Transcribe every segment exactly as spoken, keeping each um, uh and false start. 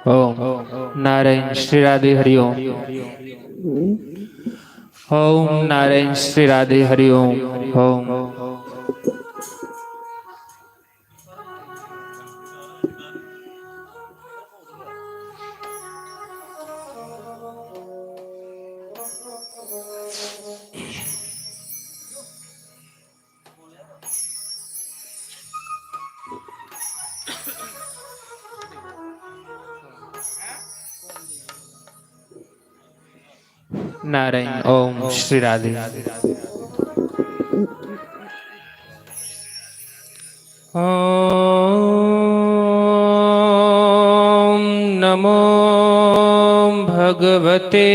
ओम नारायण श्री राधे हरि ओम। ओम नारायण श्री राधे हरि ओम। ओम। नारायण। ओम श्री राधे। ओम नमो भगवते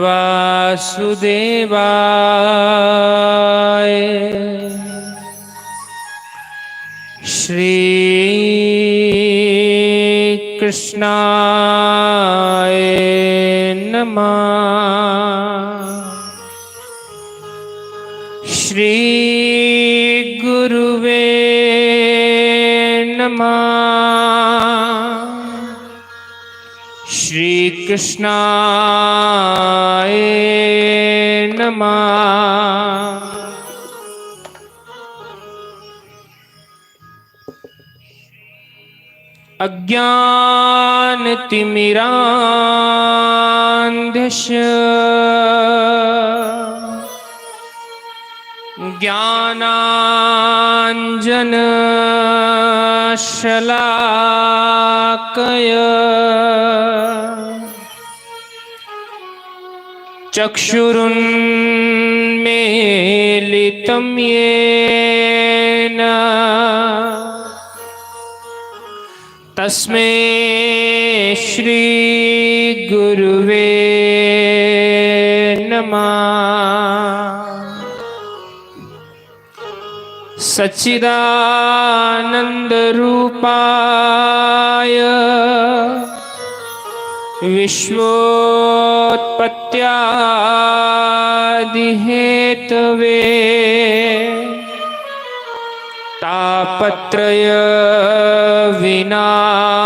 वासुदेवाय। श्री कृष्णाय नमः। श्री गुरुवे नमः। श्री कृष्णाय नमः। अज्ञानतिमिरान्धस्य ज्ञानाञ्जनशलाकया चक्षुरुन्मीलितं येन तस्मै श्री गुरुवे नमः। सच्चिदानन्दरूपाय विश्वोत्पत्त्यादिहेतवे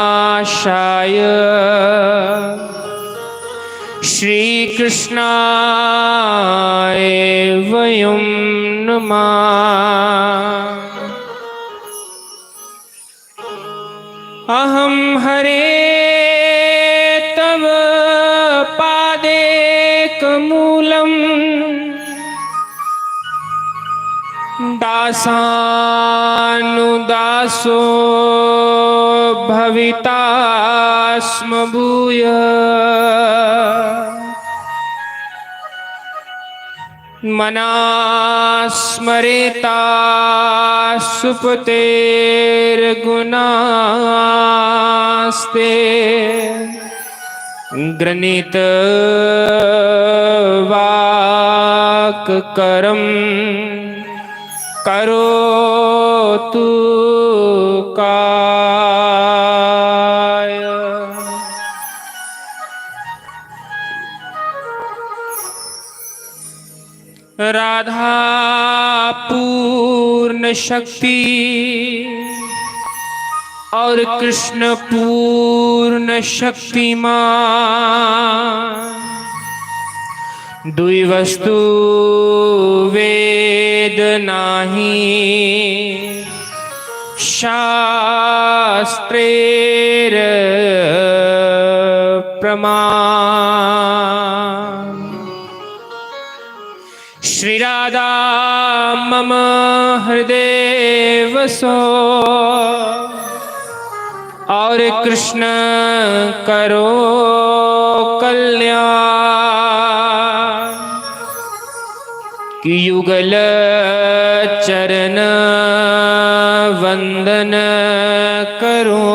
तापत्रयविनाशाय श्रीकृष्णाय वयं नमः। अहं हरे तव पादेकमूलं दासानुदासो भवितास्म भूयः। मनास्मरेता सुपतेर्गुणास्ते गृणीतवाक्करं करोतु काय। राधा पूर्ण शक्ति और कृष्ण पूर्ण शक्तिमान। दुई वस्तु वेद नाही शास्त्रेर प्रमाण। श्री राधा मम हृदय वसो और कृष्ण करो युगल चरण वंदन करूं।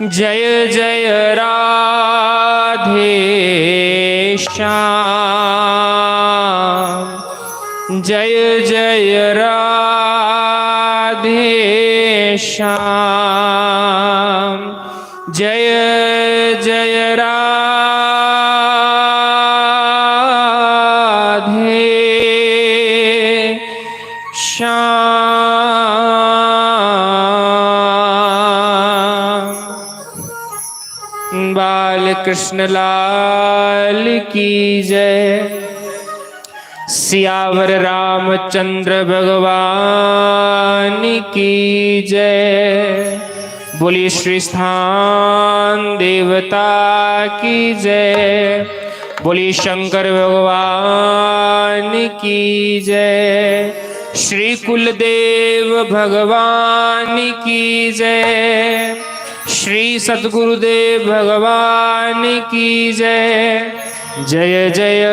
जय जय राधे श्याम, जय जय राधे श्याम, जय जय राधे श्याम। बाल कृष्ण लाल की जय। सियावर रामचंद्र भगवान की जय। बोलिए श्री स्थान देवता की जय। बोलिए शंकर भगवान की जय। श्री कुलदेव भगवान की जय। श्री सतगुरुदेव भगवान की जय। जय जय।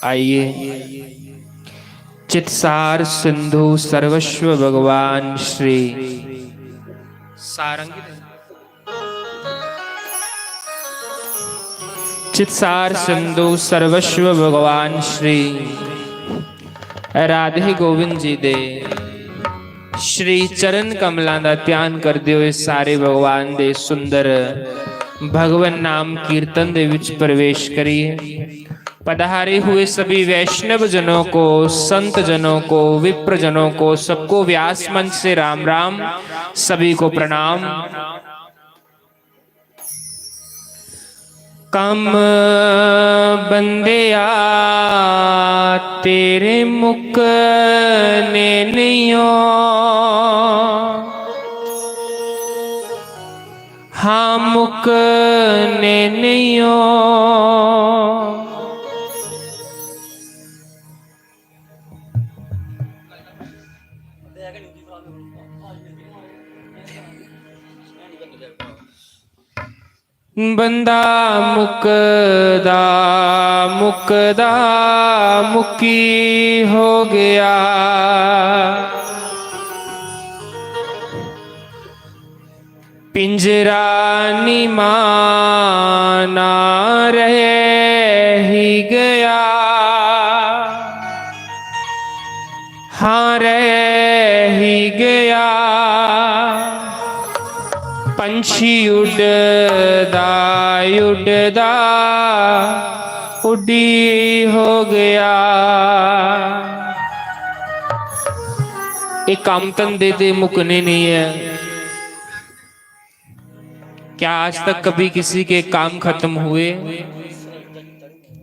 आइए, चित्सार सिंधु सर्वस्व भगवान श्री सारंग चित्सार सिंधु सर्वस्व भगवान श्री राधे गोविंद जी दे श्री चरण कमलां दा ध्यान करदे हुए सारे भगवान दे सुंदर भगवन नाम कीर्तन दे विच प्रवेश करिए। पधारे हुए सभी वैष्णव जनों को, संत जनों को, विप्र जनों को, सबको व्यास मंच से राम राम, सभी को प्रणाम। कम बंदेआ तेरे मुकने नहीं हो, हाँ मुकने नहीं हो। बंदा मुकदा मुकदा मुकी हो गया। पिंजरा निमाना रह ही गया। हाँ रह ही गया। पंछी उड़दा उड़दा उड़ी हो गया। ये काम धंधे ते मुकने नहीं है। क्या आज तक कभी किसी के काम खत्म हुए?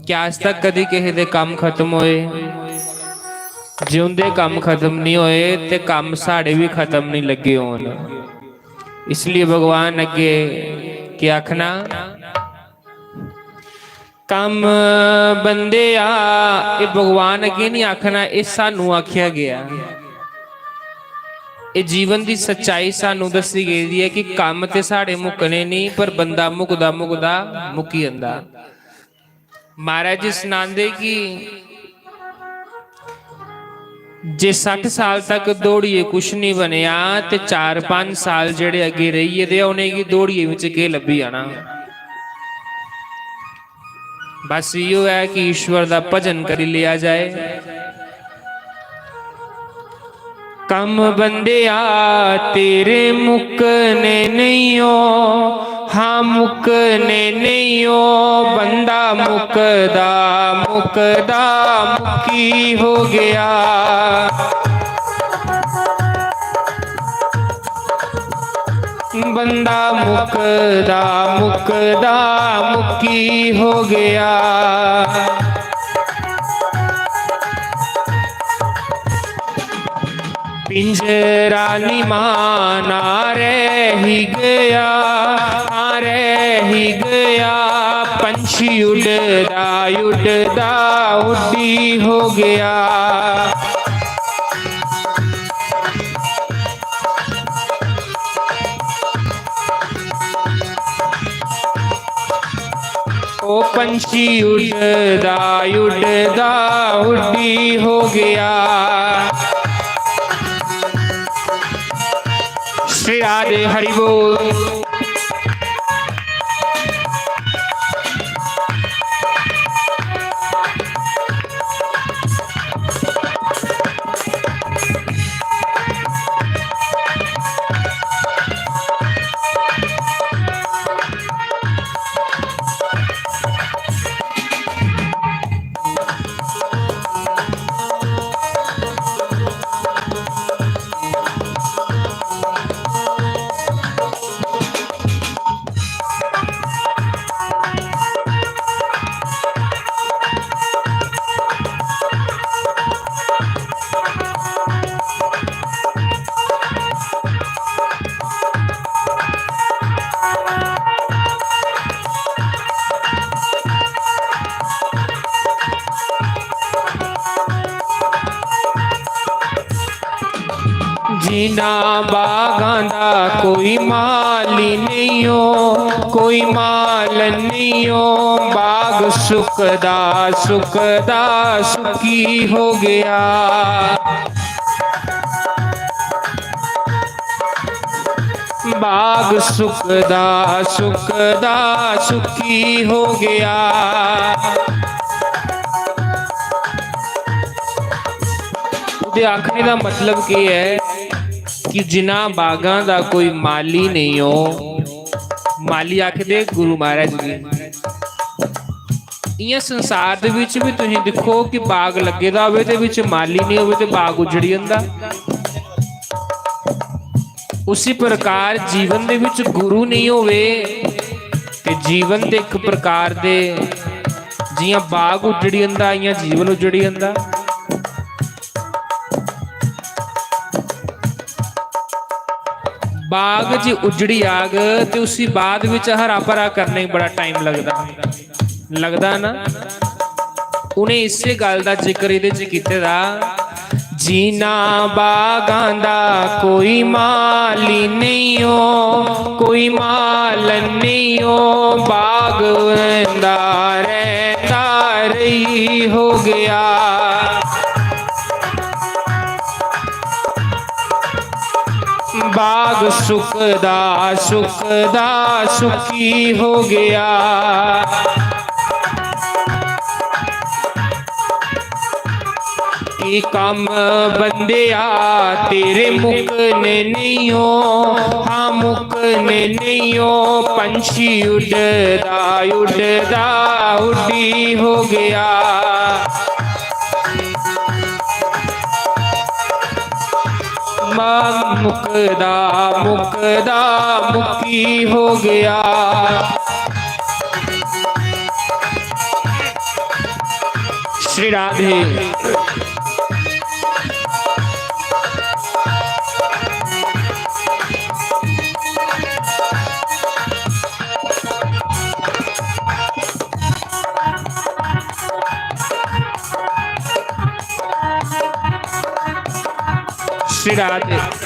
क्या आज तक कदी किसी दे काम खत्म होए? जे उंदे काम खत्म नहीं होए ते काम साढ़े भी खत्म नहीं लगे होन। इसलिए भगवान अगे के आखना, कम बंदेआ, एह् भगवान अग्गें नहीं आखना, एह् सानू आखेआ गेआ। एह् जीवन दी सच्चाई सानू दस्सी गेदी ऐ कि कम्म ते साढ़े मुक्कने नहीं, पर बंदा मुकदा मुकदा मुक्की जंदा। महाराज जी सनांदे कि जे सट्ठ साल तक दौड़ियै कुछ नहीं बनेआ ते चार पंज साल जेह्ड़े अग्गें रेही गेदे, उ'नेंगी दौड़ियै बिच केह् लब्भी जाना? बस इयो ऐ कि ईश्वर दा भजन करी लिया जाए। कम बंदेआ तेरे मुकने नहीं हो, हाँ मुकने नहीं हो। बंदा मुकदा मुकदा मुकी हो गया। बंदा मुकदा मुकदा मुकी हो गया। पिंजरा निमाना रह ही गया, रह ही गया। पंछी उड़दा उड़दा उड़ी हो गया। ओ पंछी उड़दा उड़दा उड़ी हो गया। श्री राधे हरि बोल। जिन्ना बागां दा कोई माली नहीं हो, कोई माल नहीं हो, बाग सुकदा सुकदा सुखी हो गया। बाग सुकदा सुकदा सुखी हो गया। ओह्दे आखने दा मतलब केह् ऐ कि जिन्ना बागां दा कोई माली नेईं हो, माली आखदे गुरु महाराज गी। इ'यां संसार दे बिच बी तुसीं दिक्खो कि बाग लग्गे दा होवे ते बिच माली नेईं होवे ते बाग उजड़ी जंदा। उसी प्रकार जीवन दे बिच गुरु नेईं होवे ते जीवन ते इक प्रकार दे, जि'यां बाग उजड़ी जंदा, इ'यां जीवन उजड़ी जंदा। बाग जे उजड़ी जाग ते उसी बाद बिच हरा भरा करने गी बड़ा टाइम लगदा, लगदा ना? उ'नें इस्सै गल्ल दा जिक्र एह्दे च कीते दा, "जिन्ना बागां दा कोई माली नेईं हो, कोई माल नेईं हो, बाग रैंदा रैंदा रेही हो गया।" बाग सुकदा सुकदा सुखी हो गया। कि कम्म बंदेआ तेरे मुकने नहीं हो, हाँ मुकने नहीं हो, पंछी उड़दा उड़दा उड़ी हो गया। मां मुकदा मुकदा मुकी हो गया। श्री राधे। श्री राधे।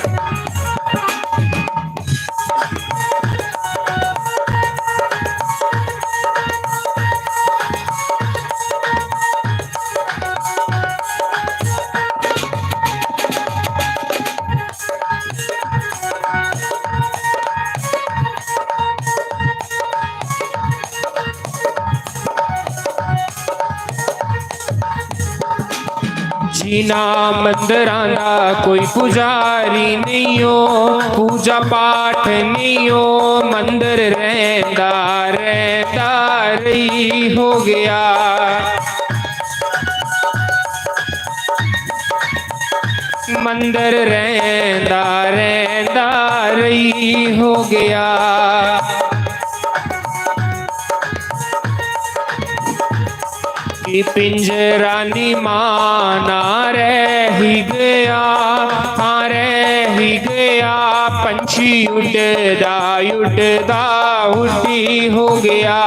जिना मंदरां दा कोई पुजारी नहीं हो, पूजा पाठ नहीं हो, मंदर रहंदा रहंदा रही हो गया। मंदर रहंदा रहंदा रही हो गया। कि पिंजरा नी माना रह ही गया, हाँ रह ही गया, पंछी उड़दा उड़दा उड़ी हो गया।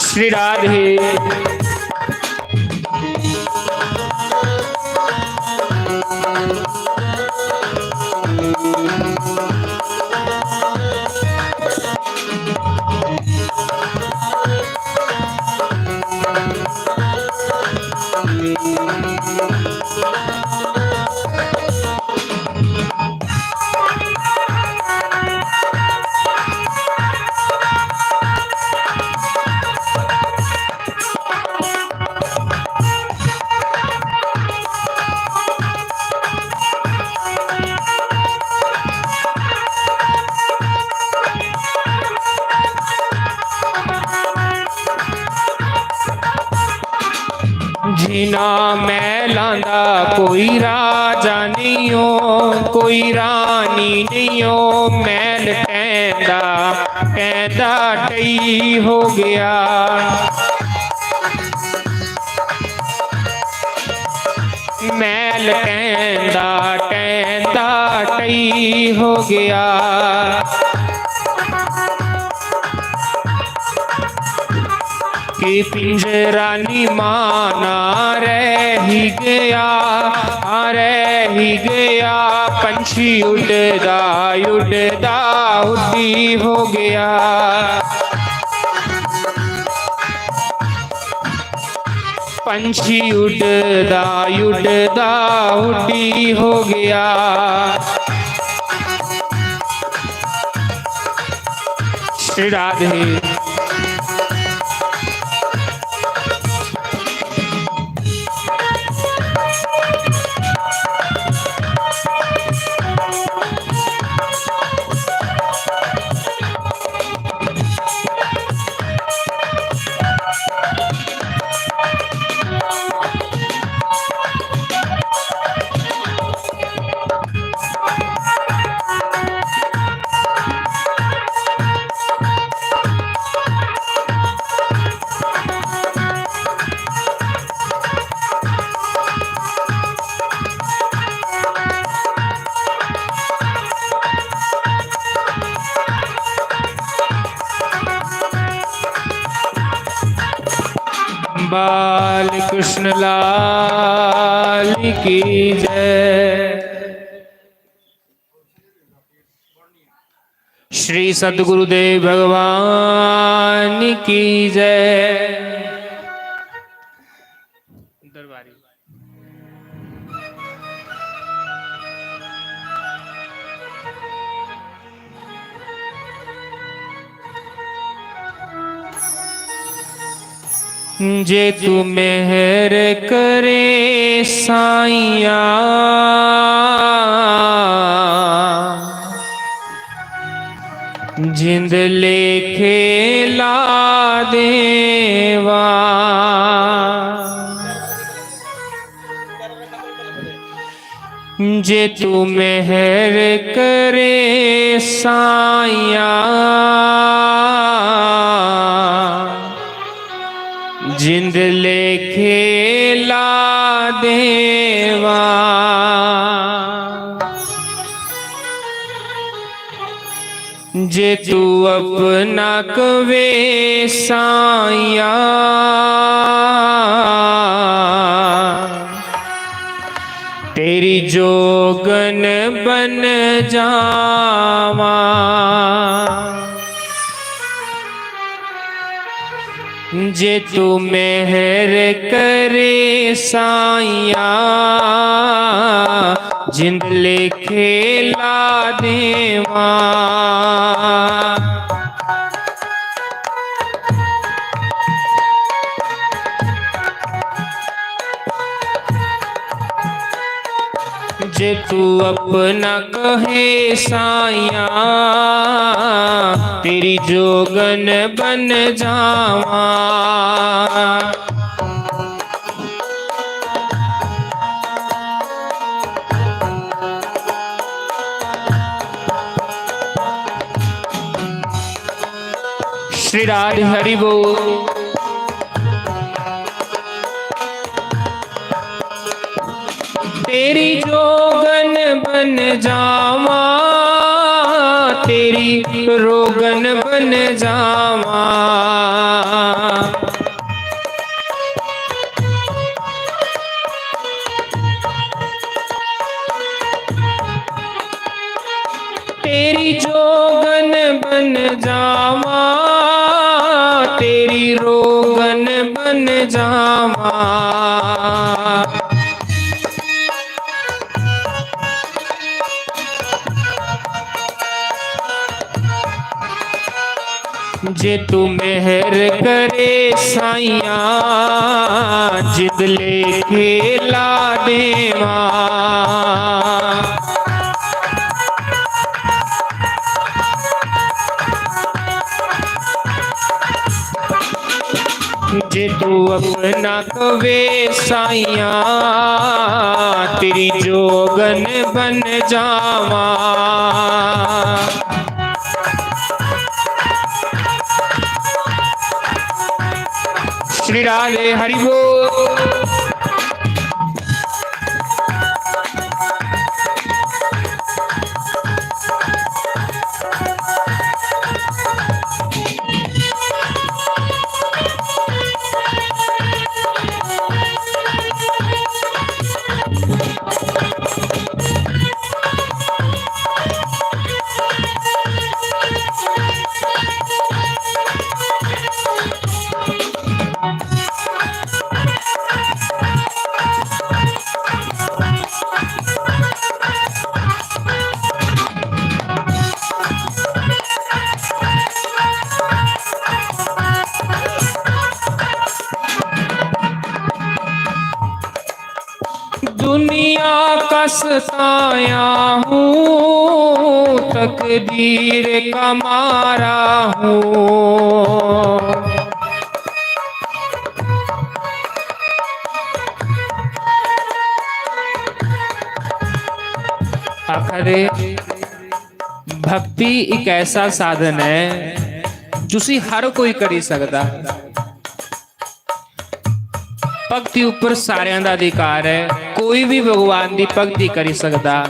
श्री राधे। जिन्ना मैलां दा कोई राजा नेईं ओ, कोई रानी नेईं ओ, मैल टैंदा टैंदा टई हो गया। मैल टैंदा टैंदा टई हो गया। कि पिंजरा निमाना रह ही गया, आ रह ही गया, पंछी उड़दा उड़दा उड़ी हो गया। पंछी उड़दा उड़दा उड़ी हो गया। श्री राधे। बाल कृष्ण लाल की जय। श्री सद्गुरुदेव भगवान की जय। दरबारी। जे तू मेहर करे साइया, जिंद लेखे ला देवा। जे तू मेहर करे साइया, जिंद लेखे ला देवा। जे तू अपना कवे साइया, तेरी जोगन बन जावा। जे तू मेहर करे साइया, जिंद लेखे ला देवा। जे तू अपना कहे साइया, तेरी जोगन बन जावा। श्री राधे हरि बोल। तेरी जोगन बन जावा, तेरी रोगन बन जावा। तेरी जोगन बन जावा, तेरी रोगन बन जावा। जे तू मेहर करे साइया, जिंद लेखे ला देवा। जे तू अपना कवे साइयां, तेरी जोगन बन जावां। श्री राधे हरि बोल। दुनिया का सताया हूँ, तकदीर का मारा हूँ। आखा दे, भक्ति इक ऐसा साधन ऐ, जुसी हर कोई करी सकदा। भक्ति उप्पर सारेआं दा अधिकार ऐ, कोई भी भगवान दी भक्ति करी सकदा।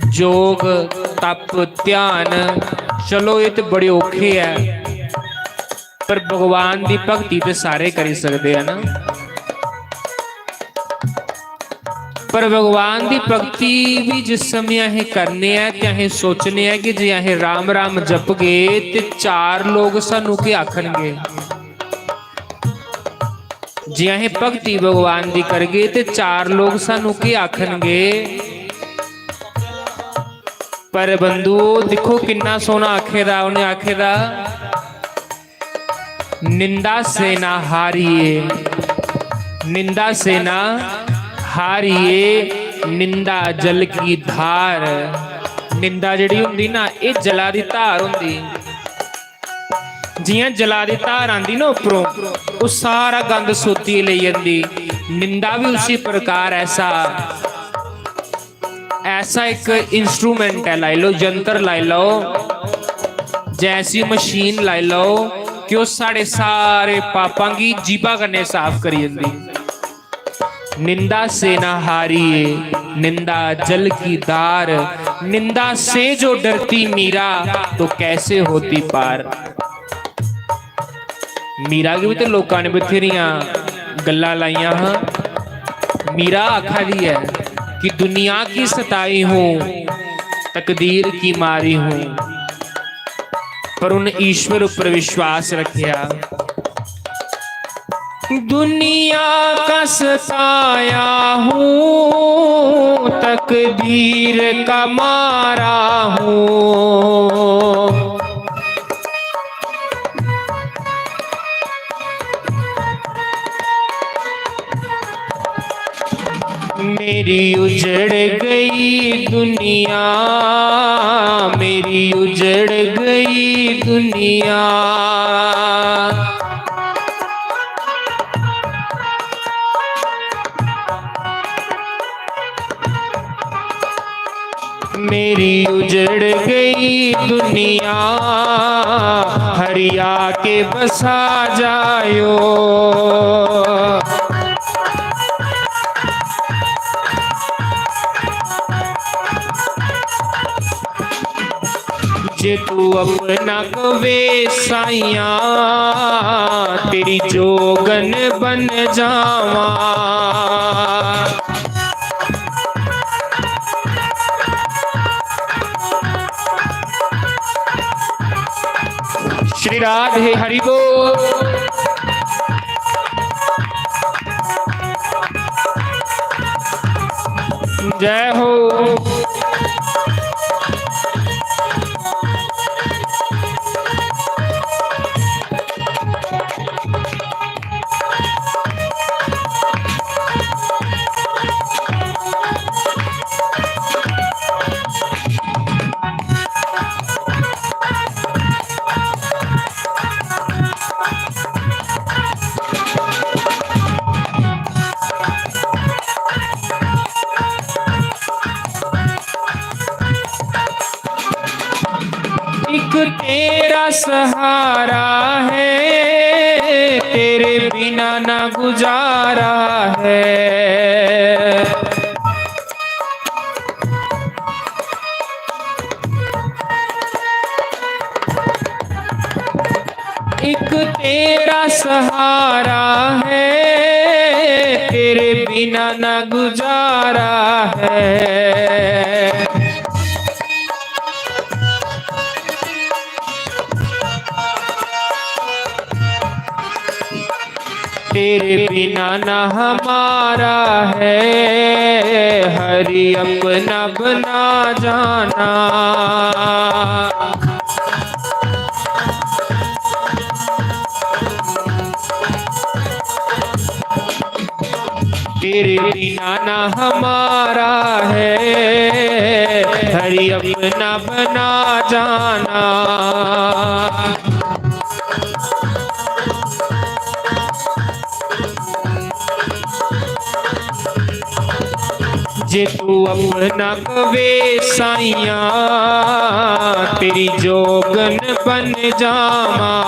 जोग, तप, ध्यान, चलो, एह् ते बड़े औखे ऐ, पर भगवान दी भक्ति ते सारे करी सकदे ऐ ना। पर भगवान दी भक्ति भी जिस समें असें करने ऐ ते असें सोचने ऐ कि जे असें राम राम जपगे ते चार लोग सानू केह् आखनगे। जे असें भक्ति भगवान दी करगे ते चार लोग सानू केह् आखनगे। पर बंधुओ, दिक्खो किन्ना सोह्ना आखे दा उ'नें, आखे दा, "निंदा सेना हारिये, निंदा सेना हारिये, निंदा जल की धार।" निंदा जेह्ड़ी होंदी ना, एह् जला दी धार होंदी। जि'यां जला दी धार आंदी ना उप्परों, ओह् सारा गंद सोतियै लेई जंदी। निंदा भी उसी प्रकार ऐसा, ऐसा इक instrument ऐ, लाई लैओ, यंत्र लाई लैओ, जैसी मशीन लाई लैओ, कि ओह् साढ़े सारे पापां गी जीभा कन्नै साफ करी जंदी। निंदा सेना हारिये, निंदा जल की धार, निंदा से जो डरती मीरा, तो कैसे होती पार। मीरा गी बी ते लोकां ने बथेरियां गल्लां लाइयां हां। मीरा आखा दी ऐ कि दुनिया की सताई हूँ, तकदीर की मारी हूँ, पर उन ईश्वर उप्पर विश्वास रखेआ। दुनिया का सताया हूँ, तकदीर का मारा हूँ। मेरी उजड़ गई दुनिया, मेरी उजड़ गई दुनिया। मेरी उजड़ गई दुनिया, हरिया के बसा जायो। जे तू अपना कवे साइयां, तेरी जोगन बन जावां। श्री राधे हरि बोल। जय हो। सहारा है, तेरे बिना ना गुजारा है। एक तेरा सहारा है, तेरे बिना ना गुजारा है। तेरे बिना ना हमारा है, हरि अपना बना जाना। तेरे बिना ना हमारा है, हरि अपना बना जाना। जे तू अपना कवे साइयां, तेरी जोगन बन जावा।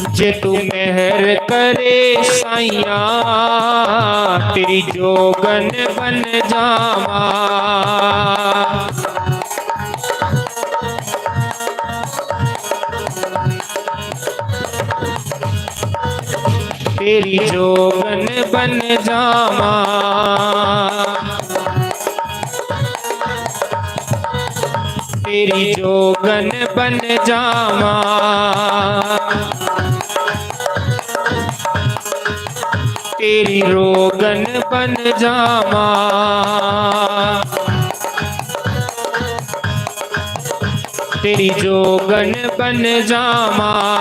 जे तू मेहर करे साइया, तेरी जोगन बन जावा। तेरी जोगन बन जावा। तेरी जोगन बन जावा। तेरी रोगन बन जावा। तेरी जोगन बन जावा।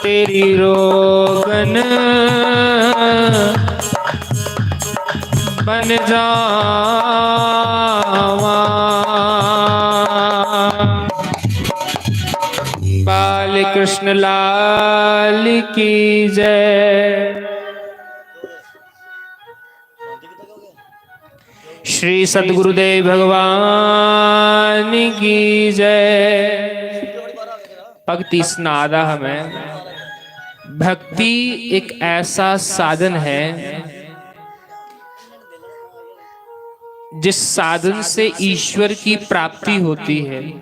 तेरी रोगन बन जावा। बाल कृष्ण लाल की जय। श्री सतगुरुदेव भगवान की जय। भक्ति सना दा हा मैं। भक्ति एक ऐसा साधन है जिस साधन से ईश्वर की प्राप्ति होती है,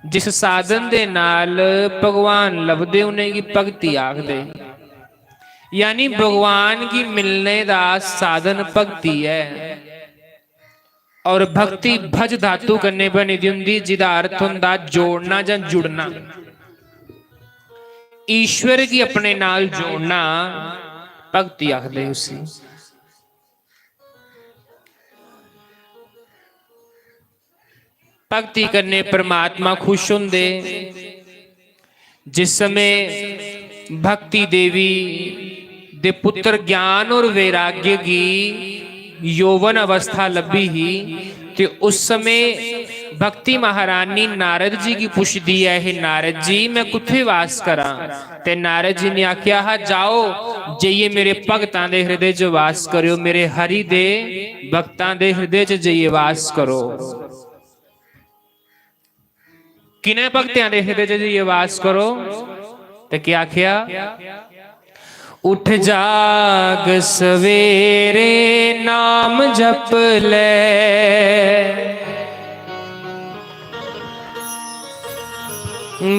जिस साधन दे नाल भगवान लभदे उ'नेंगी भक्ति आखदे। यानी भगवान गी मिलने दा साधन भक्ति ऐ। और भक्ति भज धातु कन्नै बनी दी होंदी, जिदा अर्थ होंदा जोड़ना जां जुड़ना। ईश्वर गी अपने नाल जोड़ना भक्ति आखदे उसी। भक्ति कन्नै परमात्मा खुश होंदे। जिस समय भक्ति देवी दे पुत्र ज्ञान और वैराग्य गी यौवन अवस्था लब्भी ही, ते उस समय भक्ति महारानी नारद जी गी पुछदी ऐ, "हे नारद जी, मैं कुत्थै वास करां?" ते नारद जी ने आखेआ हा, "जाओ, जाइयै मेरे भगतां दे हृदय च वास करेओ, मेरे हरि दे भक्तां दे हृदय च जाइयै वास करो।" किने भक्तें दे हृदय च जाइयै वास करो? ते केह् आखेआ? "उठ जाग सवेरे नाम जप ले,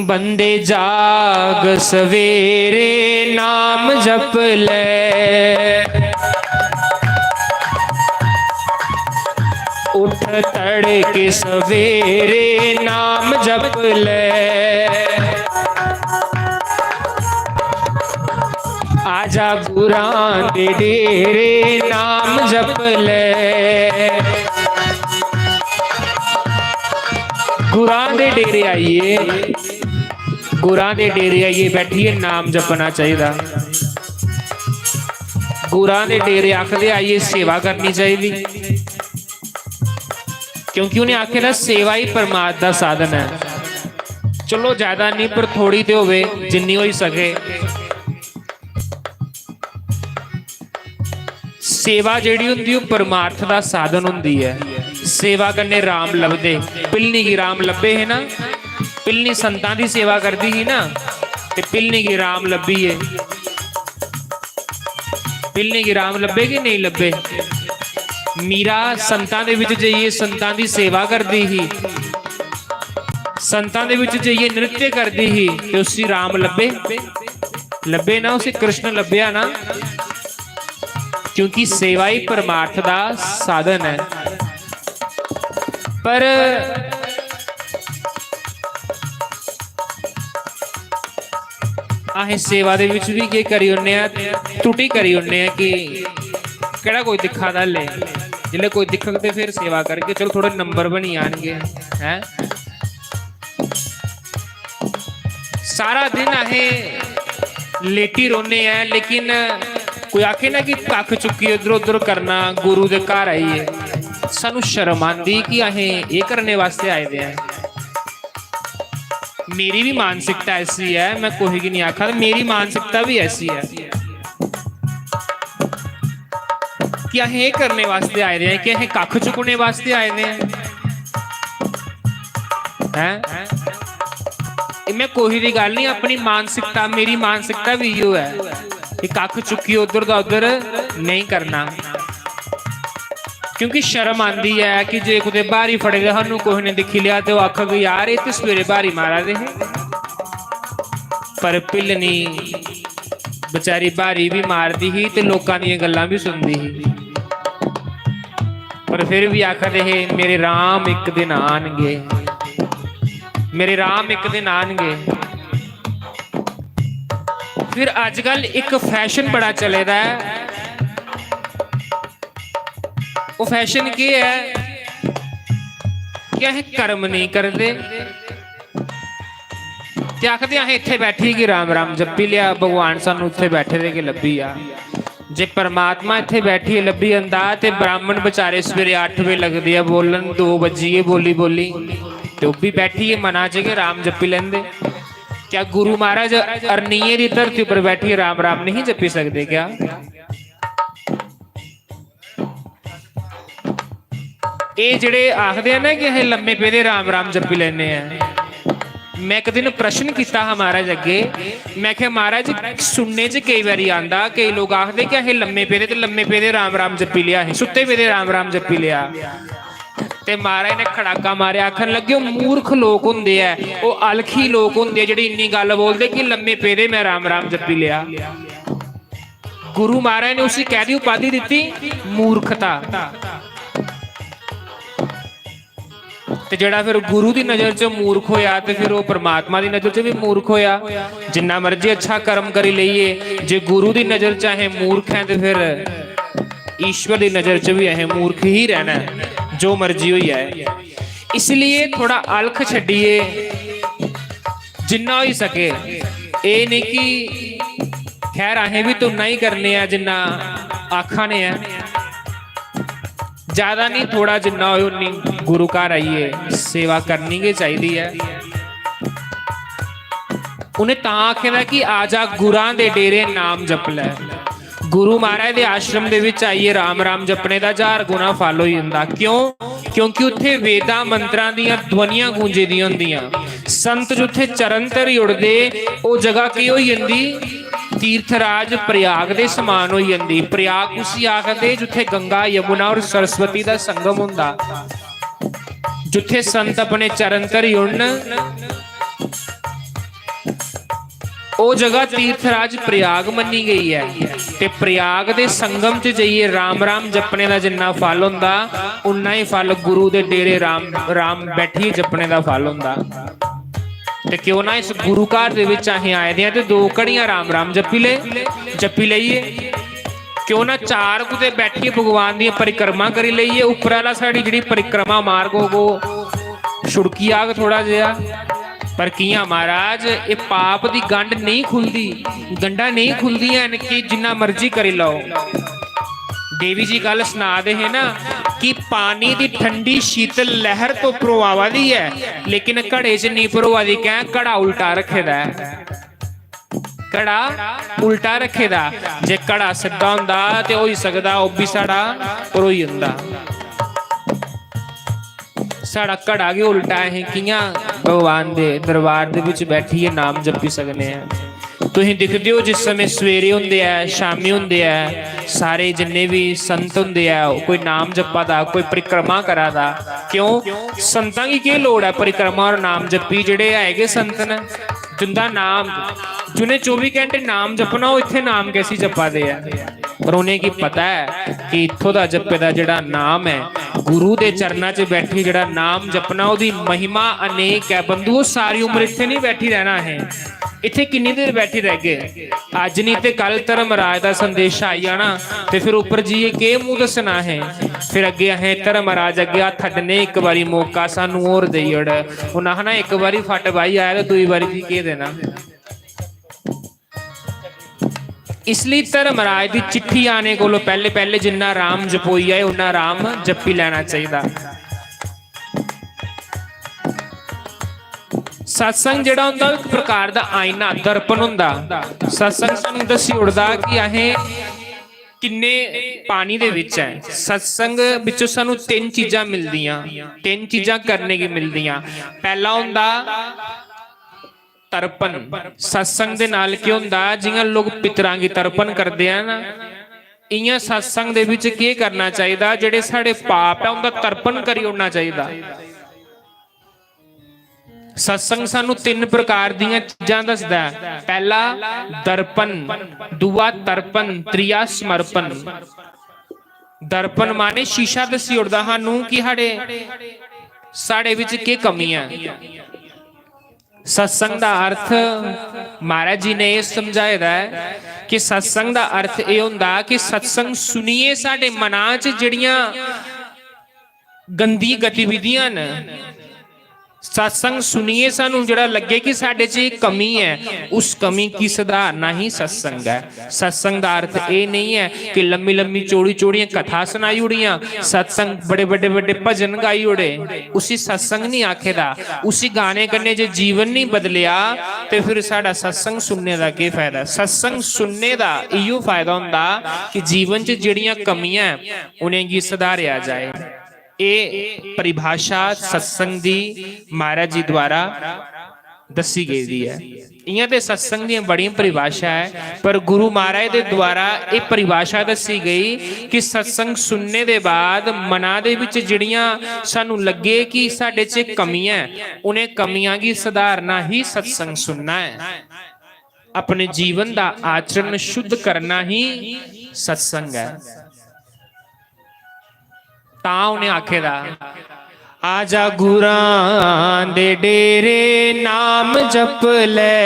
बंदे जाग सवेरे नाम जप ले।" उठ तड़के सवेरे नाम जप ले, आजा गुरां दे डेरे नाम जप ले। गुरां दे डेरे आइए, गुरां दे डेरे आइए बैठिए नाम जपना चाहिदा। गुरां दे डेरे आखदे आइए सेवा करनी चाहिदी, क्योंकि उ'नें आखेआ ना, "सेवा ही परमात्मा दा साधन है।" चलो, ज्यादा नहीं, पर थोड़ी ते होवे, जिन्नी होई सके। सेवा जेह्ड़ी होंदी, ओह् परमार्थ दा साधन होंदी ऐ। सेवा कन्नै राम लभदे। पिलनी गी राम लब्भे हे ना, पिलनी संतां दी सेवा करदी ही ना, ते पिलनी गी राम लब्भी गे। पिलनी गी राम लब्भे कि नेईं लब्भे? मीरा संतां दे बिच जाइयै संतां दी सेवा करदी ही, संतां दे बिच जाइयै नृत्य करदी ही, ते उसी राम लब्भे? लब्भे ना, उसी कृष्ण लब्भेआ ना, क्योंकि सेवा ही परमार्थ दा साधन ऐ। पर असें सेवा दे बिच बी केह् करी ओड़ने आं, त्रुटि करी ओड़ने आं कि केह्ड़ा कोई दिक्खा दा हल्ले। जिसलै कोई दिक्खग ते फिर सेवा करगे, चलो, थोह्ड़े नंबर बनी जान गे, हैं? सारा दिन असें लेटी रौह्ने आं, लेकिन कोई आखे ना कि कक्ख चुक्की उद्धर उद्धर करना, गुरु दे घर आइयै सानू शर्म आंदी कि असें एह् करने वास्तै आए दे आं। मेरी बी मानसिकता ऐसी ऐ, में कुसै गी निं आखा दा, मेरी मानसिकता बी ऐसी ऐ कि असें एह् करने वास्तै आए दे आं, कि असें कक्ख चुकने वास्तै आए दे आं, हैं? एह् में कुसै दी गल्ल निं, अपनी मानसिकता, मेरी मानसिकता बी इयो ऐ कि कक्ख चुक्कियै उद्धर दा उद्धर नेईं करना। क्योंकि शर्म आंदी ऐ कि जे कुतै ब्हारी फड़े दे सानू कुसै ने दिक्खी लेआ ते ओह् आखग, "यार, एह् ते सवेरे ब्हारी मारा दे हे।" पर भिल्लनी बचारी ब्हारी बी मारदी ही ते लोकां दियां गल्लां बी सुनदी ही, पर फिर बी आखदे हे, "मेरे राम इक दिन आनगे, मेरे राम इक दिन आनगे।" फिर अजकल इक फैशन बड़ा चले दा ऐ। ओह् फैशन केह् ऐ कि असें कर्म नेईं करदे ते आखदे, "असें इत्थै बैठियै गै राम राम जप्पी लेआ, भगवान सानूं इत्थै बैठे दे गै लब्भी जा।" जे परमात्मा इत्थै बैठियै लब्भी जंदा ते ब्राह्मण बेचारे सवेरे अट्ठ बजे लगदे आ बोलन, दो बज्जियै बोली बोली, ते ओह् बी बैठियै मना च गै राम जप्पी लैंदे। क्या गुरु महाराज अरनिये दी धरती पर बैठियै राम राम नहीं जप्पी सकदे क्या? एह् जेह्ड़े आखदे आ ना कि असें लम्मे पेदे राम राम जप्पी लैने आ, मैं इक दिन प्रश्न कीता हा महाराज अग्गे, मैं आखेआ, "महाराज, सुनने च केई बारी आंदा, केई लोक आखदे कि असें लम्मे पेदे ते लम्मे पेदे राम राम जप्पी लेआ, असें सुत्ते पेदे राम राम जप्पी लेआ।" ते महाराज ने खड़ाका मारेआ, आखन लगे, "ओह् मूर्ख लोक होंदे ऐ, ओह् अलखी लोक होंदे, जेह्ड़े इन्नी गल्ल बोलदे कि लम्मे पेदे मैं राम राम जप्पी लेआ।" गुरु महाराज ने उसी कैह्दी उपाधि दित्ती? मूर्खता। ते जेह्ड़ा फिर गुरु दी नजर च मूर्ख होया ते फिर ओह् परमात्मा दी नजर च भी मूर्ख होया। जिन्ना मर्जी अच्छा कर्म करी लेइए, जे गुरु दी नजर च असें मूर्ख हैं ते फिर ईश्वर दी नजर च भी असें मूर्ख ही रहना है, जो मर्जी होई जाए। इसलिए थोड़ा अलख छड्डिए, जिन्ना होई सके। एह् नहीं कि, खैर, असें भी ते उन्ना ही करने आ जिन्ना आखा ने आ। ज्यादा नहीं, थोड़ा जिन्ना होए उन्नी गुरु घर आइयै सेवा करनी गै चाहिदी ऐ। उ'नें तां आखे दा कि "आजा गुरां दे डेरे नाम जप लै।" गुरु महाराज दे आश्रम दे विच आइयै राम राम जपने दा ज्हार गुणा फल होई जंदा। क्यों? क्योंकि उत्थे वेदां मंत्रां दियां ध्वनियां गूंजी दियां होंदियां। संत जुत्थे चरण धरी उड़दे, ओह् जगह केह् होई जंदी? तीर्थराज प्रयाग दे समान होई जंदी। प्रयाग उसी आखदे जित्थे गंगा, यमुना और सरस्वती दा संगम होंदा। जित्थे संत अपने चरण धरी उड़न, ओह् जगह तीर्थराज प्रयाग मन्नी गई ऐ। ते प्रयाग दे संगम च जाइयै राम राम जपने दा जिन्ना फल होंदा, उन्ना ही फल गुरु दे डेरे राम राम बैठियै जपने दा फल होंदा। ते क्यों ना इस गुरु घर दे विच असें आए दे आं ते दो घड़ियां राम राम जप्पी ले, जप्पी लेइए। क्यों ना चार कुतै बैठियै भगवान दी परिक्रमा करी लेइए। उप्पर आह्ला साढ़ी जेह्ड़ी परिक्रमा मार्ग होग, ओह् छुड़की जाग थोड़ा जेहा। पर कि'यां महाराज, एह् पाप दी गंढ नेईं खुलदी, गंढां नेईं खुलदियां न कि जिन्ना मर्जी करी लैओ। देवी जी कल सना दे हे ना कि पानी दी ठंडी शीतल लैहर तो परोआ दी ऐ, लेकिन घड़े च नेईं परोआ दी। कैं? घड़ा उल्टा रक्खे दा ऐ। घड़ा उल्टा रक्खे दा। जे घड़ा सिद्धा होंदा ते होई सकदा ओह् बी साढ़ा भरोई जंदा। साढ़ा घड़ा गै उल्टा ऐ, असें कि'यां भगवान दे दरबार दे बिच बैठियै नाम जपी सकने आं? तुसीं दिखदे ओ, जिस समें सवेरे होंदे ऐ, शामीं होंदे ऐ, सारे जिन्ने बी संत होंदे ऐ, कोई नाम जप्पा दा, कोई परिक्रमा करा दा। क्यों? संतां गी केह् लोड़ ऐ परिक्रमा और नाम जप्पी? जेह्ड़े है गै संत न, जिंदा नाम, जि'नें चौबी घैंटे नाम जपना, ओह् इत्थै नाम कैसी जप्पा दे ऐ? पर उ'नेंगी पता ऐ कि इत्थों दा जप्पे दा जेह्ड़ा नाम ऐ, गुरु दे चरणा च बैठी जेह्ड़ा नाम जपना, ओह्दी महिमा अनेक ऐ। बंधुओ, सारी उम्र इत्थै नहीं बैठी रहना है। इत्थै किन्नी देर बैठी रैह्गे? अज्ज नहीं ते कल धर्मराज दा संदेशा आई जाना, ते फिर उप्पर जाइयै केह् मूंह दस्सना है? फिर अग्गें असें धर्मराज अग्गें हत्थ अड्डने, "इक बारी मौका सानू होर देई ओड़।" उ'नें आखना, "इक बारी फट बाही आया ते दूई बारी फ्ही केह् देना?" इसलेई धर्मराज दी चिट्ठी आने कोलों पैह्ले, पैह्ले जिन्ना राम जपोई जाए, उन्ना राम जप्पी लैना चाहिदा। सत्संग जेह्ड़ा होंदा, ओह् इक प्रकार दा आईना, दर्पण होंदा। सत्संग सानूं दस्सी ओड़दा कि असें किन्ने पानी दे बिच ऐ। सत्संग बिचों सानूं तिन्न चीजां मिलदियां, तिन्न चीजां करने गी मिलदियां। पैह्ला होंदा तर्पण। सत्संग दे नाल केह् होंदा, जि'यां लोक पितरां गी तर्पण करदे आ ना, इ'यां सत्संग दे बिच केह् करना चाहिदा, जेह्ड़े साढ़े पाप ऐ, उं'दा तर्पण करी ओड़ना चाहिदा। सत्संग सानू तिन्न प्रकार दियां चीजां दसदा ऐ। पैह्ला दर्पण, दूआ तर्पण, त्रीया समर्पण। दर्पण माने शीशा दस्सी ओड़दा सानू कि साढ़े, साढ़े बिच केह् कमी ऐ। सत्संग दा अर्थ, महाराज जी ने एह् समझाए दा ऐ कि सत्संग दा अर्थ एह् होंदा कि सत्संग सुनियै साढ़े मना च जेह्ड़ियां गंदी गतिविधियां न, सत्संग सुनियै सानू जेह्ड़ा लग्गे कि साढ़े च एह् कमी ऐ, उस कमी गी सुधारना ही सत्संग ऐ। सत्संग दा अर्थ एह् नेईं ऐ कि लम्मी लम्मी चौड़ी चौड़ियां कथा सनाई ओड़ियां, सत्संग बड़े बड्डे बड्डे भजन गाई ओड़े, उसी सत्संग नहीं आखे दा। उसी गाने कन्नै जे जीवन नहीं बदलेआ ते फिर साढ़ा सत्संग सुनने दा केह् फायदा? सत्संग सुनने दा इयो फायदा होंदा कि जीवन च जेह्ड़ियां कमियां ऐ, उ'नेंगी सुधारेआ जाए। एह् परिभाशा सत्संग दी महाराज जी द्वारा दस्सी गेदी ऐ। इ'यां ते सत्संग दियां बड़ियां परिभाशा ऐ, पर गुरु महाराज दे द्वारा एह् परिभाशा दस्सी गेई कि सत्संग सुनने दे बाद मना दे बिच जेह्ड़ियां सानू लग्गे कि साढ़े च कमियां ऐ, उ'नें कमियां गी सुधारना ही सत्संग सुनना ऐ। अपने जीवन दा आचरण शुद्ध करना ही सत्संग ऐ। तां उ'नें आखे दा, "आजा गुरां दे डेरे नाम जप ले।"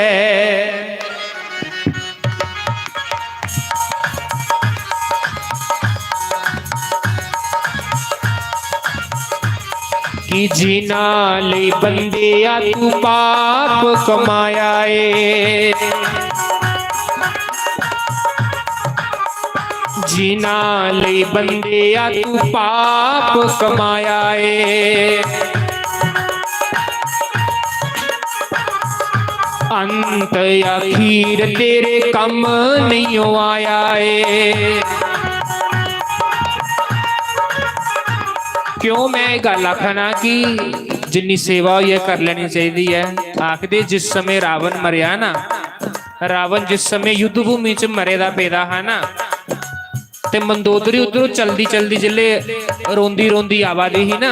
कि जिन्ना लेई बंदेआ तू पाप कमाया ऐ, जिन्ना लेई बंदेआ तू पाप कमाया ऐ, अंत अखीर तेरे कम्म नेईं ओ आया ऐ। क्यों मैं एह् गल्ल आखा ना कि जिन्नी सेवा होई ऐ, कर लैनी चाहिदी ऐ। आखदे, जिस समें रावण मरेआ ना, रावण जिस समें युद्ध भूमि च मरे दा पेदा हा ना, ते मंदोदरी उद्धरों चलदी चलदी जिसलै रोंदी रोंदी आवा दी ही ना,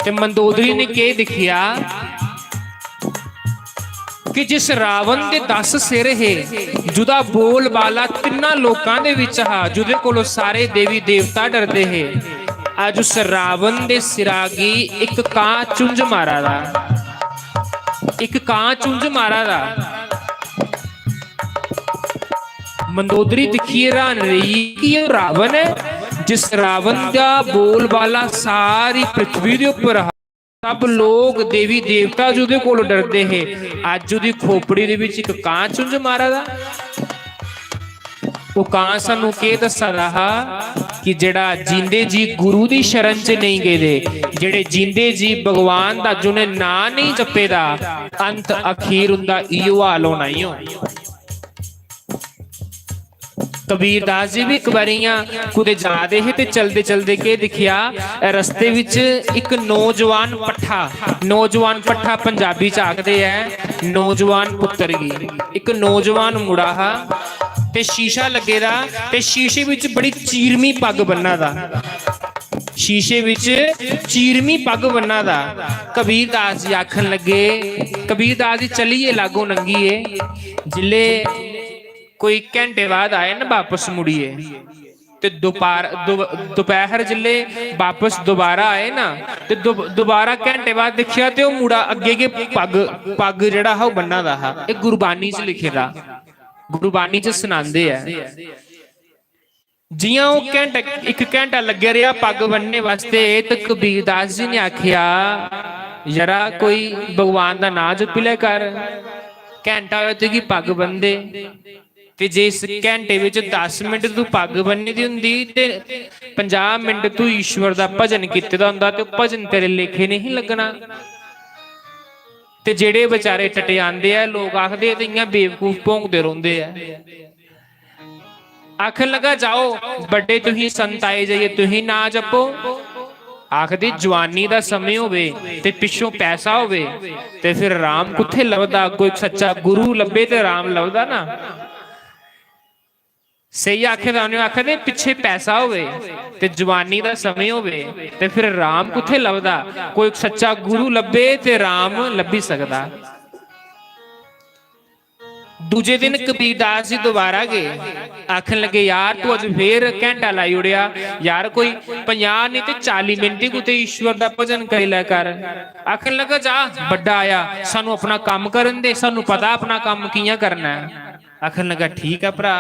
ते मंदोदरी ने केह् दिक्खेआ कि जिस रावण दे दस सिर हे, जुदा बोल बाला तिन्ना लोकां दे विच हा, जुदे कोलों सारे देवी देवता डरदे हे, अज्ज उस रावण दे सिरा गी इक कां चुंझ मारा दा, इक कां चुंझ मारा दा। मंदोदरी दिक्खियै हैरान रेही कि एह् रावण ऐ, जिस रावण दा बोल बाला सारी पृथ्वी दे उप्पर हा। सब लोग, देवी देवता जुदे कोल डरदे हे, अज्ज ओह्दी खोपड़ी दे बिच इक कां चुंझ मारा दा। ओह् कां सानू केह् दस्सा दा हा कि जेह्ड़ा जींदे जी गुरु दी शरण च नेईं गेदे, जेह्ड़े जींदे जी भगवान दा जुने नांऽ नेईं जपे दा, अंत अखीर उं'दा इयो हाल होना ही हो। कबीर दास जी बी इक बारी इ'यां कुतै जा दे हे ते चलदे चलदे केह् दिक्खेआ, रस्ते बिच इक नौजवान पट्ठा, नौजवान पट्ठा पंजाबी च आखदे ऐ नौजवान पुत्तर गी। इक नौजवान मुड़ा हा ते शीशा लग्गे दा ते शीशे बिच बड़ी चीरमी पग्ग बन्ना दा, शीशे बिच चीरमी पग्ग बन्ना दा। कबीर दास जी आखन लगे, कबीर दास जी चलियै लागों लंघियै, जिल्ले कोई घैंटे बाद आए ना बापस मुड़ियै, ते दोपैह्र, दो-, दोपैह्र जिल्ले बापस दोबारा आए ना, ते दो-, दोबारा घैंटे बाद दिक्खेआ ते ओह् मुड़ा अग्गें गै पग्ग, पग्ग जेह्ड़ा हा ओह् बन्ना दा हा। एह् गुरबानी च लिखे दा, गुरबानी च सनांदे ऐ। जि'यां ओह् घैंटा, इक घैंटा लग्गेआ रेहा पग्ग बन्नने वास्तै, ते कबीर दास जी ने आखेआ, "यरा, कोई भगवान दा नांऽ जपी लै कर, घैंटा होआ तुगी पग्ग बन्नदे।" ते जे इस घैंटे बिच दस मिंट तू पग्ग बन्नी दी होंदी ते पंजाह् मिंट तू ईश्वर दा भजन कीते दा होंदा ते भजन तेरे लेखे नेईं लग्गना। ते जेह्ड़े बेचारे टटियांदे ऐ, लोक आखदे, "ते इ'यां बेवकूफ भौंकदे रौंह्दे ऐ।" आखन लगा, "जाओ, बड्डे तुहीं संत आए जाइयै तुहीं नां जपो।" आखदे, "जुआनी दा समें होवे ते पिच्छों पैसा होवे ते फिर राम कुत्थै लभदा? कोई सच्चा गुरु लब्भे ते राम लभदा ना।" स्हेई आखे दा उ'नें, आखदे, "पिच्छे पैसा होवे ते जुआनी दा समें होवे ते फिर राम कुत्थै लभदा? कोई सच्चा गुरु लब्भे ते राम लब्भी सकदा।" दूजे दिन कबीरदास जी दोबारा गए, आखन लगे, "यार, तू अज फिर घैंटा लाई ओड़ेआ यार, कोई पंजाह् नहीं ते चाली मिंट ही कुतै ईश्वर दा भजन करी लै कर।" आखन लगा, "जा, बड्डा आया, सानू अपना कम्म करन दे, सानू पता अपना कम्म कि'यां करना है।" आखन लगा, "ठीक है भरा।"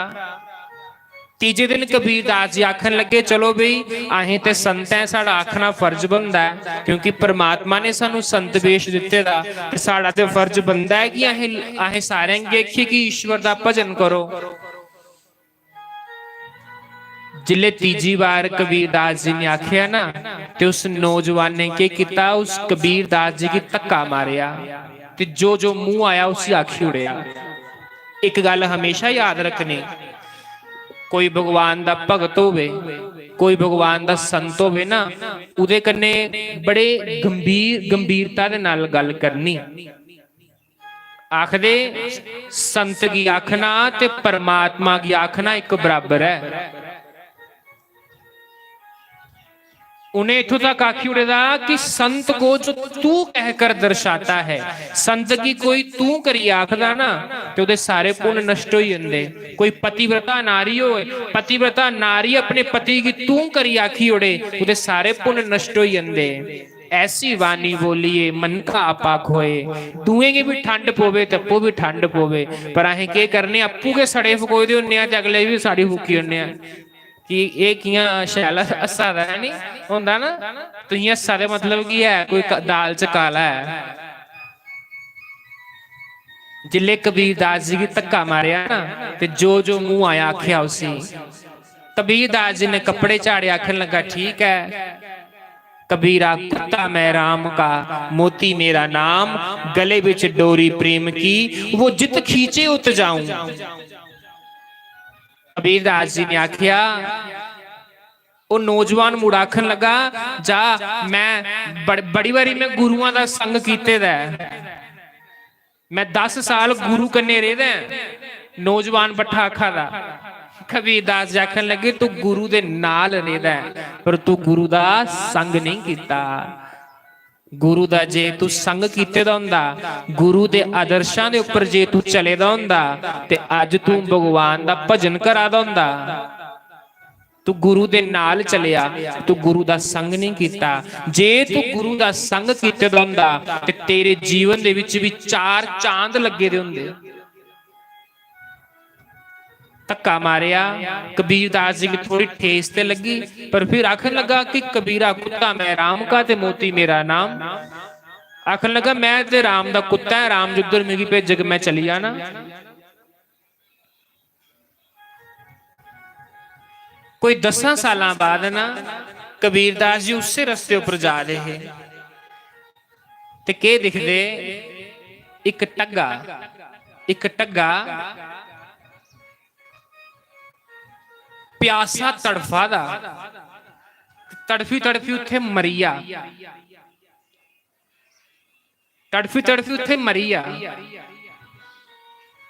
तीजे दिन कबीरदास जी आखन लगे, "चलो बई, असें ते संत ऐ, साढ़ा आखना फर्ज बनदा ऐ, क्योंकि परमात्मा ने सानू संत वेश दित्ते दा, ते साढ़ा ते फर्ज बनदा ऐ कि असें, असें सारें गी आखिए कि ईश्वर दा भजन करो।" जिल्ले तीजी बार कबीरदास जी ने आखेआ ना, ते उस नौजवान ने केह् कीता, उस कबीरदास जी गी धक्का मारेआ, ते जो जो मूंह आया उसी आखी ओड़ेआ। इक गल्ल हमेशा याद रखनी, कोई भगवान दा भगत होवे, कोई भगवान दा संत होवे ना, उदे कन्ने बड़े गंभीर, गंभीरता दे नाल गल्ल करनी। आखदे, संत गी आखना ते परमात्मा गी आखना इक बराबर ऐ। उ'नें इत्थों तक आखी ओड़े दा कि संत को जो तू कहकर दर्शाता है, संत गी कोई तू करियै आखदा ना, ते ओह्दे सारे पुन्न नष्ट होई जंदे। कोई पतिव्रता नारी होए, पतिव्रता नारी अपने पति गी तू करियै आखी ओड़े, ओह्दे सारे पुन्न नष्ट होई जंदे। ऐसी वाणी बोलिए मन का आपा खोए। दूएं गी बी ठंड पवे ते अप्पू बी ठंड पवे, पर असें केह् करने, अप्पू गै सड़े फकोए दे होन्ने आं ते अगले बी साड़ी फूकी ओड़ने आं। कि एह् कि'यां शैल हस्सा दा ऐ, नी होंदा ना? तुहीं हस्सा दे मतलब कि है कोई क-, दाल च काला ऐ। जिल्ले कबीरदास जी गी धक्का मारेआ ना, ते जो जो मूंह आया आखेआ उसी। कबीरदास जी ने कपड़े झाड़े, आखन लगा, "ठीक ऐ।" कबीरा कुत्ता मैं राम का, मोती मेरा नाम, गले बिच डोरी प्रेम की, वो जित खींचे उत जाऊं। कबीरदास जी ने आखेआ, ओह् नौजवान मुड़ा आखन लगा, "जा, मैं बड़-, बड़ी बारी मैं गुरुआं दा संग कीते दा ऐ, मैं दस साल गुरु कन्नै रेह्दा ऐ।" नौजवान पट्ठा आखा दा। कबीरदास जी आखन लगे, "तू गुरु दे नाल रेह्दा ऐ, पर तू गुरु दा संग नेईं कीता।" गुरु दा जे तू संग कीते दा होंदा, गुरु दे आदर्शां दे उप्पर जे तू चले दा होंदा, ते अज्ज तू भगवान दा भजन करा दा होंदा। तू गुरु दे नाल चलेआ, तू गुरु दा संग नहीं कीता। जे तू गुरु दा संग कीते दा होंदा, ते तेरे जीवन दे विच भी चार चांद लग्गे दे होंदे। धक्का मारेआ, कबीरदास जी गी थोड़ी ठेस ते लग्गी, पर फिर आखन लगा कि "कबीरा कुत्ता मैं राम का ते मोती मेरा नाम।" आखन लगा, "मैं ते राम दा कुत्ता ऐ, राम जिद्धर मिगी भेजग मैं चली जाना।" कोई दसां सालां बाद ना कबीरदास जी उस्सै रस्ते उप्पर जा दे हे ते केह् दिखदे, इक ढग्गा, इक ढग्गा प्यासा तड़फा दा, तड़फी तड़फी उत्थे मरी जा। तड़फी तड़फी उत्थे मरी जा।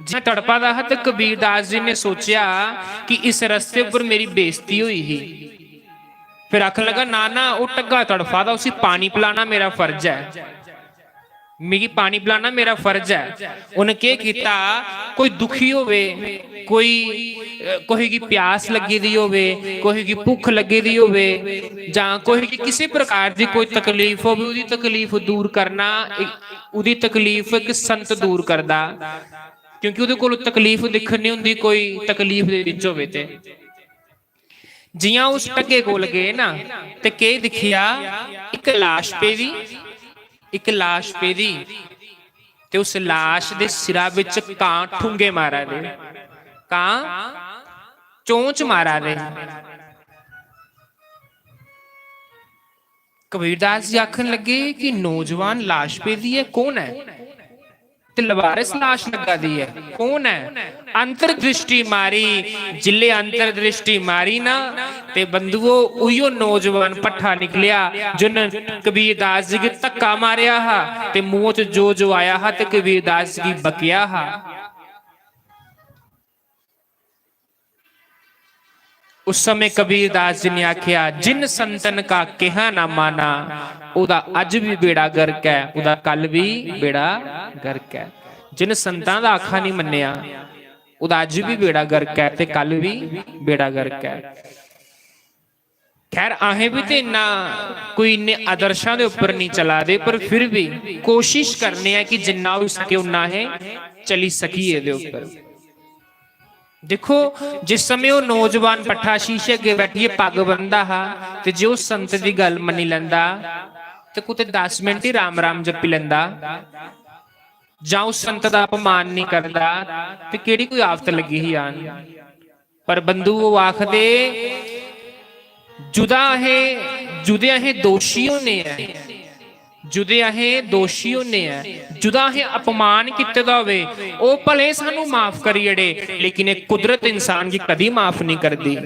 जियां तड़फा दा हा ते कबीरदास जी ने सोचेआ कि इस रस्ते उप्पर मेरी बेइज्जती होई ही। फिर आखन लगा, "ना, ना, ओह् ढग्गा तड़फा दा, उसी पानी पिलाना मेरा फर्ज ऐ, मिगी पानी पिलाना मेरा फर्ज ऐ।" उ'नें केह् कीता, कोई दुखी होवे, कोई, अ, कोहे गी प्यास लग्गी दी होवे, कोहे गी भुक्ख लग्गी दी होवे, जां कोहे गी किसी प्रकार दी कोई तकलीफ होवे, ओह्दी तकलीफ दूर करना, इ-, ओह्दी तकलीफ इक संत दूर करदा, क्योंकि ओह्दे कोल तकलीफ दिक्खनी होंदी, कोई तकलीफ दे बिच होवे ते। जियां उस ढग्गे कोल गे ना, ते केह् दिक्खेआ, इक लाश पेदी, इक लाश पेदी, ते उस लाश दे सिरा बिच कां ठुंगे मारा दे, कां चोंच मारा दे। कबीरदास जी आखन लगे कि नौजवान लाश पेदी ऐ, कौन ऐ? ते लवारस लाश लग्गा दी ऐ, कौन ऐ? अंतर्दृष्टि मारी, जिल्ले अंतर्दृष्टि मारी ना, ते बंधुओ, उइयो नौजवान भट्ठा निकलेआ जिन्न कबीरदास जी गी धक्का मारेआ हा ते मूंह च जो जो आया हा ते कबीरदास जी गी बकेआ हा। उस समय कबीरदास जी ने आख्या, "जिन संतन का किहा ना माना, ओदा अज भी बेड़ा गर्क ऐ, ओदा कल भी बेड़ा गर्क ऐ।" जिन संतां दा आखा नहीं मन्नेआ, ओदा अज भी बेड़ा गर्क ऐ ते कल भी बेड़ा गर्क ऐ। खैर, असें भी ते इन्ना कोई इन्ने आदर्शां दे उप्पर नहीं चला दे, पर फिर भी कोशिश करने आं कि जिन्ना होई सके उन्ना असें चली सकिए एह्दे उप्पर। दिक्खो, जिस समें ओह् नौजवान भट्ठा शीशे अग्गें बैठियै पग्ग बनदा हा, ते जे ओह् संत दी गल्ल मन्नी लैंदा, ते कुतै दस मिंट ही राम राम जप्पी लैंदा, जां उस संत दा अपमान निं करदा, ते केह्ड़ी कोई आफत लग्गी ही आन? पर बंधु, ओह् आखदे, जुदा असें, जुदे असें दोशी होने ऐ, जुदे असें दोशी होने ऐ, जुदा असें अपमान कीते दा होवे, ओह् भले सानू माफ करी ओड़े, लेकिन एह् कुदरत इंसान गी कदी माफ नहीं करदी।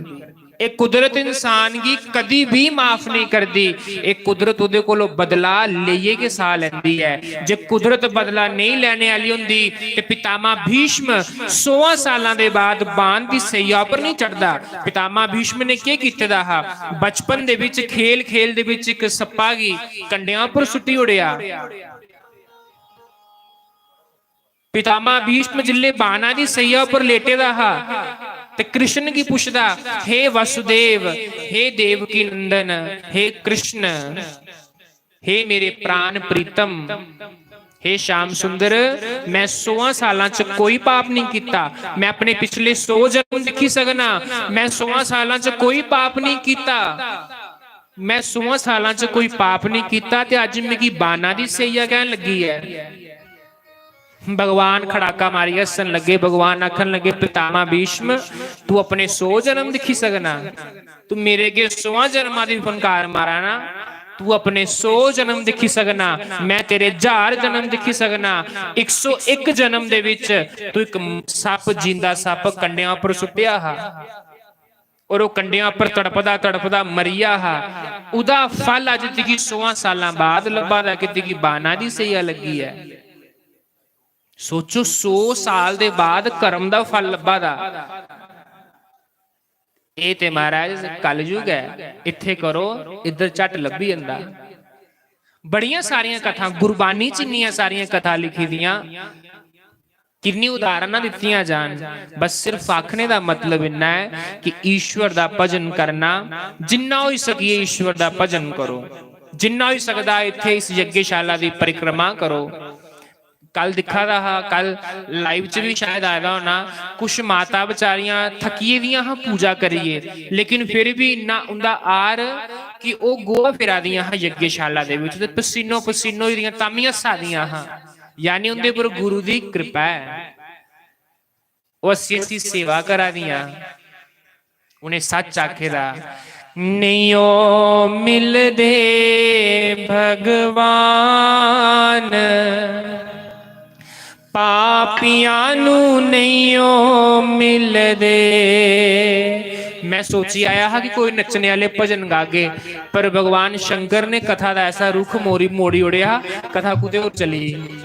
एह् कुदरत इंसान गी कदी भी माफ नहीं करदी। एह् कुदरत ओह्दे कोलों बदला लेइयै गै साह लैंदी ऐ। जे कुदरत बदला नहीं लैने आह्ली होंदी, ते पितामह भीष्म सोलह सालां दे बाद बाण दी सैया पर नहीं चढ़दा। पितामह भीष्म ने केह् कीते दा हा? बचपन दे विच, खेल खेल दे विच इक सप्पा गी कंडेआं पर सुट्टी ओड़ेआ। पितामह भीष्म जिल्ले बाणा दी सैया पर लेटे दा हा, ते कृष्ण गी पुछदा, "हे वसुदेव, हे देवकी नंदन, हे कृष्ण, हे मेरे प्राण प्रीतम, हे श्याम सुंदर, मैं सोलह सालां च कोई पाप नहीं कीता। मैं अपने पिछले सौ जन्म दिक्खी सकना, मैं सोलह सालां च कोई पाप नहीं कीता, मैं सोलह सालां च कोई पाप नहीं कीता, ते अज मिगी बाणा दी सैया कहन लगी है।" भगवान खड़ाका मारियै हस्सन लगे। भगवान आखन लगे, "पितामह भीष्म, तू अपने सौ जन्म दिक्खी सकना? तू मेरे अग्गें सौ जन्मां दी फनकार मारा ना? तू अपने सौ जन्म दिक्खी सकना? मैं तेरे हजार जन्म दिक्खी सकना।" इक सौ इक जन्म दे विच तू इक सप्प, जींदा सप्प कंडेआं पर सुट्टेआ हा, और ओह् कंडेआं पर तड़पदा तड़पदा मरी गेआ हा। ओह्दा फल अज्ज तुगी सोआं सालां बाद लब्भा दा कि तुगी बाणा दी सैया लग्गी ऐ। सोचो, सौ साल दे बाद कर्म दा फल लब्भा दा। एह् ते महाराज कलयुग ऐ, इत्थै करो, इद्धर झट लब्भी जंदा। बड़ियां सारियां कथां, गुरबानी च इन्नियां सारियां कथां लिखी दियां, किन्नी उदाहरणां दित्तियां जान। बस सिर्फ आखने दा मतलब इन्ना ऐ कि ईश्वर दा भजन करना, जिन्ना होई सकिए ईश्वर दा भजन करो, जिन्ना होई सकदा इत्थै इस यज्ञशाला दी परिक्रमा करो। कल दिक्खा दा हा, कल live च बी शायद आए दा होना, कुछ माता बेचारियां थक्की दियां हां पूजा करियै, लेकिन फिर बी इन्ना उंदा आर कि ओह् गोहा फिरा दियां हां यज्ञशाला दे बिच ते पसीनो पसीनो होई दियां, तां बी हस्सा दियां हां। यानी उंदे पर गुरु दी कृपा ऐ। ओह् हस्सी हस्सी सेवा करा दियां। उ'नें सच्च आखे दा, "नेईं ओ मिलदे भगवान, पापियां नू नेईं ओ मिलदे।" मैं सोची आया हा कि कोई नच्चने आह्ले भजन गागे, पर भगवान शंकर ने कथा दा ऐसा रुख मोड़ी, मोड़ी ओड़ेआ, कथा कुतै होर चली गेई।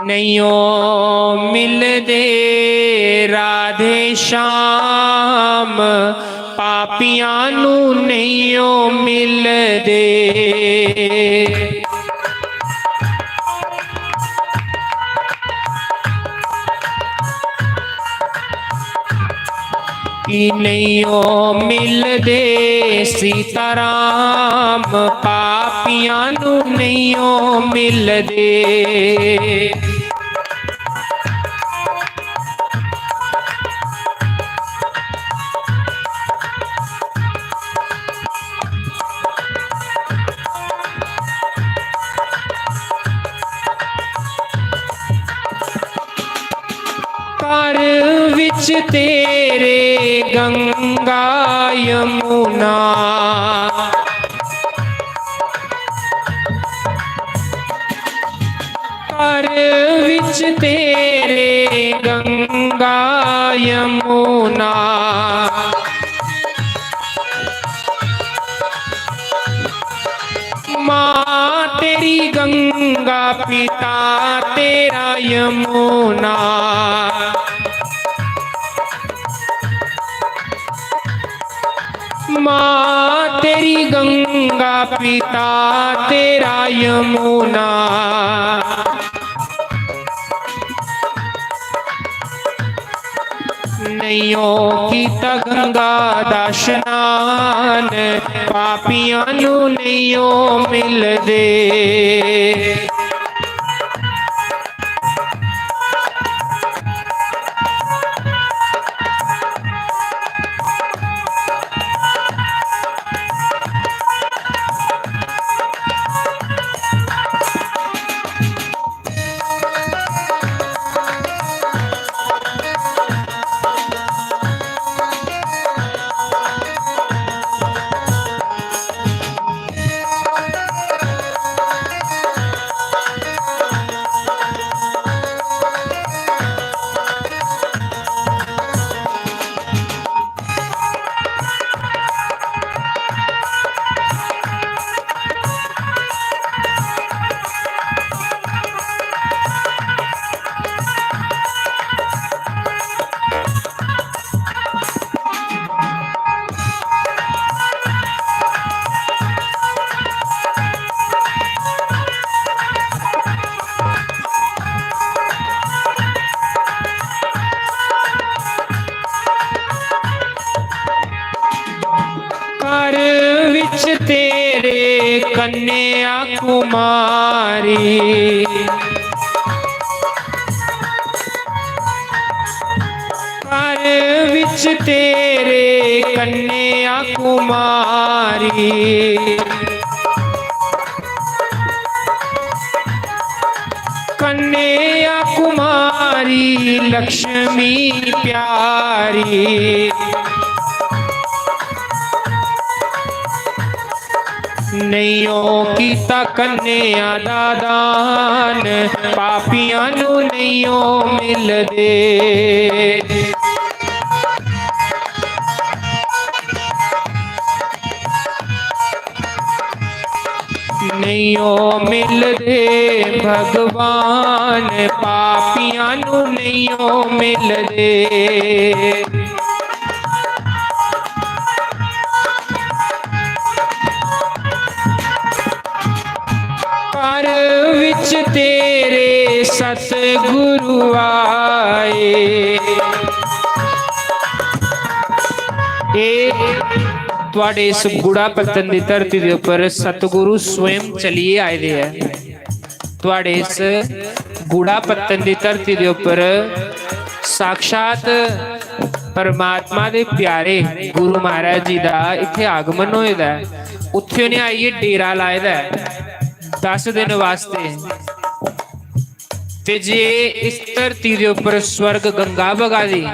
नेईं ओ मिलदे राधे श्याम, पापियां नू नेईं ओ मिलदे। कि नेईं ओ मिलदे सीताराम, पापियां नू नेईं ओ मिलदे। घर विच तेरे गंगा यमुना, घर विच तेरे गंगा यमुना। माँ तेरी गंगा, पिता तेरा यमुना। माँ तेरी गंगा, पिता तेरा यमुना। नेईं ओ कीता गंगा दा शनान, पापियां नू नेईं ओ मिलदे। घर विच तेरे कन्या कुमारी, घर विच तेरे कन्या कुमारी। कन्या कुमारी लक्ष्मी प्यारी। नेईं ओ कीता कन्या दा दान, पापियां नू नेईं ओ मिलदे। नेईं ओ मिलदे भगवान, पापियां नू नेईं ओ मिलदे। घर विच तेरे सतगुरु आए। ए थुआड़े इस गुड़ा पत्तन दी धरती दे उप्पर सतगुरु स्वयं चलिए आए दे ऐ। थुआड़े इस गुड़ा पत्तन दी धरती दे उप्पर साक्षात परमात्मा दे प्यारे गुरु महाराज जी दा इत्थै आगमन होए दा ऐ। उत्थै उ'नें आइयै डेरा लाए दा ऐ दस दिन वास्ते। ते जे इस धरती दे उप्पर स्वर्ग गंगा बगा दी,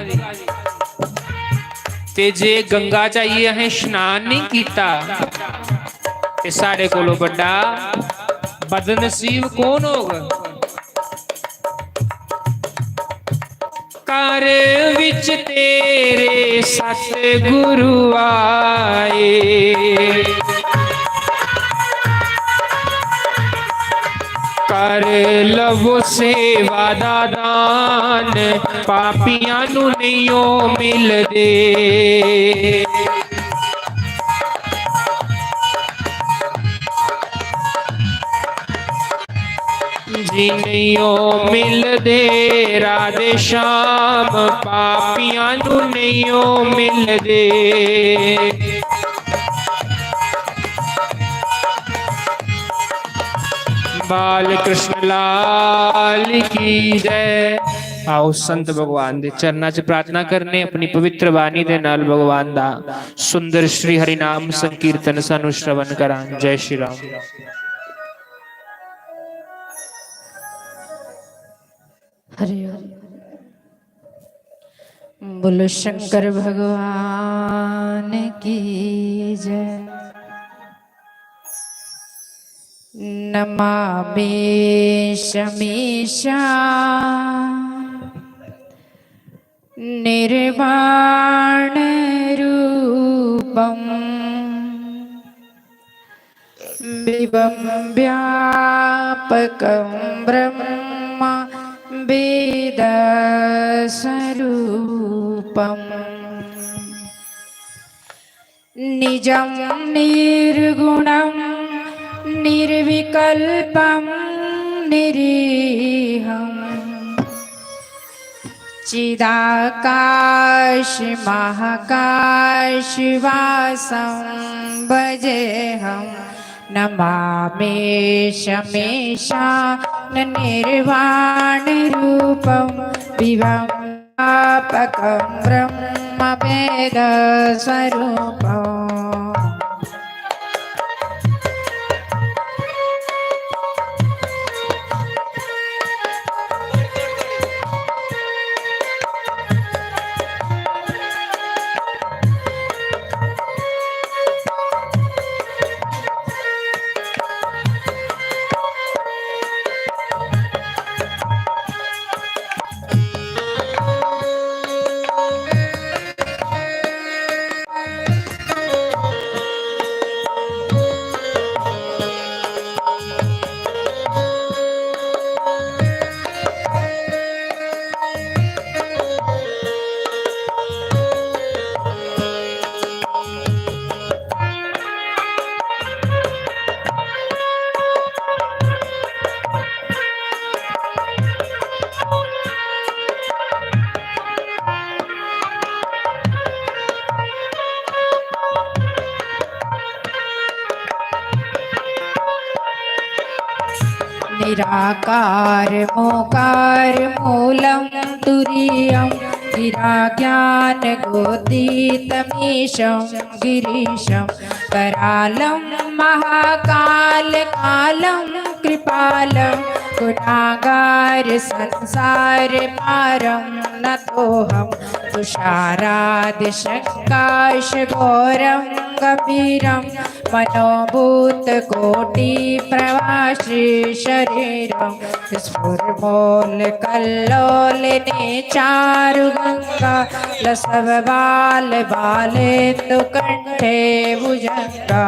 ते जे गंगा च आइयै असें स्नान नेईं कीता, ते साढ़े कोलों बड्डा बदनसीब कौन होग? घर विच तेरे सतगुरु आए, कर लवो सेवा दा दान, पापियां नू नहीं ओ मिलदे। जी नहीं ओ मिलदे राधे श्याम, पापियां नू नहीं ओ मिलदे। बाल कृष्ण लाल की जय। आओ, संत भगवान दे चरणा च प्रार्थना करने, अपनी पवित्र बाणी दे नाल भगवान दा सुंदर श्री हरिनाम संकीर्तन सानू श्रवण करां। जय श्री राम। हरि ओम। बोलो शंकर भगवान की जय। नमामि शमीशा निर्वाण रूपम। बिम्बं व्यापकं ब्रह्म वेदस्वरूपम्। निजं निर्गुणं निर्विकल्पं निरीहम्। चिदाकाश महाकाश वासं भजेऽहं। नमामि शमीशान निर्वाण रूपं विभं व्यापकं ब्रह्म वेद स्वरूपम्। निराकार मोकार मूलं तुरीयं गिरा ज्ञानगोदीतमीशं गिरीशं करालं महाकाल कालं कृपालं गुणागार संसार पारं नतोऽहं तुषारादिशङ्काश घोरं गम्भीरं मनोभूतकोटिप्रवासी शरीरं स्फुरमूलकल्लोलिनी चारुगङ्गा लसव बाल बालेन्दुकण्ठे भुजङ्गा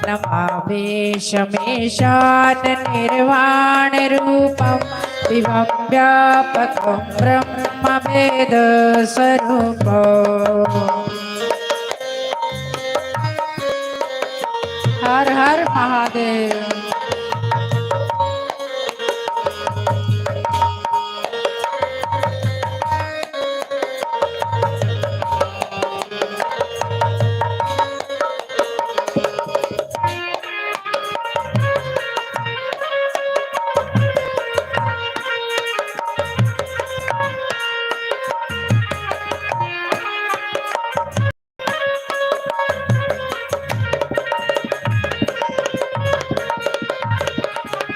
नमामि शमीशान निर्वाण रूपं विभं व्यापकं ब्रह्म वेद स्वरूपम्। हर हर महादेव।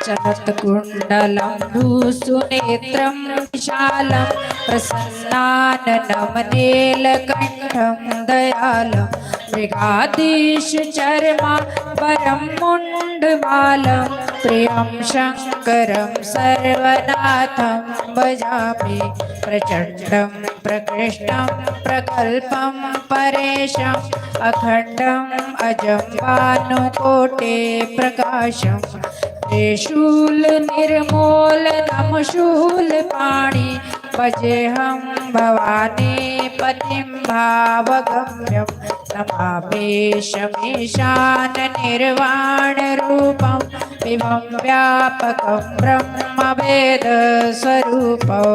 सनत्कुण्डलं भूसुनेत्रं विशालं प्रसन्नाननमनीलकण्ठं दयालं मृगाधीशचर्माम्बरं मुण्डमालं प्रियं शङ्करं सर्वनाथं भजामि। प्रचण्डं प्रकृष्टं प्रकल्पं परेशं अखण्डं अजं भानुकोटि प्रकाशं त्रिशूल निर्मूल नम शूल पाणि भजेहं भवानी पतिं भावगम्यं नमामि शमीशान निर्वाण रूपं विभं व्यापकं ब्रह्म वेद स्वरूपं।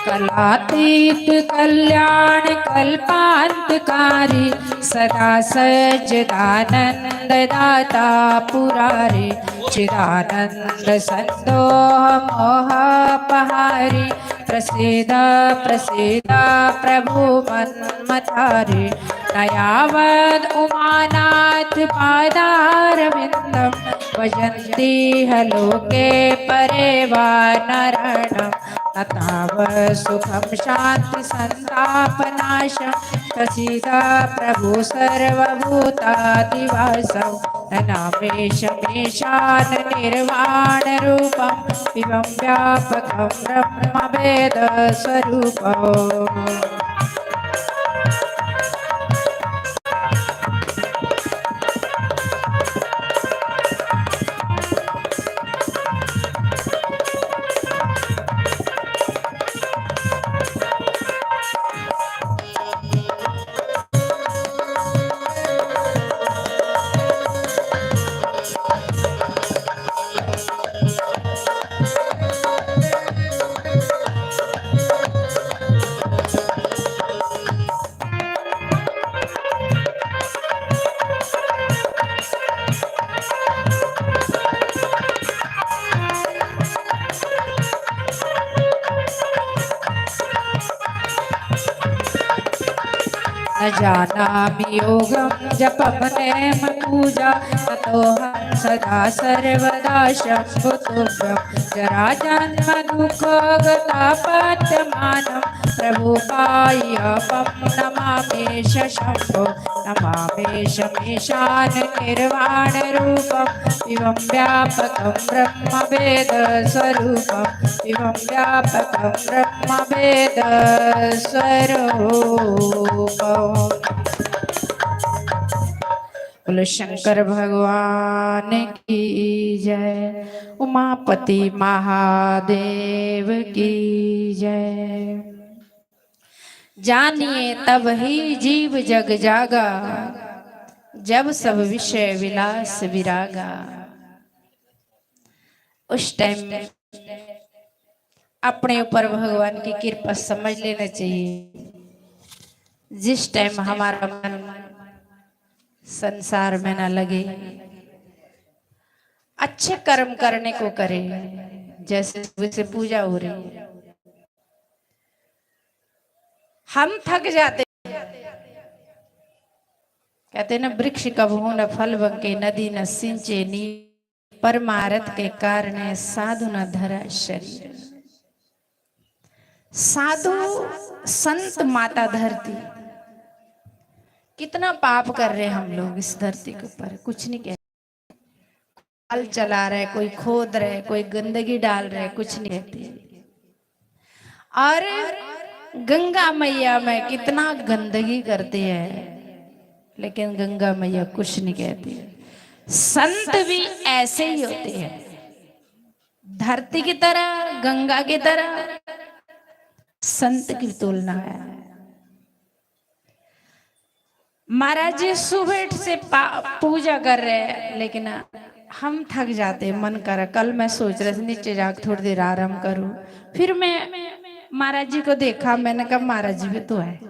कलातीत कल्याण कल्पांतकारी सदा सज्जदानंद दाता पुरारी चिदानंद संदोह मोहापहारी प्रसीद प्रसीद प्रभु मन्मथारी। न यावद् उमानाथ पादारविन्दं भजन्तीह लोके परे वा नराणाम्। न तावत् सुखं शान्ति सन्तापनाशं प्रसीद प्रभु सर्वभूताधिवासम्। नमामि शमीशान निर्वाण रूपं विभं व्यापकं ब्रह्म वेद स्वरूपम्। न जानामि योगं जपं नेम पूजा, ततोऽहं सदा सर्वदा शम्भो तुभ्यं। जराजन्मदुःखगतापत्यमानं प्रभु पाहि आपं नमामि शम्भो। नमामि शमीशान निर्वाण रूपं विभं व्यापकं ब्रह्म वेद स्वरूपं विभं व्यापकं ब्रह्म वेद स्वरूपम्। बोलो शंकर भगवान की जय, उमापति महादेव की जय। जानिए तब ही जीव जग जागा, जब सब विषय विलास विरागा। उस टाइम अपने ऊपर भगवान की कृपा समझ लेना चाहिए। जिस टाइम हमारा मन संसार में ना लगे, अच्छे कर्म करने को करे, जैसे सुबह से पूजा हो रही है। हम थक जाते हैं। कहते ना, वृक्ष कबहू न फल बंके, नदी न सिंचे नीर, परमारथ के कारण साधु न धरा शरीर। साधु संत माता धरती, कितना पाप कर रहे हैं हम लोग इस धरती के ऊपर, कुछ नहीं कहते। हल चला रहे, कोई खोद रहे, कोई गंदगी डाल रहे, कुछ नहीं कहते। और गंगा मैया में कितना गंदगी करते हैं, लेकिन गंगा मैया कुछ नहीं कहती। संत भी ऐसे ही होते हैं, धरती की तरह, गंगा की तरह संत की तुलना है। महाराज जी सुबह से पा-, पूजा कर रहे हैं, लेकिन हम थक जाते हैं। मन कर, कल मैं सोच रहे थे नीचे जाकर थोड़ी देर आराम करूं, फिर मैं महाराज जी को देखा, मैंने कहा, महाराज जी भी तो है,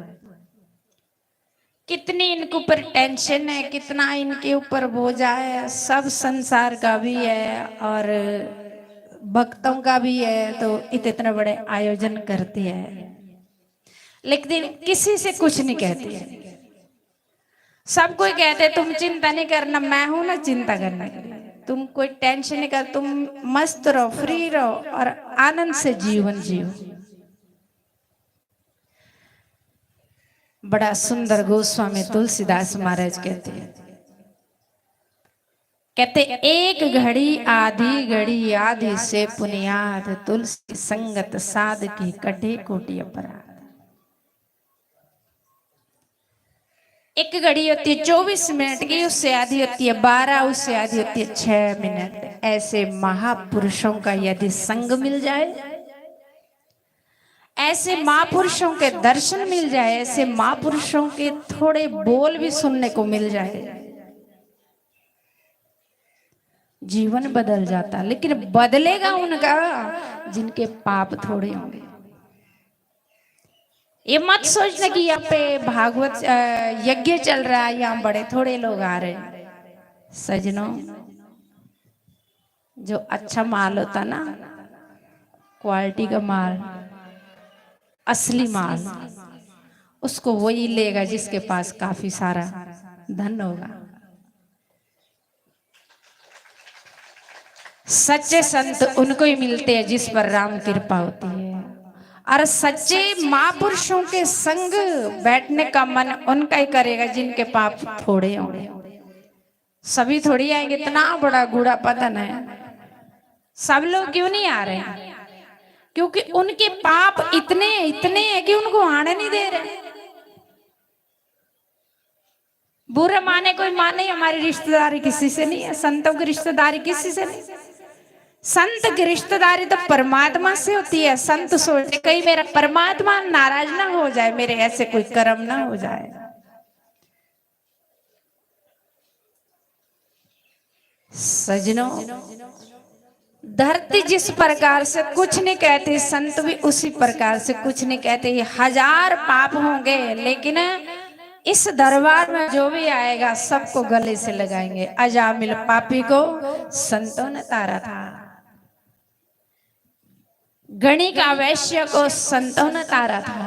कितनी इनके ऊपर टेंशन है, कितना इनके ऊपर बोझा है, सब संसार का भी है और भक्तों का भी है, तो इत-, इतने बड़े आयोजन करते हैं, लेकिन किसी से कुछ नहीं कहते। सब कोई कहते, "तुम चिंता नहीं करना, मैं हूं ना चिंता करने के लिए, तुम कोई टेंशन नहीं कर, तुम मस्त रहो, फ्री रहो और आनंद से जीवन जियो।" बड़ा सुंदर गोस्वामी तुलसीदास महाराज कहते हैं, कहते, "एक घड़ी आधी घड़ी आधी से पुनियाद, तुलसी संगत साध की कटे कोटि अपराध।" एक घड़ी होती है चौबीस मिनट की, उससे आधी होती है बारह, उससे आधी होती है छह मिनट। ऐसे महापुरुषों का यदि संग मिल जाए, ऐसे महापुरुषों के दर्शन मिल जाए, ऐसे महापुरुषों के थोड़े बोल भी सुनने को मिल जाए, जीवन बदल जाता। लेकिन बदलेगा उनका जिनके पाप थोड़े होंगे। ये मत सोचना कि यहाँ पे भागवत, अ, यज्ञ चल रहा है, यहाँ बड़े थोड़े लोग आ रहे हैं। सजनों, जो अच्छा माल होता ना, क्वालिटी का माल, असली माल, उसको वही लेगा जिसके पास काफी सारा धन होगा। सच्चे संत उनको ही मिलते हैं जिस पर राम कृपा होती है, और सच्चे महापुरुषों के संग बैठने का मन उनका ही करेगा जिनके पाप थोड़े होंगे। सभी थोड़ी आएंगे, इतना बड़ा गूढ़ा पतन है, सब लोग क्यों नहीं आ रहे हैं? क्योंकि उनके पाप इतने, इतने हैं कि उनको आने नहीं दे रहे। बुरा माने कोई माने, हमारी रिश्तेदारी किसी से नहीं है, संतों की रिश्तेदारी किसी से नहीं। संत की रिश्तेदारी तो परमात्मा से होती है। संत सोचते, कहीं मेरा परमात्मा नाराज ना हो जाए, मेरे ऐसे कोई कर्म ना हो जाए। सजनों, धरती जिस प्रकार से कुछ नहीं कहती, संत भी उसी प्रकार से कुछ नहीं कहते। ये हजार पाप होंगे, लेकिन इस दरबार में जो भी आएगा, सबको गले से लगाएंगे। अजामिल पापी को संतों ने तारा था, गणिका वैश्य को संतों ने तारा था,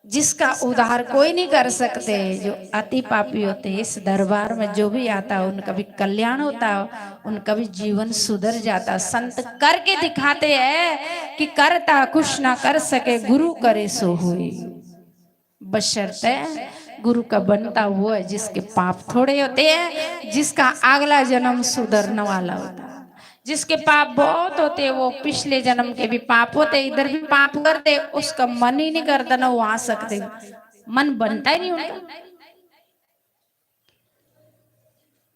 जिसका उद्धार कोई नहीं कर सकते। जो अति पापी होते, इस दरबार में जो भी आता, उनका भी कल्याण होता, उनका भी जीवन सुधर जाता। संत करके दिखाते हैं कि करता कुछ ना कर सके, गुरु करे सो होई। बशर्ते गुरु का बनता वो है जिसके पाप थोड़े होते हैं, जिसका अगला जन्म सुधरने वाला होता है। जिसके पाप बहुत होते हैं, वो पिछले जन्म के भी पाप होते, इधर भी पाप करते, उसका मन ही नहीं करता ना वो आ सकते, मन बनता ही नहीं उनका।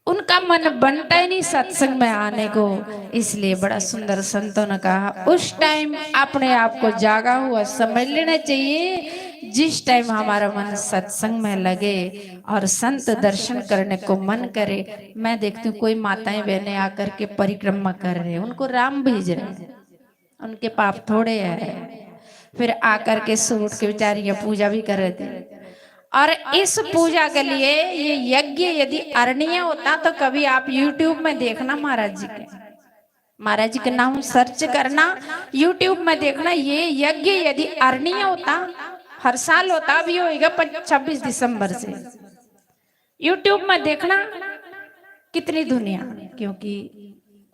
उनका मन बनता ही नहीं सत्संग में आने को। इसलिए बड़ा सुंदर संतों ने कहा, उस टाइम अपने आप को जागा हुआ समझ लेना चाहिए, जिस टाइम हमारा मन सत्संग में लगे और संत दर्शन करने को मन करे। मैं देखती हूँ कोई माताएं बहनें आकर के परिक्रमा कर रहे हैं, उनको राम भेज रहे हैं, उनके पाप थोड़े हैं। फिर आकर के सूट के बेचारियां पूजा भी कर रही थी। और इस पूजा के लिए ये यज्ञ यदि अरणीय होता तो कभी आप YouTube में देखना महाराज जी के, महाराज जी के नाम सर्च करना, YouTube में देखना, ये यज्ञ यदि अरणीय होता, हर साल होता भी होएगा पच-, छब्बीस दिसंबर से। YouTube में देखना कितनी दुनिया, क्योंकि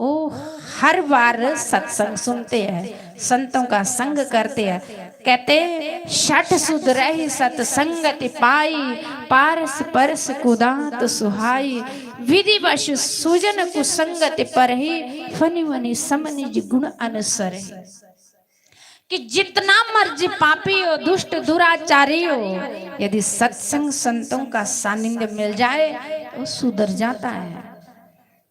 वो हर बार सत्संग सुनते हैं, संतों का संग करते हैं। कहते, "छठ सुध रही सत्संगति पाई, पारस परस कुदांत सुहाई। विधिवश सुजन कुसंगति परही, फनि वनि सम निज गुण अनुसरही।" कि जितना मर्जी पापी हो, दुष्ट दुराचारी हो, यदि सत्संग संतों का सानिध्य मिल जाए तो सुधर जाता है,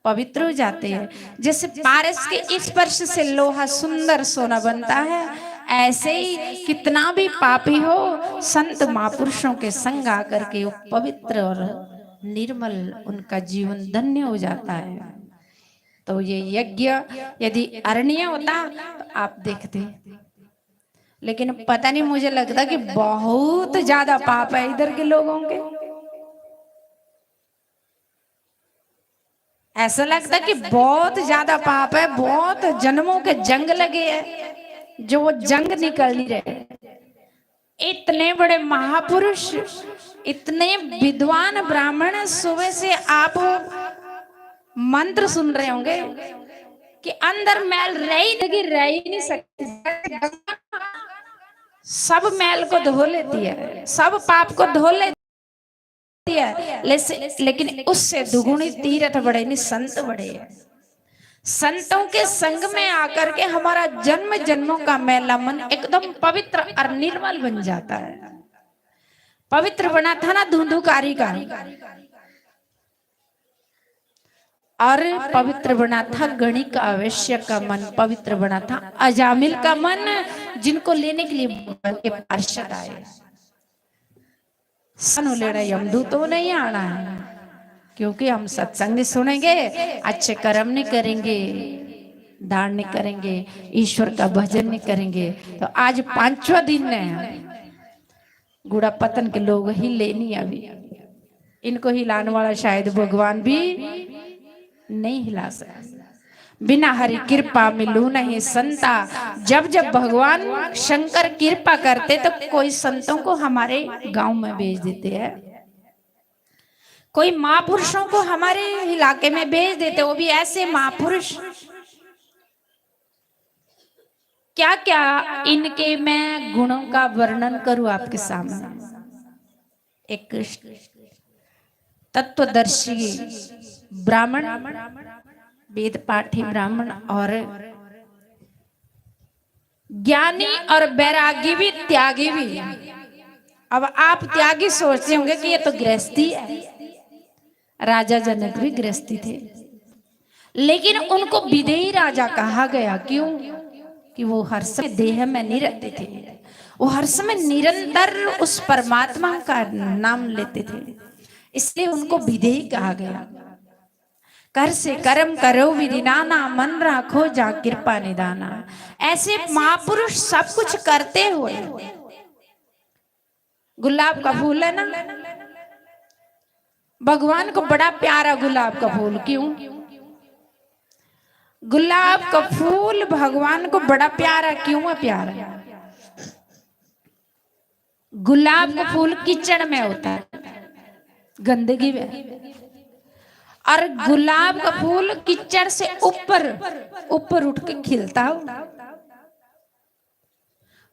पवित्र हो जाते हैं। जैसे पारस के स्पर्श से लोहा सुंदर सोना बनता है, ऐसे ही कितना भी पापी हो, संत महापुरुषों के संग आकर के वो पवित्र और निर्मल, उनका जीवन धन्य हो जाता है। तो ये यज्ञ यदि अरणीय होता तो आप देखते, लेकिन पता नहीं, मुझे लगता कि बहुत ज्यादा पाप है इधर के लोगों के। ऐसा लगता कि बहुत ज्यादा पाप है, बहुत जन्मों के जंग लगे हैं, जो वो जंग निकल नहीं रहे। इतने बड़े महापुरुष, इतने विद्वान ब्राह्मण, सुबह से आप मंत्र सुन रहे होंगे कि अंदर मैल रही नहीं, रही नहीं सकती, सब मैल को धो लेती है, सब पाप को धो लेती है, लेसे-, लेकिन उससे दुगुनी तीर्थ बड़े नहीं, संत बड़े हैं। संतों के संग में आकर के हमारा जन्म जन्मों का मैला मन एकदम पवित्र और निर्मल बन जाता है। पवित्र बना था ना धुंधुकारी का, और पवित्र बना था गणिक आवश्यक का मन, पवित्र बना था अजामिल का मन, जिनको लेने के लिए भगवान के पार्षद आए। सानू लेना यमदूतों नहीं आना है, क्योंकि हम सत्संग नहीं सुनेंगे, अच्छे कर्म नहीं करेंगे, दान नहीं करेंगे, ईश्वर का भजन नहीं करेंगे। तो आज पांचवा दिन है, गुड़ा पतन के लोग ही ले नहीं अभी, इनको हिलाने वाला शायद भगवान भी नहीं हिला सकता। बिना हरि कृपा मिलू नहीं संता। जब जब भगवान शंकर कृपा करते तो कोई संतों को हमारे गांव में भेज देते हैं, कोई महापुरुषों को हमारे इलाके में भेज देते, वो भी ऐसे महापुरुष। क्या क्या इनके मैं गुणों का वर्णन करूं आपके सामने। एक तत्वदर्शी ब्राह्मण, वेद पाठी ब्राह्मण और ज्ञानी और बैरागी भी, त्यागी भी। अब आप त्यागी सोचते होंगे कि ये तो गृहस्थी है, राजा जनक भी गृहस्थी थे, लेकिन उनको विदेही राजा कहा गया। क्यों? कि वो हर समय देह में नहीं रहते थे, वो हर समय निरंतर उस परमात्मा का नाम लेते थे, इसलिए उनको विदेही कहा गया। कर से कर्म करो विधि नाना, मन राखो जा कृपा निदाना। ऐसे महापुरुष सब कुछ करते हुए, गुलाब का फूल है ना, भगवान को बड़ा प्यारा गुलाब का फूल। क्यों? गुलाब का फूल भगवान को बड़ा प्यारा क्यों है? प्यारा, गुलाब का फूल कीचड़ में होता है, गंदगी में, और गुलाब का फूल कीचड़ से ऊपर, ऊपर उठ के खिलता हो,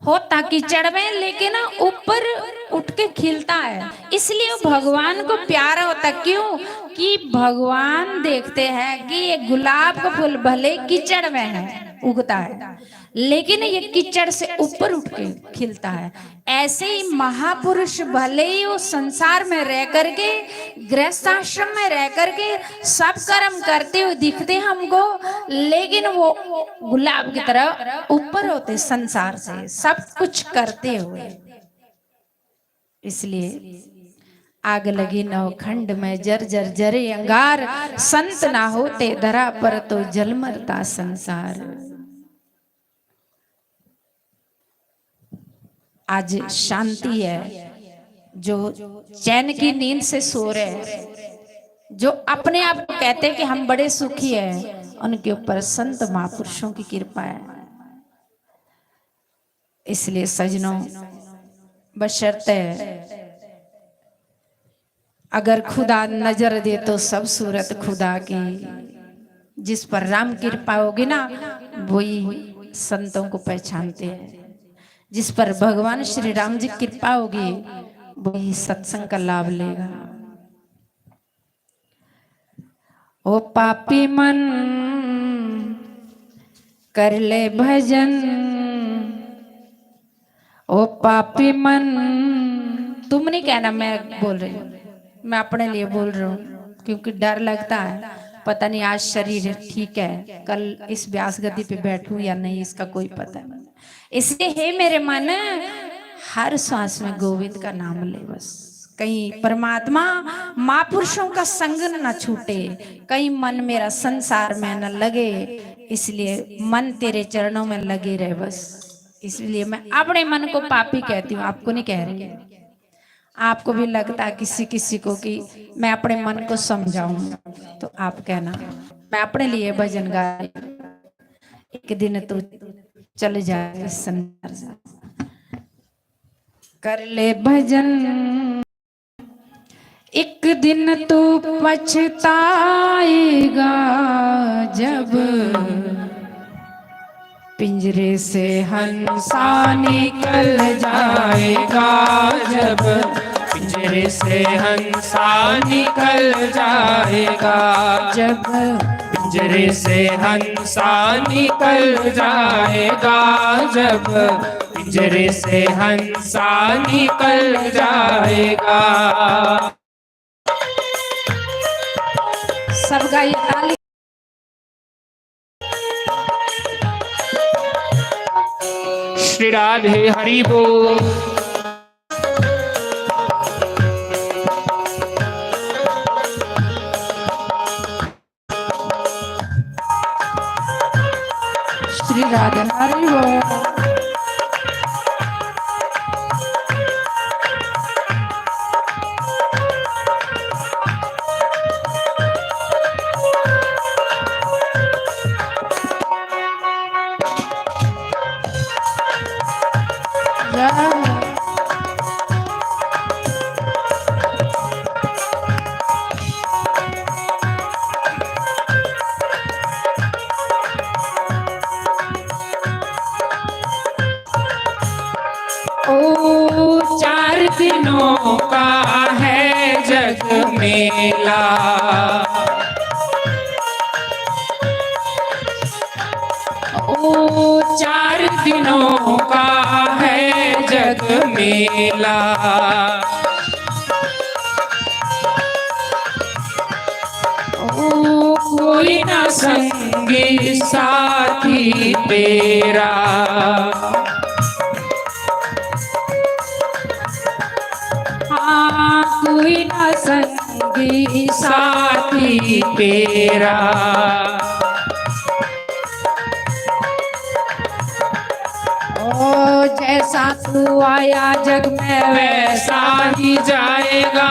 होता कीचड़ में, लेकिन ऊपर उठ के खिलता है, इसलिए वो भगवान को प्यारा होता। क्यों? कि भगवान देखते हैं कि ये गुलाब का फूल भले कीचड़ में है, उगता है, लेकिन ये कीचड़ से ऊपर उठ के खिलता है। ऐसे ही महापुरुष भले ही वो संसार में रह करके, गृहस्थाश्रम में रह करके सब कर्म करते हुए दिखते हमको, लेकिन वो गुलाब की तरह ऊपर होते संसार से, सब कुछ करते हुए। इसलिए आग लगी नौ खंड में, जर जर जरे अंगार, संत ना होते धरा पर तो जल मरता संसार। आज शांति है, जो चैन की नींद से सो रहे हैं, जो अपने आप को कहते हैं कि हम बड़े सुखी हैं, उनके ऊपर संत महापुरुषों की कृपा है। इसलिए सजनों, बशर्ते अगर खुदा नजर दे तो सब सूरत खुदा की। जिस पर राम कृपा होगी ना, वही संतों को पहचानते हैं। जिस पर भगवान श्री राम जी कृपा होगी, वही सत्संग का लाभ लेगा। ओ पापी मन, कर ले भजन। ओ पापी मन, तुम नहीं कहना मैं बोल रही हूँ, मैं अपने लिए बोल रही हूँ, क्योंकि डर लगता है, पता नहीं आज शरीर ठीक है, कल इस ब्यास गद्दी पे बैठूं या नहीं, इसका कोई पता नहीं। इसलिए हे मेरे मन, हर सांस में गोविंद का नाम ले बस। कहीं परमात्मा महापुरुषों का संग न छूटे, कहीं मन मेरा संसार में न लगे, इसलिए मन तेरे चरणों में लगे रहे बस। इसलिए मैं अपने मन को पापी कहती हूँ, आपको नहीं कह रही। आपको भी लगता है किसी किसी को कि मैं अपने मन को समझाऊं, तो आप कहना, मैं अपने लिए भजन गा रही हूँ। एक दिन तू चल जाएगा संसार से। कर ले भजन, एक दिन तू पछताएगा, जब पिंजरे से हंसा निकल जाएगा, जब पिंजरे से हंसा निकल जाएगा, जब पिंजरे से हंसा निकल जाएगा, जब पिंजरे से हंसा निकल जाएगा। सब गाइए ताली। श्री राधे हरि बोल। श्री राधे हरि बोल। ओ चार दिनों का है जग मेला, ओ चार दिनों का है जग मेला। ओ कोई ना संगी साथी तेरा, हाँ कोई ना संगी साथी तेरा। ओ जैसा तू आया जग में वैसा ही जाएगा।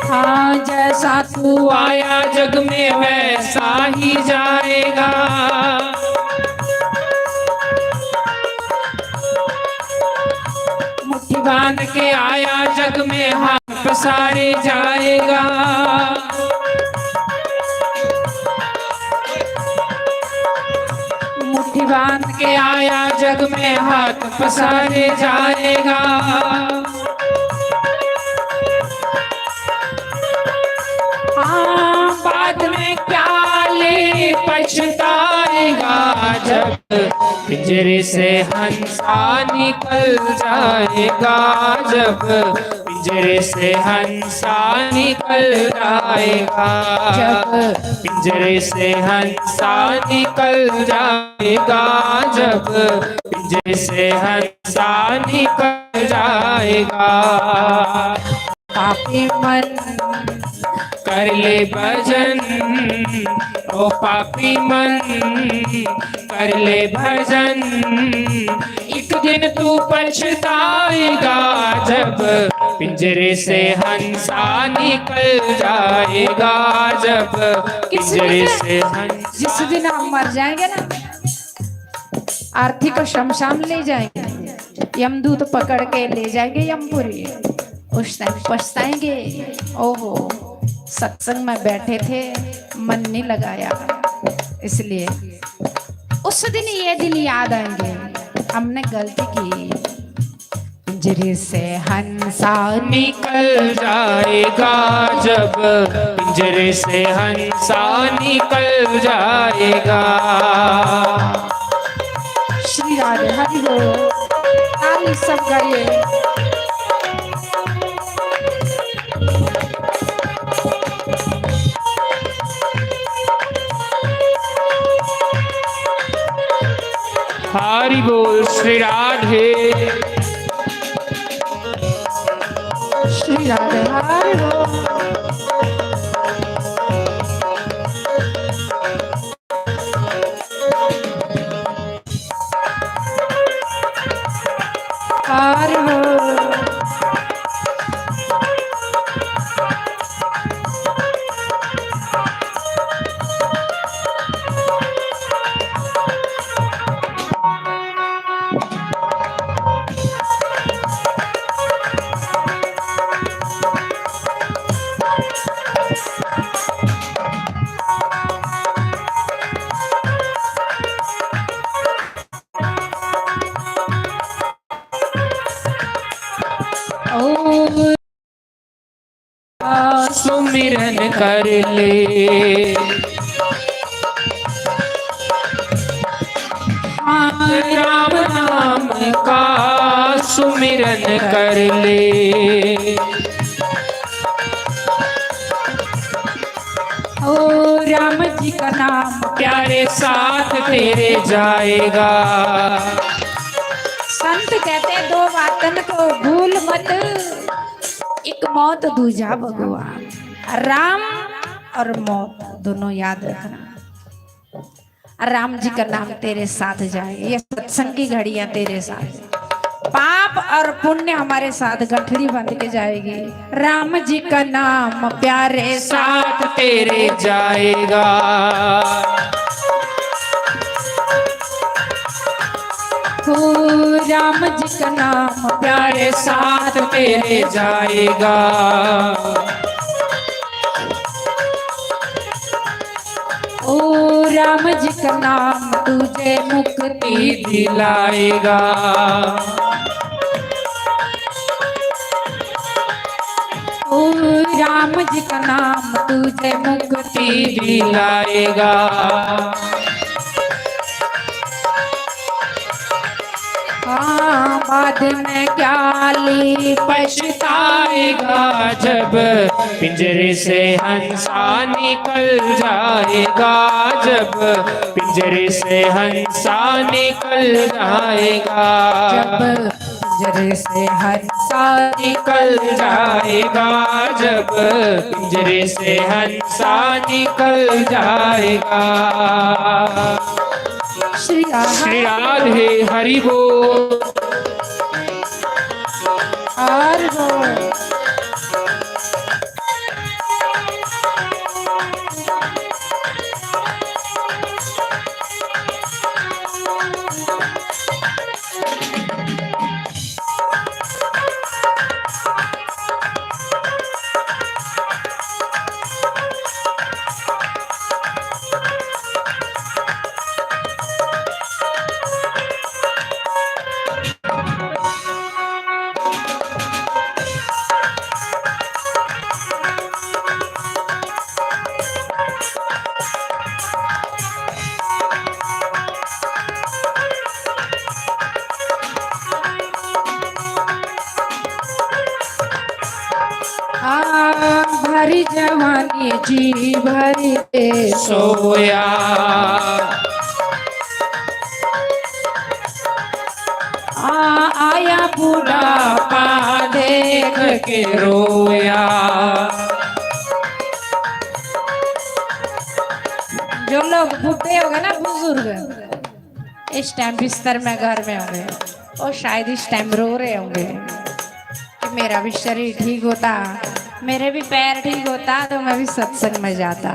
हाँ जैसा तू आया जग में वैसा ही जाएगा। मुट्ठी बांध के आया जग में हाथ पसारे जाएगा। मुट्ठी बांध के आया जग में हाथ पसारे जाएगा। हाँ बाद में क्या ले पछताएगा, जब पिंजरे से हंसा निकल जाएगा, जब पिंजरे से हंसा निकल जाएगा, जब पिंजरे से हंसा निकल जाएगा, जब पिंजरे से हंसा निकल जाएगा। पापी मन कर ले भजन, ओ पापी मन कर ले भजन, एक दिन तू पछताएगा, जब पिंजरे से हंसा निकल जाएगा, जब पिंजरे से हंस जिस दिन हम मर जाएंगे ना, आरती को शमशान ले जाएंगे, यमदूत पकड़ के ले जाएंगे यमपुरी। उस टाइम पछताएंगे, ओहो, सत्संग में बैठे थे, मन नहीं लगाया। इसलिए उस दिन, ये दिन याद आएंगे, हमने गलती की। पिंजरे से हंसा निकल जाएगा, जब पिंजरे से हंसा निकल जाएगा। श्री राधे हरि बोल। ताली सब गाइए। हरि बोल श्री राधे। श्री राधे हरि बोल। हरि बोल। सुमिरन कर ले। हाँ, राम नाम का सुमिरन कर ले। ओ राम जी का नाम प्यारे साथ तेरे जाएगा। संत कहते, दो बातन को भूल मत, एक मौत, दूजा भगवान। राम और मौत दोनों याद रखना। और राम जी का नाम तेरे साथ जाए, ये सत्संग की घड़ियां तेरे साथ, पाप और पुण्य हमारे साथ गठड़ी बंध के जाएगी। राम जी का नाम प्यारे साथ तेरे जाएगा। हो राम जी का नाम प्यारे साथ तेरे जाएगा। ओ राम जी का नाम तुझे मुक्ति दिलाएगा। ओ राम जी का नाम तुझे मुक्ति दिलाएगा। हाँ, बाद में क्या ले पछताएगा जब पिंजरे से हंसा निकल जाएगा, जब पिंजरे से हंसा निकल जाएगा। जब पिंजरे से हंसा निकल जाएगा, जब पिंजरे से हंसा निकल जाएगा। श्री राधे। श्री राधे हरि बोल। हरि बोल। आ, भरी जवानी जी भरी के सोया। आ, आया बुढ़ापा देख के रोया। जो लोग बूढ़े हो गए ना, बुजुर्ग, इस टाइम बिस्तर में घर में होंगे, वो शायद इस टाइम रो रहे होंगे कि मेरा भी शरीर ठीक होता, मेरे भी पैर ठीक होता तो मैं भी सत्संग में जाता।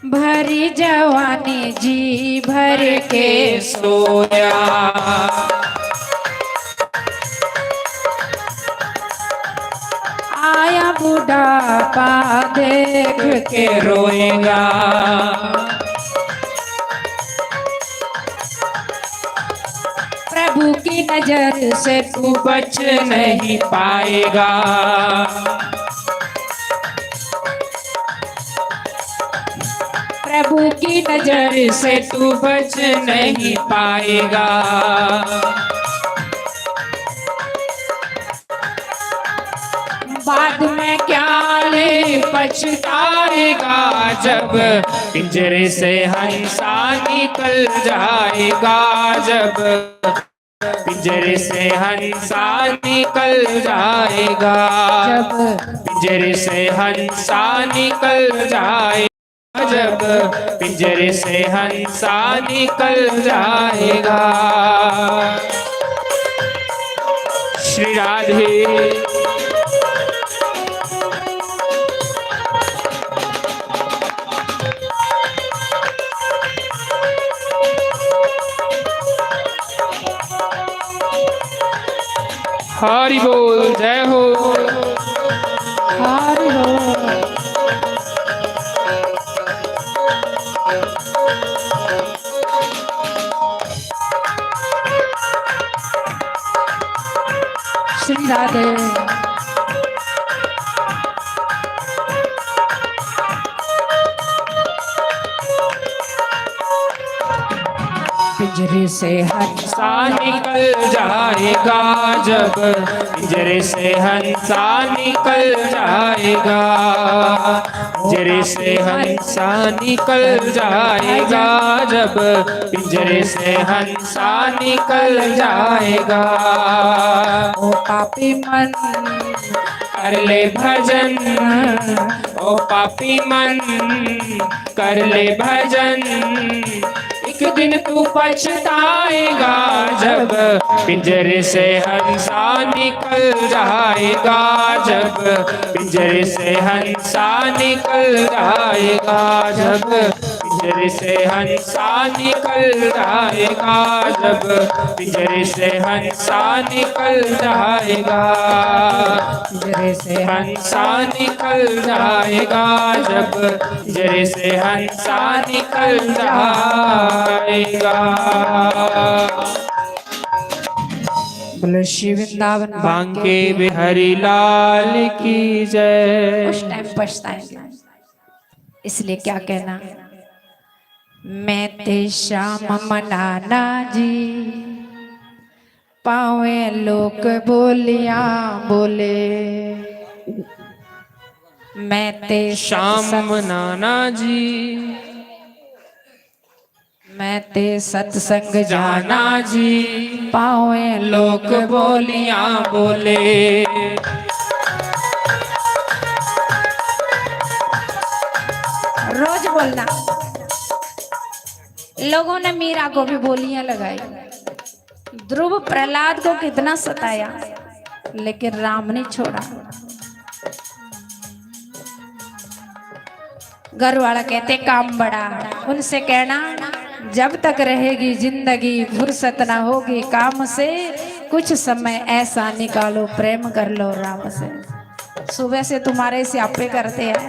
भरी जवानी जी भर के सोया। आया बुढ़ापा देख के रोएगा। प्रभु की नजर से तू बच नहीं पाएगा। प्रभु की नजर से तू बच नहीं पाएगा। बाद में क्या ले पछताएगा जब पिंजरे से हंसा निकल जाएगा जब, पिंजरे से हंसा निकल जाएगा जब, पिंजरे से हंसा निकल जाएगा जब, पिंजरे से हंसा निकल जाएगा। श्री राधे। हरि बोल, जय हो। हरि बोल। श्री राधे। पिंजरे से हंसा निकल जाएगा जब, पिंजरे से हंसा निकल जाएगा, पिंजरे से हंसा निकल जाएगा जब, पिंजरे से हंसा निकल जाएगा। ओ पापी मन, कर ले भजन, ओ पापी मन, कर ले भजन। एक दिन तू पछताएगा जब, पिंजरे से हंसा निकल जाएगा जब, पिंजरे से हंसा निकल जाएगा जब, पिंजरे से हंसा निकल जाएगा जब, पिंजरे से हंसा निकल जाएगा, पिंजरे से हंसा निकल जाएगा जब, पिंजरे से हंसा निकल जाएगा। बोलो श्री वृंदावन बांके बिहारी लाल की जय। उस टाइम पछताएंगे, इसलिए क्या कहना, मैं ते श्याम मनाना जी, पावे लोक बोलियां बोले। मैं ते श्याम सत्संग मनाना जी, मैं ते सत्संग जाना जी, पावे लोक बोलियां बोले। रोज बोलना। लोगों ने मीरा को भी बोलियां लगाई। ध्रुव प्रहलाद को कितना सताया, लेकिन राम नहीं छोड़ा। घर वाला कहते काम बड़ा, उनसे कहना, जब तक रहेगी जिंदगी फुर्सत ना होगी काम से, कुछ समय ऐसा निकालो प्रेम कर लो राम से। सुबह से तुम्हारे स्यापे करते हैं,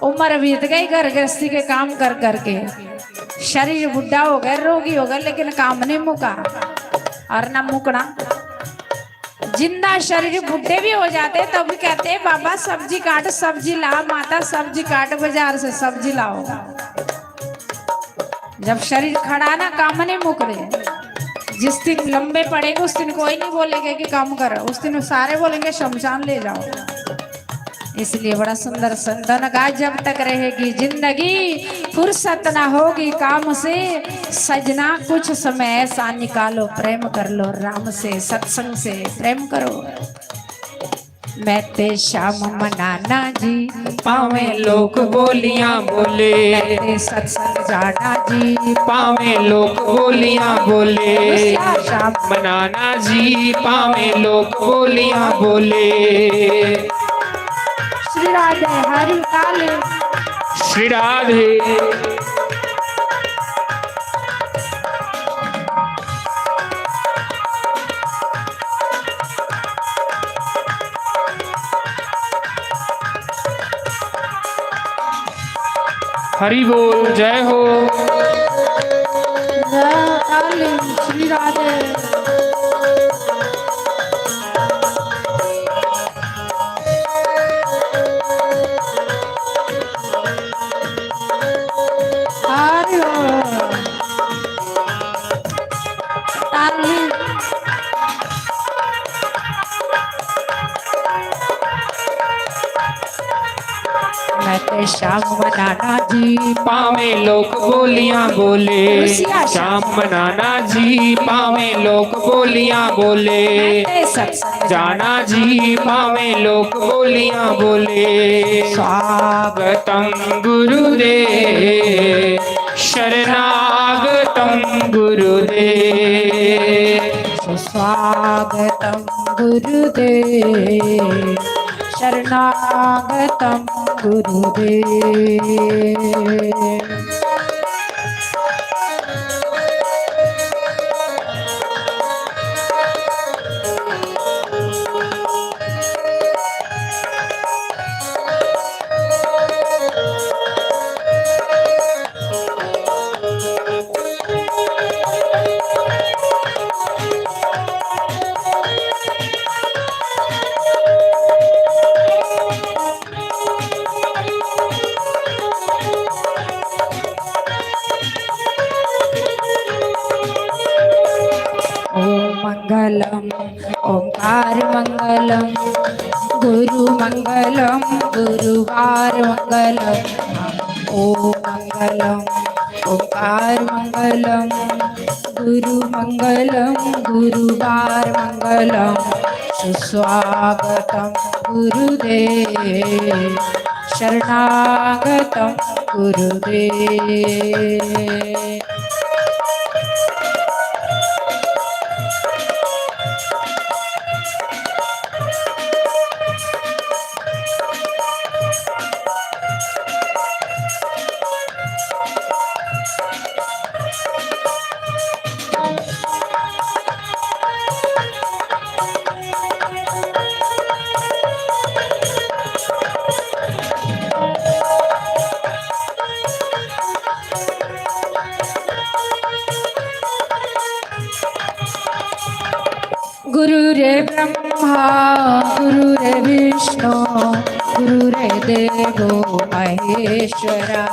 उम्र बीत गई घर गृहस्थी के काम कर करके, शरीर बुढ़ा हो गया, रोगी हो गया, लेकिन काम नहीं मुका। और ना मुकना। जिंदा शरीर बुढ़े भी हो जाते, तब भी कहते, बाबा सब्जी काट, सब्जी ला, माता सब्जी काट, बाजार से सब्जी लाओ। जब शरीर खड़ा ना, काम नहीं मुकरे। जिस दिन लंबे पड़ेंगे, उस दिन कोई नहीं बोलेंगे कि काम करो, उस दिन सारे बोलेंगे शमशान ले जाओ। इसलिए बड़ा सुंदर संतन का, जब तक रहेगी जिंदगी फुर्सत ना होगी काम से, सजना कुछ समय ऐसा निकालो प्रेम कर लो राम से, सत्संग से प्रेम करो। मैं ते श्याम मनाना जी, पावे लोक बोलियां बोले। मैं ते सत्संग जाना जी, पावे लोक बोलियां बोले। श्याम मनाना जी, पावे लोक बोलियां बोले। श्री राधे हरि काले। श्री राधे। हरि बोल, जय हो। जय काली, श्री राधे। हरि बोल। ताली। मैं ते श्याम मनाना जी, भावें लोक बोलियां बोले। श्याम मनाना जी, भावें लोक बोलियां बोले। जाना जी, भावें लोक बोलियां बोले। स्वागतम गुरुदेव, शरणागतम गुरुदेव। स्वागतम गुरुदेव, शरणागतम गुरुदेव। मंगलम, ओंकार मंगलम, गुरु मंगलम, गुरुवार मंगलम। ओम मंगलम, ओंकार मंगलम, गुरु मंगलम, गुरुवार मंगलम। सुस्वागतम गुरुदेव, शरणागतम गुरुदेव। गुरु रे ब्रह्मा, गुरु रे विष्णु, गुरु रे देवो महेश्वरा।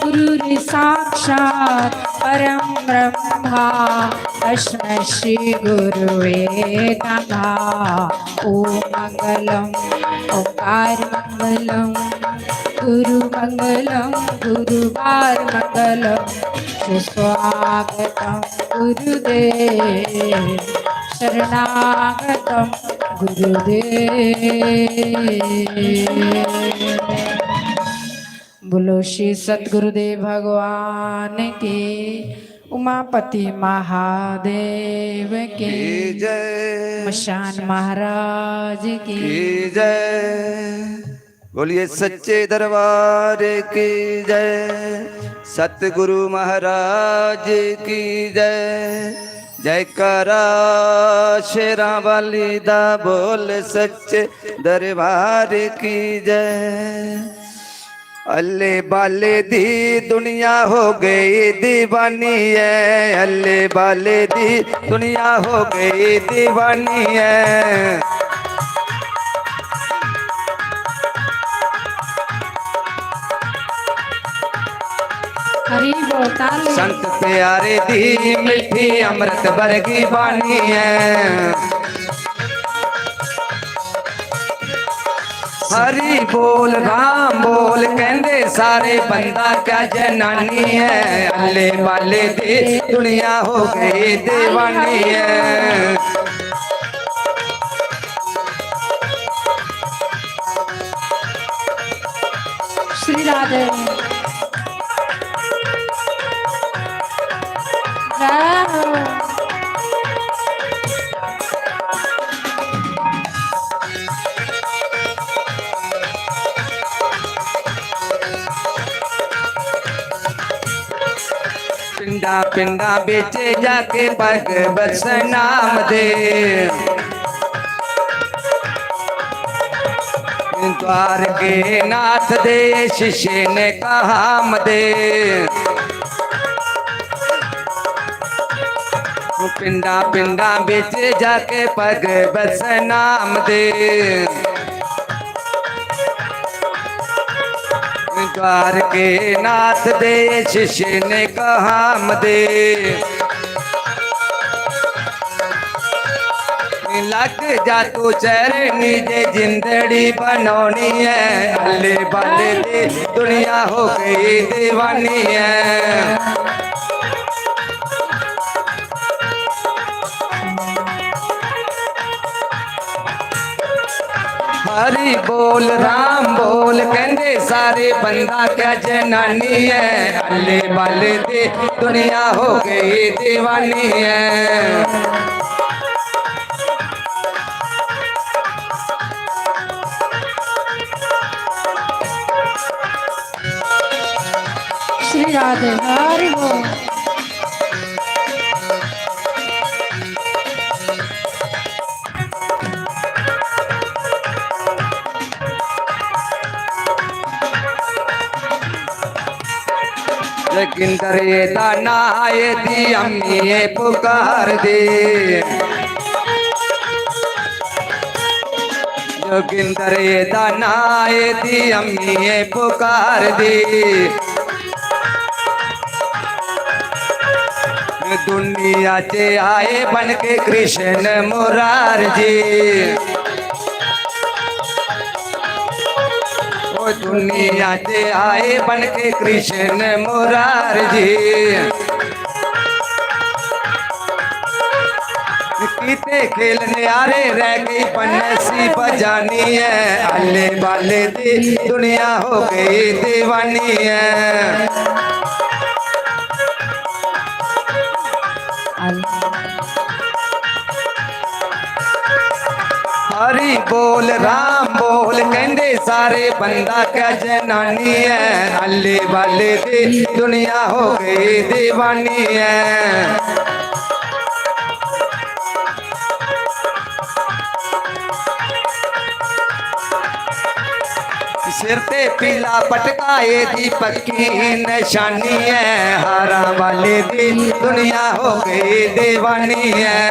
गुरु रे साक्षात परम ब्रह्मा, तस्मै श्री गुरुवे नमः। ओम मंगलम, ओंकार मंगलम, गुरु मंगलम, गुरुवार मंगलम। सुस्वागतम गुरुदेव, शरणागतम गुरुदेव। बोलो श्री सतगुरुदेव भगवान की, उमापति महादेव की, की जय। मशान महाराज की, की जय। बोलिए सच्चे दरबार की जय, सतगुरु महाराज की जय। जयकारा शेरां वाली दा बोल, सच्चे दरबार की जय। अल्ले बाले दी दुनिया हो गई दीवानी है, अल्ले बाले दी दुनिया हो गई दीवानी है। हरी बोल, ताली। संत प्यारे दी मिठी अमृत वर्गी बानी है। हरी बोल, राम बोल, कहंदे सारे, बंदा क्या जनानी है। अल्ले बाले दी दुनिया हो गई दीवानी है। श्री राधे। जय हो। पिंडा पिंडा बिच जाके पग बस नाम दे। द्वारके नाथ दे शिष्य ने कहा मदे। पिंडा पिंडा बिच जाके पग बस नाम दे। द्वारके नाथ दे शिष्य ने कहा मदे। लग जा तू चरनी जे जिंदड़ी बनौनी है, अल्ले बल्ले दी दुनिया हो गई दीवानी है। हरी बोल राम बोल कहंदे सारे, बंदा क्या जनानी है, अल्ले बल्ले दी दुनिया हो गई दीवानी है। श्री राधे। हरि बोल। जोगिंदर दा नां ए दी अम्मी ए पुकार दी। जोगिंदर दा नां ए दी अम्मी ए पुकार दी। दुनिया च आए बन के कृष्ण मुरार जी। ओ दुनिया च आए बन के कृष्ण मुरार जी। कीते खेल न्यारे रह गई बंसी बजानी है, अल्ले बल्ले दी दुनिया हो गई दीवानी है। हरी बोल राम बोल कहंदे सारे, बंदा क्या जनानी है, अल्ले बल्ले दी दुनिया हो गई दीवानी है। सिर ते पीला पटका ए दी पक्की निशानी है, हारा वाले दी दुनिया हो गई दीवानी है।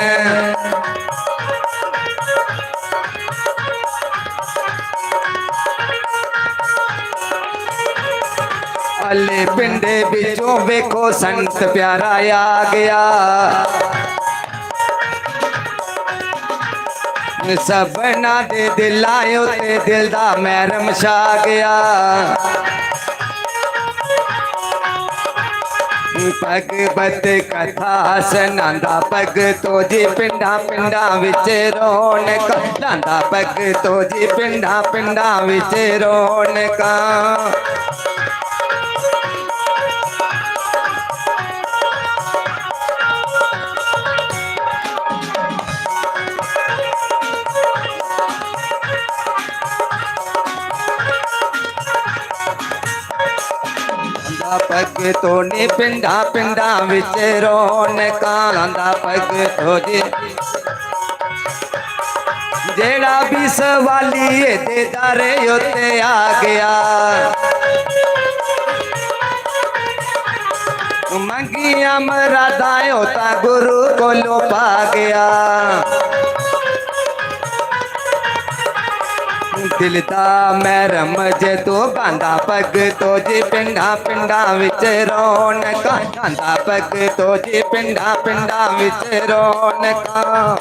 अल्ले पिंडे बिचों वेखो संत प्यारा आ गया। सबना दे दिलां उत्ते दिल दा मैरम छा गया। भगवत कथा सनांदा भगतो जी, पिंडां पिंडां विच रौनक लांदा भगतो जी, पिंडां पिंडां विच रौनकां। लांदा भगतो ने पिंडां पिंडां विच रौनकां, लांदा भगतो जी। जेड़ा भी सवाली दे दर उत्ते आ गया, मंगियां मरादां ओ तां गुरु कोलों पा गया। दिल दा मैरम जे तू गांदा भगतो जी, पिंडां पिंडां विच रौनकां लांदा भगतो जी, पिंडां पिंडां विच रौनकां।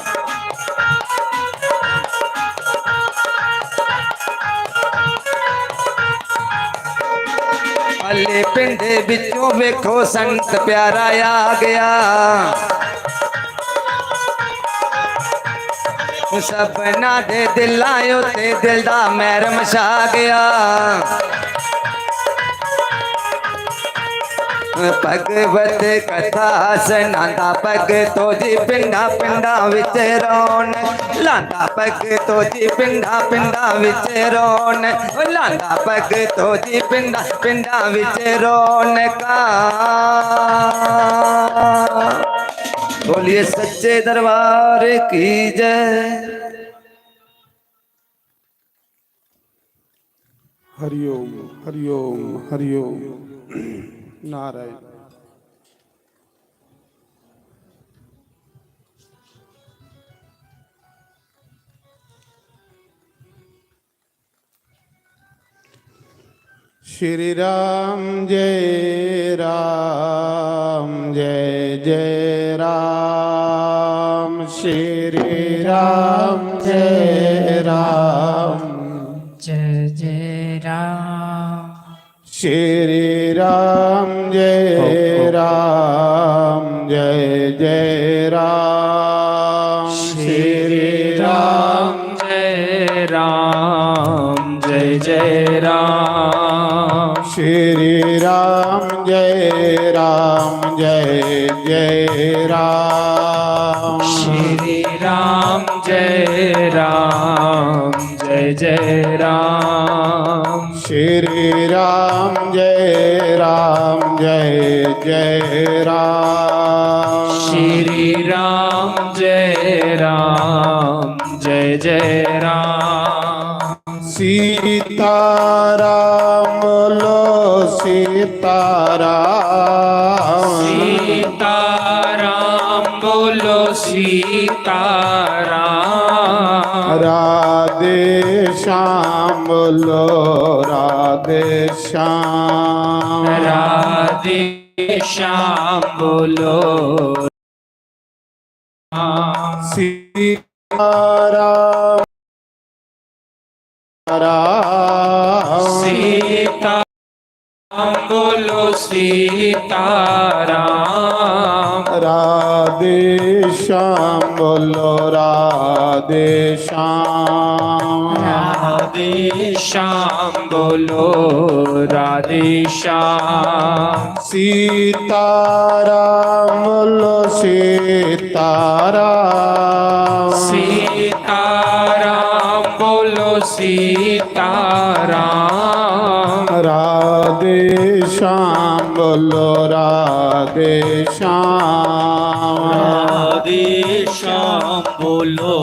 अल्ले पिंडे बिचों वेखो संत प्यारा आ गया। सबना दे दिलां उत्ते दिल दा मैरम छा गया। भगवत कथा सनांदा भगतो जी, पिंडां पिंडां विच रौनक लांदा भगतो जी, पिंडां पिंडां विच रौनक लांदा भगतो जी, पिंडां पिंडां विच रौनकां। बोलिए सच्चे दरबार की जय। हरिओम, हरिओम, हरिओम। नारायण। श्री राम जय राम, जय जय राम। श्री राम जय राम। जय जय राम। श्री राम जय राम, जय जय राम। श्री राम जय राम, जय जय राम। श्री राम जय राम, जय जय राम। श्री राम जय राम, जय जय राम। श्री राम जय राम, जय जय राम। श्री राम जय राम, जय जय राम। सीताराम बोलो सीताराम। सीताराम बोलो सीताराम। राधे श्याम बोलो राधे श्याम। राधे श्याम बोलो। सीताराम राम। सीता बोलो सीताराम। राधे श्याम बोलो राधे श्याम। राधे श्याम बोलो राधे श्याम। सीताराम बोलो सीताराम। सीताराम बोलो सीताराम। राधे श्याम बोलो राधे श्याम। राधे श्याम बोलो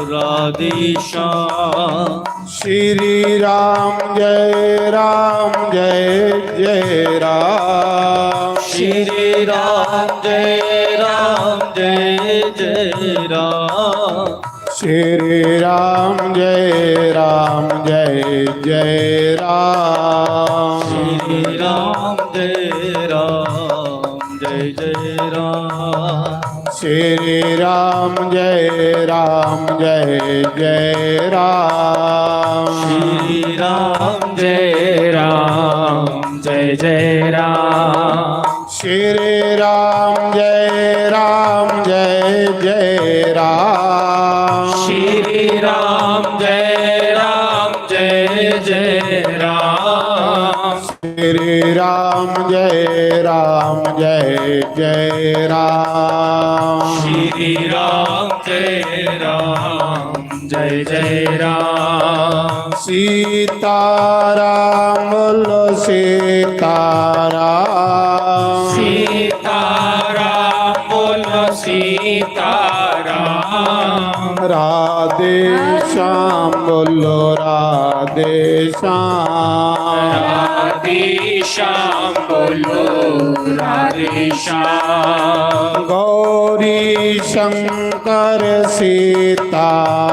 राधे श्याम। श्री राम जय राम, जय जय राम। श्री राम जय राम, जय जय राम। श्री राम जय राम, जय जय राम। श्री राम जय राम, जय जय राम। श्री राम जय राम, जय जय राम। श्री राम जय राम, जय जय राम। श्री राम जय राम, जय जय राम। श्री राम जय राम, जय जय राम। श्री राम जय राम, जय जय राम। श्री राम जय राम, जय जय राम। सीताराम बोलो सीताराम। सीताराम बोलो सीताराम। राधे श्याम बोलो राधे श्याम। राधे श्याम बोलो राधे श्याम। गौरी शंकर सीताराम।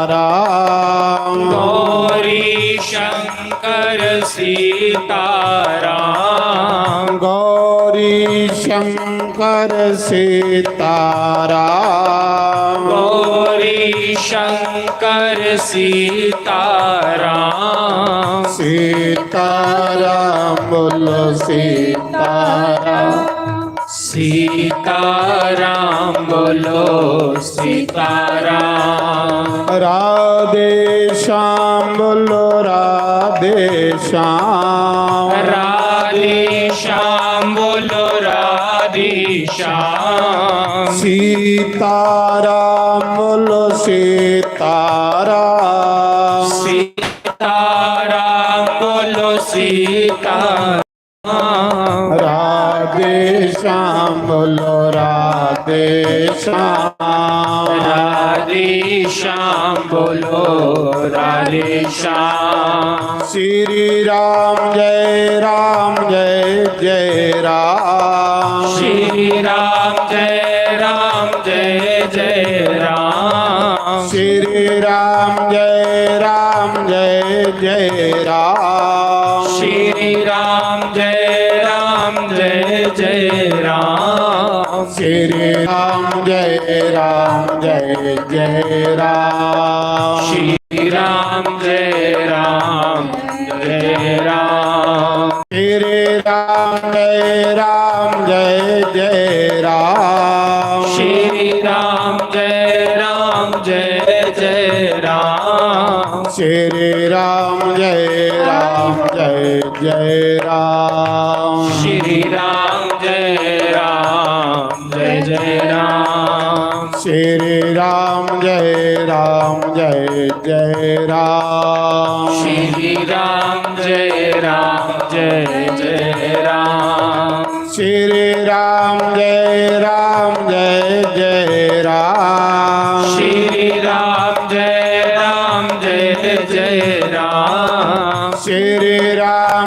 गौरी शंकर सीताराम। गौरी शंकर सीताराम। गौरी शंकर सीताराम। सीताराम बोलो सीताराम। सीताराम बोलो सीताराम। राधे श्याम बोलो राधे श्याम। राधे श्याम बोलो राधे श्याम। सीताराम बोलो सीताराम। सीताराम बोलो सीता। राधे श्याम बोलो राधे श्याम। राधे श्याम बोलो राधे श्याम। श्री राम जय राम, जय जय राम। श्री राम जय राम, जय जय राम। श्री राम जय राम, जय जय राम। श्री राम जय राम, जय जय राम। श्री राम जय राम जय जय राम। श्री राम जय राम जय राम। श्री राम जय राम जय जय राम। श्री राम जय राम जय जय राम। श्री राम जय राम जय जय राम। श्री राम जय राम जय जय राम। श्री राम जय राम जय जय राम। श्री राम जय राम जय जय राम। श्री राम जय राम जय जय राम। श्री राम जय राम जय जय राम। श्री राम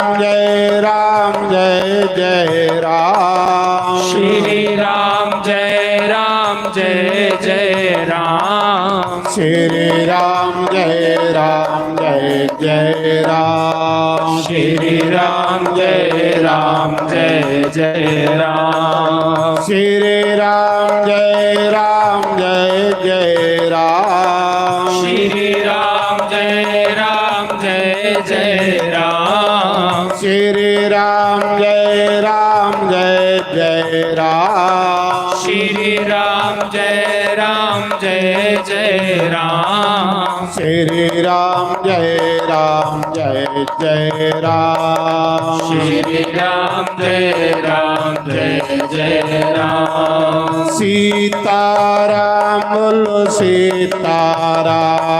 जय राम जय जय राम। श्री राम जय राम जय जय राम। श्री राम जय राम जय जय राम। श्री राम जय राम जय जय राम। श्री राम जय राम जय जय राम। श्री राम जय राम जय जय राम। श्री राम जय राम जय जय राम। श्री राम जय राम जय जय राम। श्री राम जय राम जय जय राम। श्री राम जय राम जय जय राम। सीताराम बोलो सीताराम।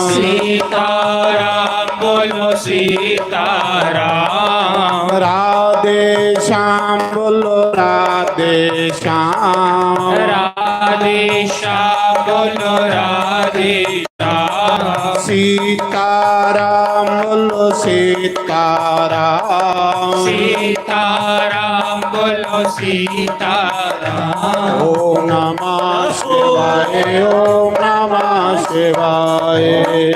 सीताराम बोलो सीताराम। राधे श्याम बोलो राधे श्याम। राधे श्याम बोलो राधे श्याम। सीताराम बोलो सीताराम। सीताराम बोलो सीताराम। ओम नमः शिवाय, ओम नमः शिवाय।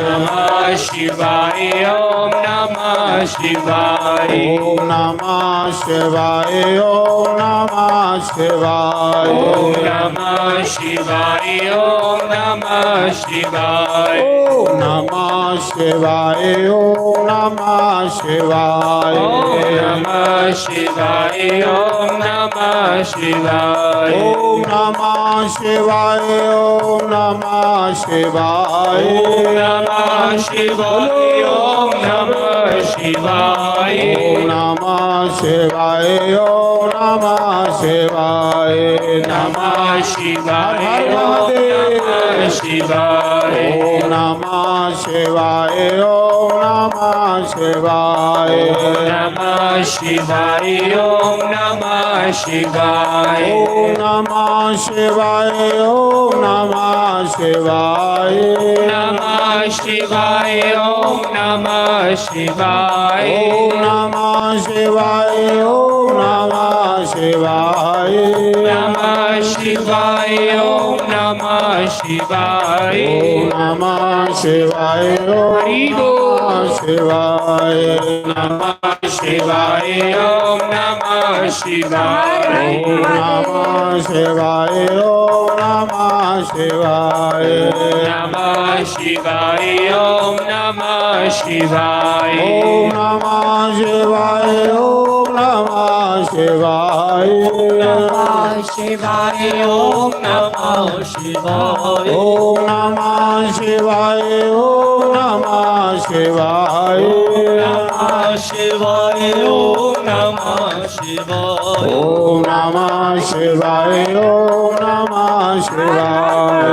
नमः शिवाय, ओम नमः शिवाय। ओम नमः शिवाय, ओम नमः शिवाय। ओम नमः शिवाय, ओम नमः शिवाय। ओम नमः शिवाय, ओम नमः शिवाय। ओम नमः शिवाय, ओम नमः शिवाय। ओम नमः शिवाय, ओम नमः शिवाय। ओम नमः शिवाय, ओम नमः शिवाय। ओम नमः शिवाय, ओम नमः शिवाय। नमः शिवाय, हर हर ओम महादेव। नमः शिवाय। ओम नमः शिवाय, ओम नमः शिवाय। ओम नमः शिवाय, ओम नमः शिवाय। ओम नमः शिवाय, ओम नमः शिवाय। नमः शिवाय, ओम नमः शिवाय। ओम नमः शिवाय, ओम नमः शिवाय। नमः शिवाय, ओम नमः शिवाय। ओम नमः शिवाय, ओम हरि बोल। नमः शिवाय। नमः शिवाय, ओम नमः शिवाय। ओम नमः शिवाय, ओम नमः शिवाय। नमः शिवाय, ओम नमः शिवाय। ओम नमः शिवाय, ओम नमः शिवाय। नमः शिवाय, ओम नमः शिवाय। ओम नमः शिवाय, ओम नमः शिवाय। नमः शिवाय, ओम नमः शिवाय। ओम नमः शिवाय, ओम नमः शिवाय।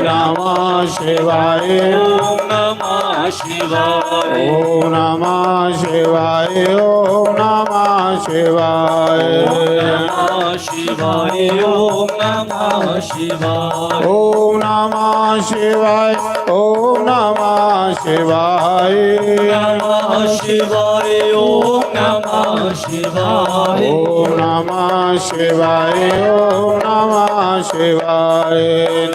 नमः शिवाय। ओम नमः शिवाय। ओम नमः शिवाय, ओम नमः शिवाय। नमः शिवाय, ओम नमः शिवाय। ओम नमः शिवाय, ओम नमः शिवाय। नमः शिवाय, ओम नमः शिवाय। ओम नमः शिवाय, ओम नमः शिवाय।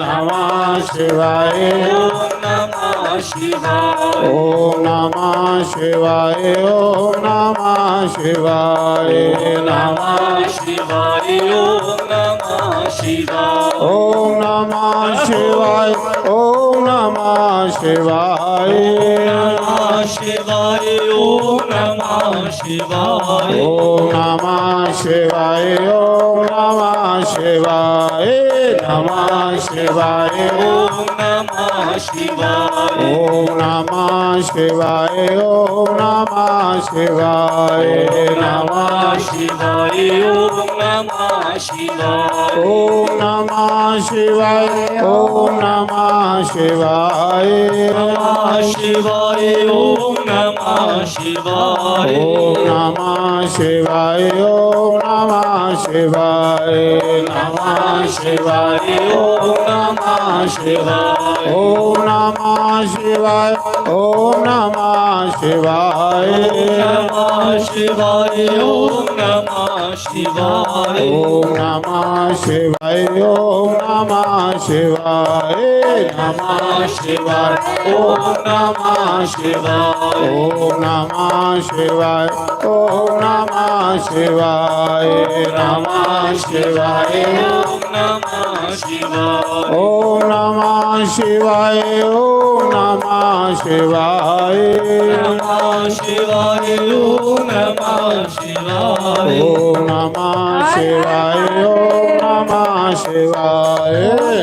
नमः शिवाय। ओम नमः शिवाय। ओम नमः शिवाय, ओम नमः शिवाय। नमः शिवाय, ओम नमः शिवाय। ओम नमः शिवाय, ओम नमः शिवाय। ओम नमः शिवाय, ओम नमः शिवाय। ओम नमः शिवाय, ओम नमः शिवाय, नमः शिवाय। ओम नमः शिवाय। ओम नमः शिवाय, ओम नमः शिवाय। ओम नमः शिवाय, ओम नमः शिवाय। ओम नमः शिवाय, ओम नमः शिवाय। नमः शिवाय, ओम नमः शिवाय। ओम नमः शिवाय, ओम नमः शिवाय। नमः शिवाय, ओम नमः शिवाय। ओम नमः शिवाय, ओम नमः शिवाय। नमः शिवाय, ओम नमः शिवाय। ओम नमः शिवाय, ओम नमः शिवाय। नमः शिवाय, ओम नमः शिवाय। ओम नमः शिवाय, ओम नमः शिवाय। नमः शिवाय, ओम नमः शिवाय। ओम नमः शिवाय, ओम नमः शिवाय। नमः शिवाय, ओम नमः शिवाय। ओम नमः शिवाय, ओम नमः शिवाय।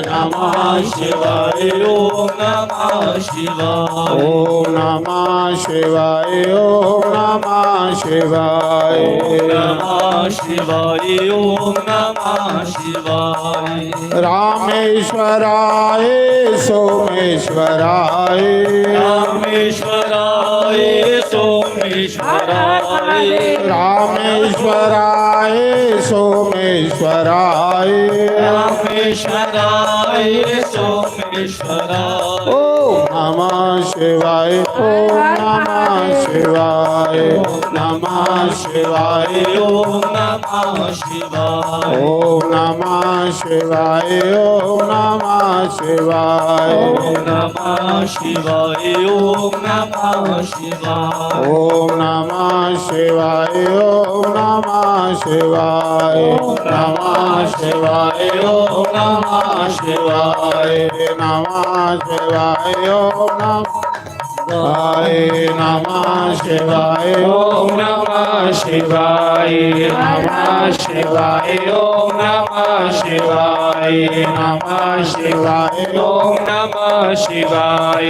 नमः शिवाय, ओम नमः शिवाय। ओम नमः शिवाय, ओम नमः शिवाय। ओम नमः शिवाय, ओम नमः शिवाय। रामेश्वराय सोमेश्वराय। रामेश्वराय सोमेश्वराय। रामेश्वराय सोमेश्वराय। रामेश्वराय सोमेश्वराय। ओम नमः शिवाय, ओम नमः शिवाय। ओम नमः शिवाय, ओम नमः शिवाय। ओम नमः शिवाय, ओम नमः शिवाय। ओम नमः शिवाय, ओम नमः शिवाय। ओम नमः शिवाय, ओम नमः शिवाय। ओम नमः शिवाय, ओम नमः शिवाय। नमः शिवाय, ओम नमः शिवाय। नमः शिवाय, ओम नमः शिवाय। नमः शिवाय, ओम नमः शिवाय। नमः शिवाय, ओम नमः शिवाय।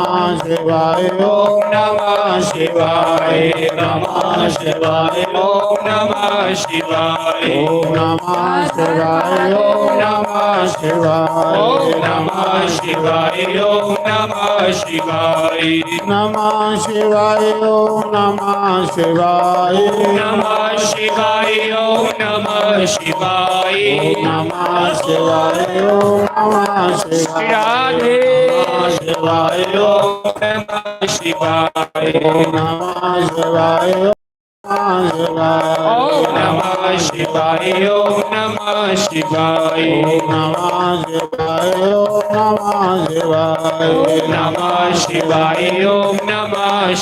नमः शिवाय, ओम नमः शिवाय। नमः शिवाय, ओम नमः शिवाय। ओम नमः शिवाय, ओम नमः शिवाय। ओम नमः शिवाय, ओम नमः शिवाय। नमः शिवाय, ओम नमः शिवाय। ओम नमः शिवाय, ओम नमः शिवाय। ओम नमः शिवाय, ओम नमः शिवाय। राधे। नमः शिवाय, ओम नमः शिवाय। ओम नमः शिवाय, ओम नमः शिवाय। ओम नमः शिवाय, ओम नमः शिवाय। ओम नमः शिवाय, ओम नमः शिवाय। ओम नमः शिवाय, ओम नमः शिवाय।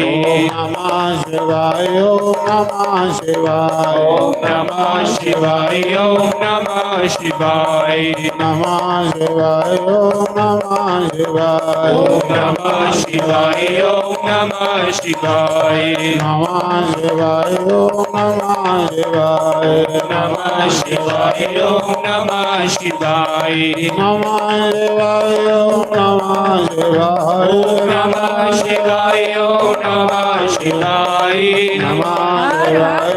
ओम नमः शिवाय, ओम नमः शिवाय। ओम नमः शिवाय, ओम नमः शिवाय। नमः शिवाय, ओम नमः शिवाय। ओम नमः शिवाय, ओम नमः शिवाय। नमः शिवाय, ओम नमः शिवाय। नमः शिवाय, ओम नमः शिवाय। नमः शिवाय, ओम नमः शिवाय। ओम नमः शिवाय, ओम नमः शिवाय। नमः शिवाय, ओम नमः शिवाय। नमः शिवाय,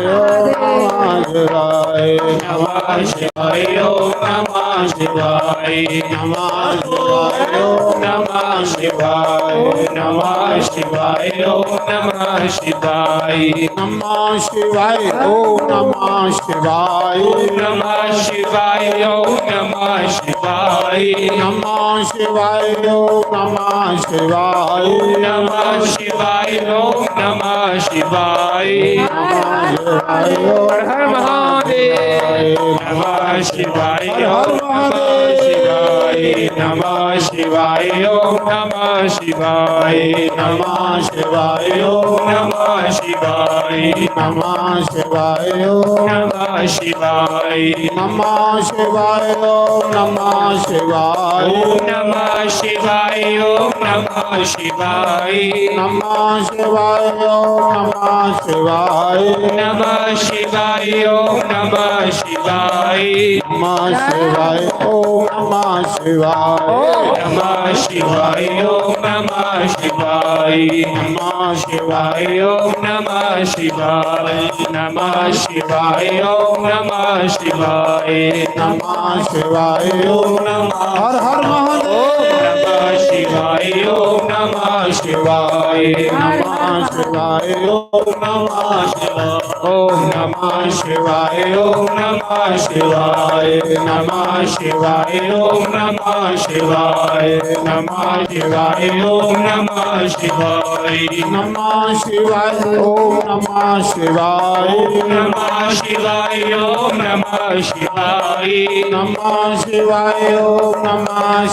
ओम नमः शिवाय। नमः शिवाय, ओम नमः शिवाय। नमः शिवाय, ओम नमः शिवाय। नमः शिवाय, ओम नमः शिवाय। ओम नमः शिवाय, ओम नमः शिवाय। नमः शिवाय, ओम नमः शिवाय। ओम नमः शिवाय, ओम नमः शिवाय। नमः शिवाय, ओम हर हर महादेव। नमः शिवाय, हर हर ओम नमः महादेव। शिवाय। नमः शिवाय, ओम नमः शिवाय। नमः शिवाय, ओम नमः शिवाय। नमः शिवाय। ओम नमः शिवाय। नमः शिवाय। ओम नमः शिवाय। ओम नमः शिवाय। ओम नमः शिवाय। नमः शिवाय। ओम नमः शिवाय। नमः शिवाय। ओम नमः शिवाय। नमः शिवाय। ओम नमः शिवाय। ओम नमः शिवाय। ओम नमः शिवाय। नमः शिवाय। ओम नमः शिवाय। नमः शिवाय। ओम नमः शिवाय। नमः शिवाय। ओम नमः हर हर महादेव। ओम नमः शिवाय। ओम नमः शिवाय। नमः शिवाय। ओम नमः शिवाय। ओम नमः शिवाय। ओम नमः शिवाय। नमः शिवाय। ओम नमः शिवाय। नमः शिवाय। ओम नमः शिवाय। नमः शिवाय। ओम नमः शिवाय। ओम नमः शिवाय। ओम नमः शिवाय। नमः शिवाय। ओम नमः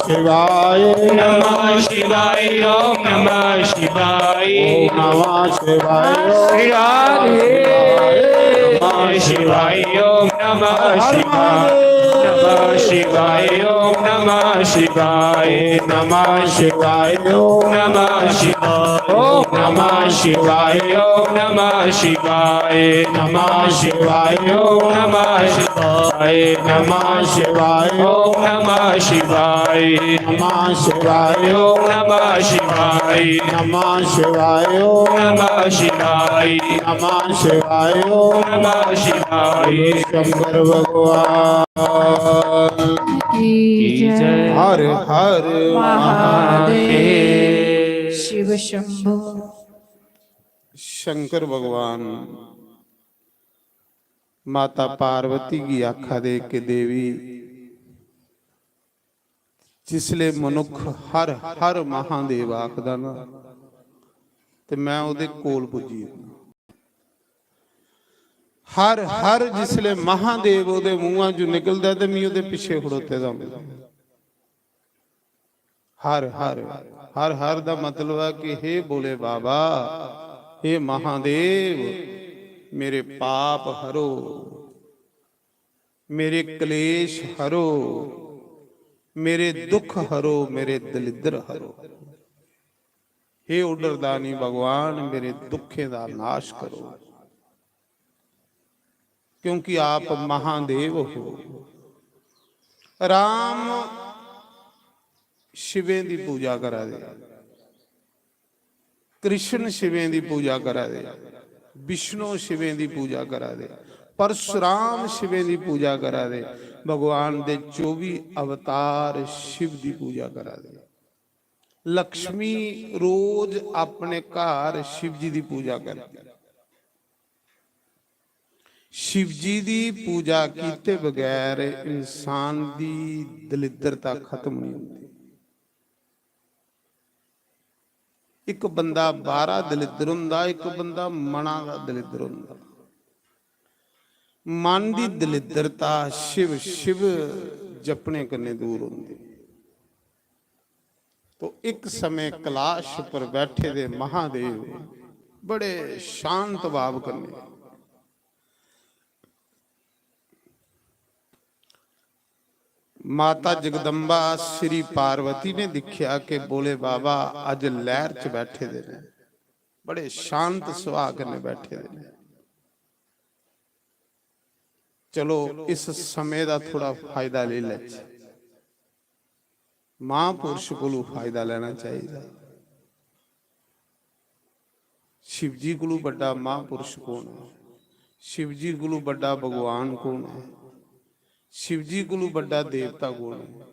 शिवाय। नमः शिवाय। ओम नमः शिवाय। ओम नमः शिवाय। ओम नमः शिवाय। ओम नमः शिवाय। नमः शिवाय। ओम नमः शिवाय। नमः शिवाय। ओम नमः शिवाय। ओम नमः शिवाय। ओम नमः शिवाय। नमः शिवाय। ओम नमः शिवाय। नमः शिवाय। ओम नमः शिवाय। नमः शिवाय। ओम नमः शिवाय। नमः शिवाय। ओम नमः शिवाय। नमः शिवाय। ओम नमः शिवाय। शंकर भगवान की जय। हर हर महादेव। शिव शंभो। शंकर भगवान माता पार्वती गी आखा दे कि देवी, जिसले मनुख हर हर महादेव आखदा ना, ते मैं ओदे कोल पुज्जी जन्ना। हर हर जिसले महादेव ओदे मुंहा चों निकलदा, ते मी ओदे पिछे खड़ोते दा मिलदा। हर हर, हर हर दा मतलब है कि हे भोले बाबा, हे महादेव, मेरे पाप हरो, मेरे क्लेश हरो, मेरे दुख हरो, मेरे दलिद्र हरो। हे उडरदानी भगवान, मेरे दुखें दा नाश करो, क्योंकि आप महादेव हो। राम शिवें दी पूजा करा दे, कृष्ण शिवें दी पूजा करा दे, विष्णु शिवें दी पूजा करा दे, परशुराम शिवें दी पूजा करा दे, भगवान दे चौबी अवतार शिव दी पूजा करा दे। लक्ष्मी रोज अपने घर शिव जी दी पूजा करदी। शिव जी दी पूजा कीते बगैर इंसान दी दलिद्रता खत्म नहीं होंदी। एक बंदा बाहरा दलिद्र होंदा, एक बंदा मना दा दलिद्र होंदा। मन दी दलिद्रता शिव शिव जपने कन्नै दूर होंदी। तो एक समय कैलाश पर बैठे दे महादेव बड़े शांत भाव कन्नै माता जगदम्बा श्री पार्वती ने दिखया कि भोले बाबा अज लहर च बैठे दे ने, बड़े शांत सुभाऽ कन्नै बैठे दे ने। चलो, इस समें दा थोड़ा फायदा लेई लैचे। महापुरुष कोलू फायदा लैना चाहिदा। शिव जी कोलू बड्डा महापुरुष कौन है? शिव जी कोलू बड्डा भगवान कौन है? शिव जी कोलू बड्डा देवता कौन है?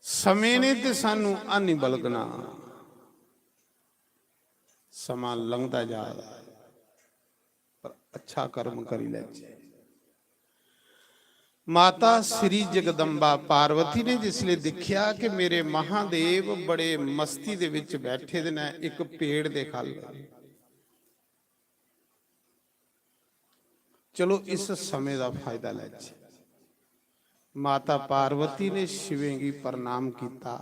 समें ने ते सानू हानी बलगना, समां लंघदा जा रहा है, पर अच्छा कर्म करी लैचे। माता श्री जगदम्बा पार्वती ने जिसले दिखया कि मेरे महादेव बड़े मस्ती दे विच बैठे दे न, एक पेड़ दे खल, चलो, इस समें दा फायदा लैचे। माता पार्वती ने शिवें गी प्रणाम कीता।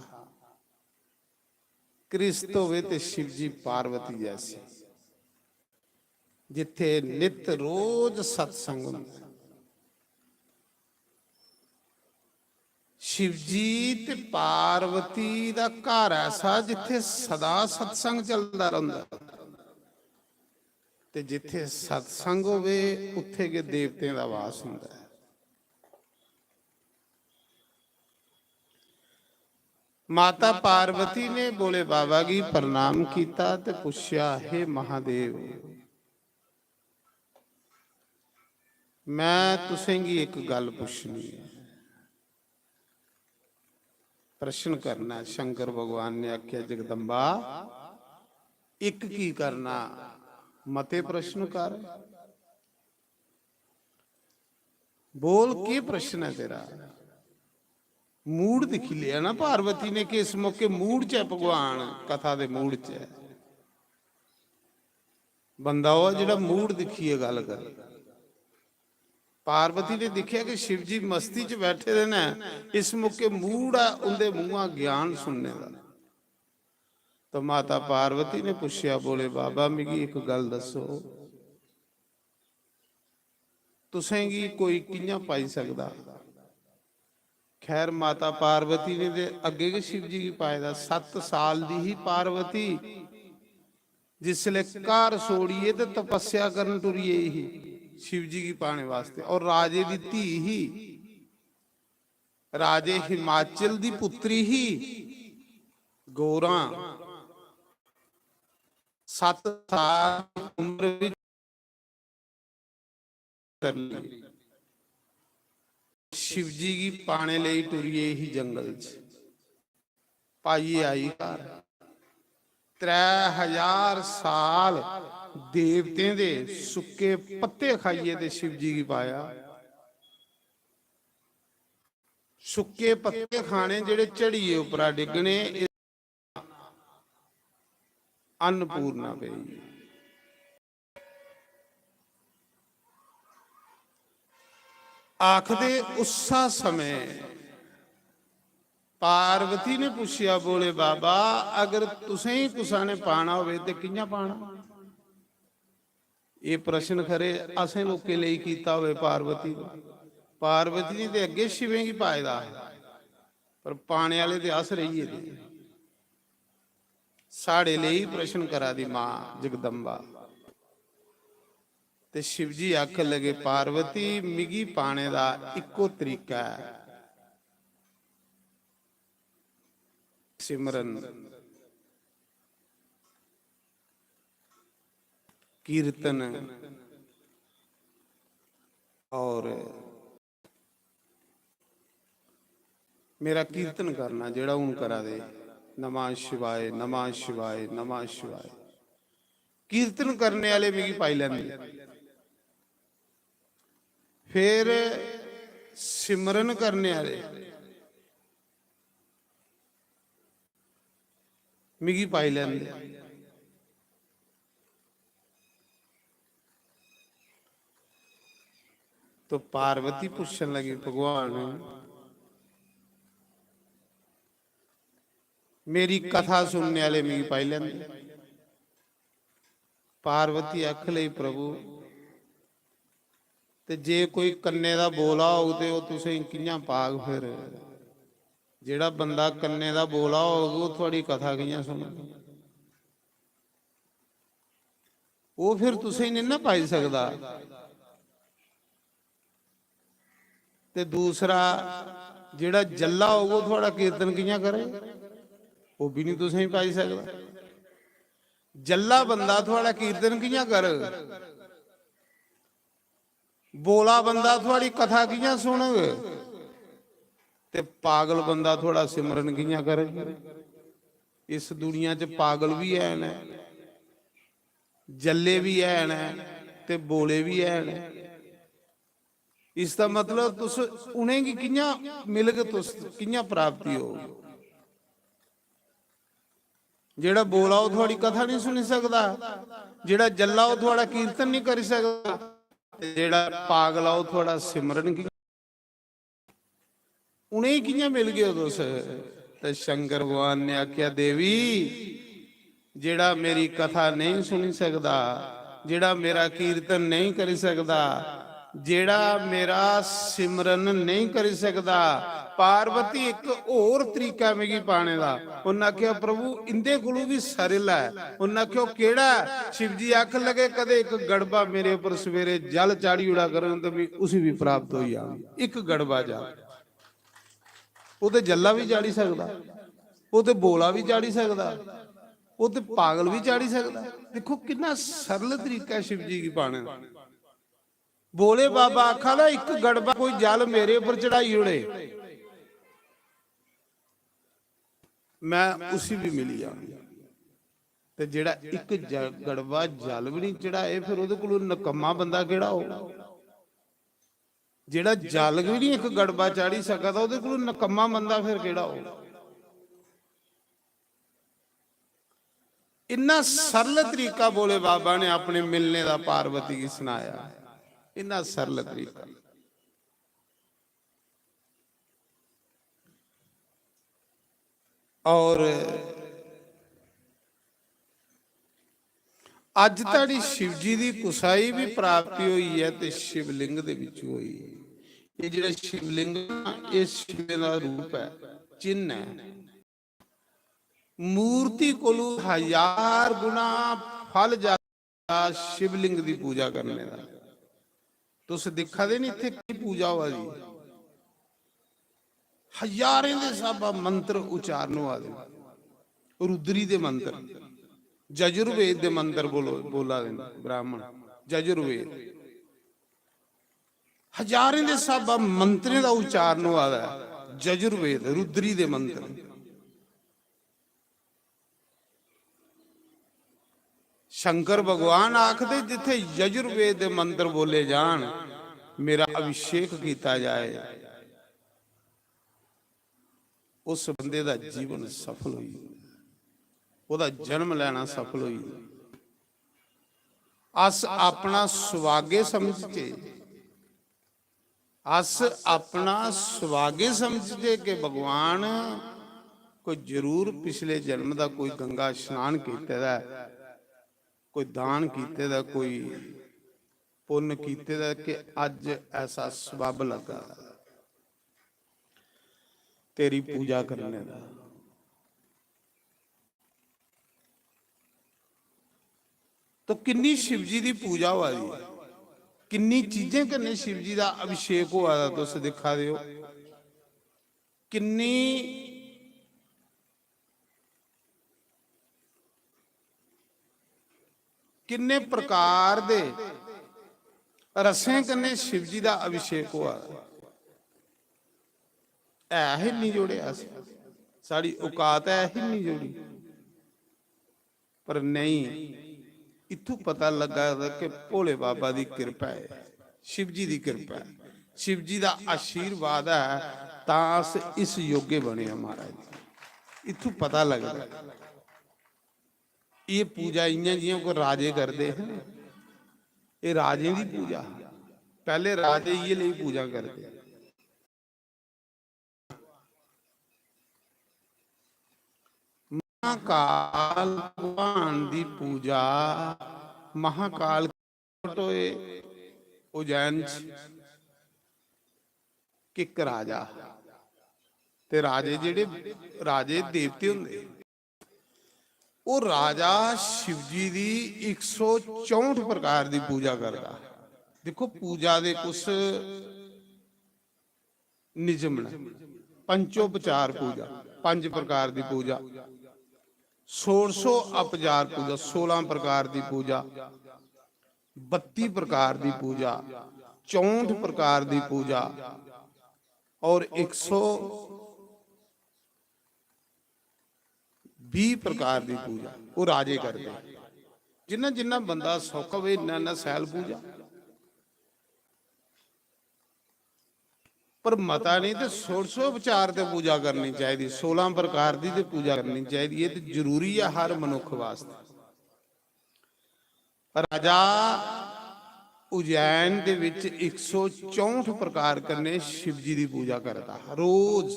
क्रिस्त होवे ते शिव जी पार्वती जैसी, जिथे नित रोज सत्संग हुंदा। शिव जी ते पार्वती दा घर ऐसा जिथे सदा सत्संग चलदा रौंदा, ते जिथे सत्संग होवे, उत्थे गै देवतें दा वास हुंदा ऐ। माता पार्वती ने भोले बाबा गी प्रणाम कीता ते पुच्छेआ, "हे महादेव, मैं तुसेंगी इक गल्ल पुच्छनी ऐ।" प्रश्न करना ऐ। शंकर भगवान ने आखेआ, "जगदम्बा, इक की करना, मते प्रश्न कर। बोल, केह् प्रश्न ऐ तेरा?" मूड दिक्खी लेआ ना पार्वती ने कि इस मौके मूड च ऐ भगवान, कथा दे मूड च ऐ। बंदा ओह् जेह्ड़ा मूड दिक्खियै गल्ल करे। पार्वती ने दिक्खेआ कि शिव जी मस्ती च बैठे दे न, इस मौके मूड ऐ उंदे मुंहा ज्ञान सुनने दा। तो माता पार्वती ने पुच्छेआ, "भोले बाबा, मिगी इक गल्ल दस्सो, तुसेंगी कोई कि'यां पाई सकदा?" खैर, माता पार्वती ने ते अग्गें गै शिव जी गी पाए दा। सत्त साल दी ही पार्वती, जिसलै घर छोड़ियै ते तपस्या करन टुरी गेई ही शिव जी गी पाने वास्ते। और राजे दी धी ही, राजे हिमाचल दी पुत्री ही गौरा। सत्त साल उम्र विच करनी। शिव जी गी पाने लेई टुरी गेई ही जंगल च। पाइयै आई घर। त्रै हजार साल देवतें दे सुक्के पत्ते खाइयै ते शिव जी गी पाया। सुक्के पत्ते खाने जेह्ड़े झड़ियै उप्परा डिग्गने, एह् अन्नपूर्णा पेई। आखदे उस्सा समें पार्वती ने पुच्छेआ, "भोले बाबा, अगर तुसें ही कुसा ने पाना होवे ते कि'यां पाना?" एह् प्रश्न खरे असें लोकें लेई कीता होवे पार्वती ने। पार्वती ने ते अग्गें शिवें गी पाए दा हा, पर पाने आह्ले ते अस रेही गेदे। साढ़े लेई प्रश्न करा दी मां जगदम्बा। ते शिव जी आखन लगे, "पार्वती, मिगी पाने दा इक्को तरीका ऐ, सिमरन, कीर्तन और मेरा कीर्तन करना, जेह्ड़ा हून करा दे, नमः शिवाय, नमः शिवाय, नमः शिवाय।" कीर्तन करने आह्ले मिगी पाई लैंदे, फिर सिमरन करने आह्ले मिगी पाई लैंदे। तो पार्वती पुच्छन लगी, "भगवान, मेरी कथा सुनने आह्ले मिगी पाई लैंदे।" पार्वती आख लगी, "प्रभु, ते जे कोई कन्ने दा बोला होग ते ओह् तुसेंगी कि'यां पाग? फिर जेह्ड़ा बंदा कन्ने दा बोला होग, ओह् थुआड़ी कथा कि'यां सुनग? ओह् फिर तुसेंगी निं ना पाई सकदा।" ते दूसरा, जेह्ड़ा जल्ला होग, ओह् थुआड़ा कीर्तन कि'यां करे? ओह् बी निं तुसेंगी पाई सकदा। जल्ला बंदा थुआड़ा कीर्तन कि'यां करग? बोला बंदा थुआड़ी कथा कि'यां सुनग? ते पागल बंदा थुआड़ा सिमरन कि'यां करग? इस दुनिया च पागल बी हैन, जल्ले बी हैन, ते बोले बी हैन। इसदा मतलब तुस उ'नेंगी कि'यां मिलग, तुस कि'यां प्राप्ति होग? जेह्ड़ा बोला ओह् थुआड़ी कथा निं सुनी सकदा, जेह्ड़ा जल्ला ओह् थुआड़ा कीर्तन निं करी सकदा, ते जेह्ड़ा पागल आ ओह् थुआड़ा सिमरन कि'यां, उ'नेंगी कि'यां मिलगे ओ तुस? ते शंकर भगवान ने आखेआ, "देवी, जेड़ा मेरी कथा नेईं सुनी सकदा, जेड़ा मेरा कीर्तन नेईं करी सकदा, जेड़ा मेरा सिमरन नेईं करी सकदा, पार्वती, इक होर तरीका मिगी पाने दा। उन्नै आखेआ, "प्रभु, इंदे कोलू बी सरल ऐ।" उन्नै आखेआ, "ओह् केह्ड़ा ऐ?" शिव जी आखन लगे, "कदे इक गड़बा मेरे उप्पर सवेरे जल चाढ़ी ओड़ा करन ते मी उसी बी प्राप्त होई जाग। इक गड़बा जल।" ओह् ते जल्ला बी चाढ़ी सकदा, ओह् ते बोला बी चाढ़ी सकदा, ओह् ते पागल बी चाढ़ी सकदा। दिक्खो, किन्ना सरल तरीका ऐ शिव जी गी पाने दा। भोले बाबा आखा दा, "इक गड़बा कोई जल मेरे उप्पर चढ़ाई ओड़े, मैं उसी बी मिली जाङ।" ते जेड़ा इक ज-, गड़बा जल बी नहीं चढ़ाए, फिर ओह्दे कोलू नकम्मा बंदा केड़ा हो? जेड़ा जल बी नहीं इक गड़बा चाढ़ी सका दा, ओह्दे कोलू नकम्मा बंदा फिर केड़ा हो? इन्ना सरल तरीका भोले बाबा ने अपने मिलने दा पार्वती गी सनाया, इन्ना सरल तरीका। और अज धड़ी शिव जी दी कुसाई भी प्राप्ति होई है ते शिवलिंग दे विच होई। ये जेड़ा शिवलिंग ना, ये शिवें दा रूप है, चिन्ह है। मूर्ति कोलू हजार गुना फल ज्यादा शिवलिंग दी पूजा करने दा। तुस दिक्खा दे नी इत्थे की पूजा होआ दी? हजारें दे स्हाबा मंत्र उच्चारण होआ दे, रुद्री दे मंत्र, जजुर्वेद दे मंत्र बोलो, बोला दे न ब्राह्मण, जजुर्वेद। हजारें दे स्हाबा मंत्रें दा उच्चारण होआ दा ऐ, जजुर्वेद, रुद्री दे मंत्र। शंकर भगवान आखदे, "जित्थे यजुर्वेद दे मंत्र बोले जान, मेरा अभिषेक कीता जाए, उस बंदे दा जीवन सफल होई जंदा, ओह्दा जन्म लैना सफल होई जंदा।" अस अपना सुभाग्य समझचै, अस अपना सुभाग्य समझचै कि भगवान कोई जरूर पिछले जन्म दा कोई गंगा स्नान कीते दा ऐ, कोई दान कीते दा, कोई पुन्न कीते दा कि अज्ज ऐसा सबब लग्गा दा तेरी पूजा करने दा। तो किन्नी शिव जी दी पूजा होआ दी, किन्नी चीजें कन्नै शिव जी दा अभिषेक होआ दा, तुस दिक्खा दे ओ। किन्नी, किन्ने प्रकार दे रसें कन्नै शिव जी दा अभिषेक होआ दा। ऐ ही निं जोड़े अस, साढ़ी औकात ऐ ही निं जोड़ी। पर नेईं, इत्थूं पता लग्गा दा कि भोले बाबा दी किरपा ऐ, शिव जी दी किरपा ऐ, शिव जी दा आशीर्वाद ऐ, तां अस इस योग्य बने आं महाराज। इत्थूं पता लगदा। एह् पूजा इ'यां जि'यां कोई राजे करदे हे ना, एह् राजें दी पूजा। पैह्ले राजे इ'यै लेई पूजा करदे। महाकाल भगवान दी पूजा, महाकाल प्रकट होए उज्जैन च, इक राजा हा। ते राजे जेह्ड़े, राजे देवते होंदे, ओह् राजा शिव जी दी इक सौ चौंठ प्रकार दी पूजा करदा। दिक्खो, पूजा दे कुछ नियम न। पंचोपचार पूजा, पंज प्रकार दी पूजा, षोड़शो उपचार पूजा, सोलां प्रकार दी पूजा, बत्ती प्रकार दी पूजा, चौंठ प्रकार दी पूजा और इक सौ बीह प्रकार दी पूजा ओह् राजे करदे। जिन्ना जिन्ना बंदा सौखा होवे, इन्ना इन्ना सैल पूजा। पर मता नेईं ते षोड़शोपचार ते पूजा करनी चाहिदी, सोलां प्रकार दी ते पूजा करनी चाहिदी। एह् ते जरूरी ऐ हर मनुक्ख वास्तै। राजा उज्जैन दे विच इक सौ चौंठ प्रकार कन्नै शिव जी दी पूजा करदा हा रोज।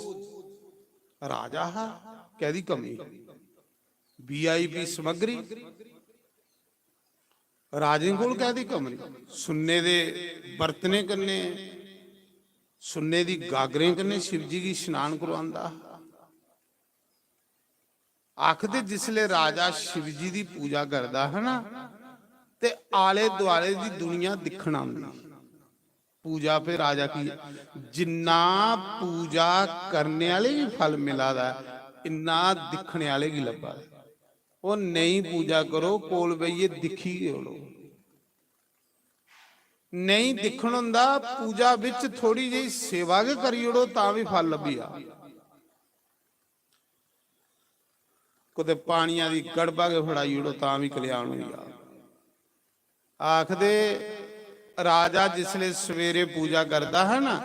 राजा हा, कैदी कमी? वीआईपी समग्री। राजें कोल कैह्दी कमरी? सुन्ने दे बर्तने कन्नै, सुन्ने दी गागरें कन्नै शिव जी गी स्नान करवांदा हा। आखदे जिसले राजा शिव जी दी पूजा करदा हा ना, ते आले दुआले दी दुनिया दिक्खन आंदी। पूजा पे राजा की, जिन्ना पूजा करने आह्ले गी फल मिला दा ऐ, इन्ना दिक्खने आह्ले गी लब्भा दा ऐ। ओह् नेईं पूजा करो, कोल बेहियै दिक्खी गै ओड़ो। नेईं दिक्खन होंदा, पूजा बिच थोड़ी जेही सेवा गै करी ओड़ो, तां बी फल लब्भी जा। कुतै पानिया दी गड़बा गै फड़ाई ओड़ो, तां बी कल्याण होई जा। आखदे राजा जिसले सवेरे पूजा करदा हा ना,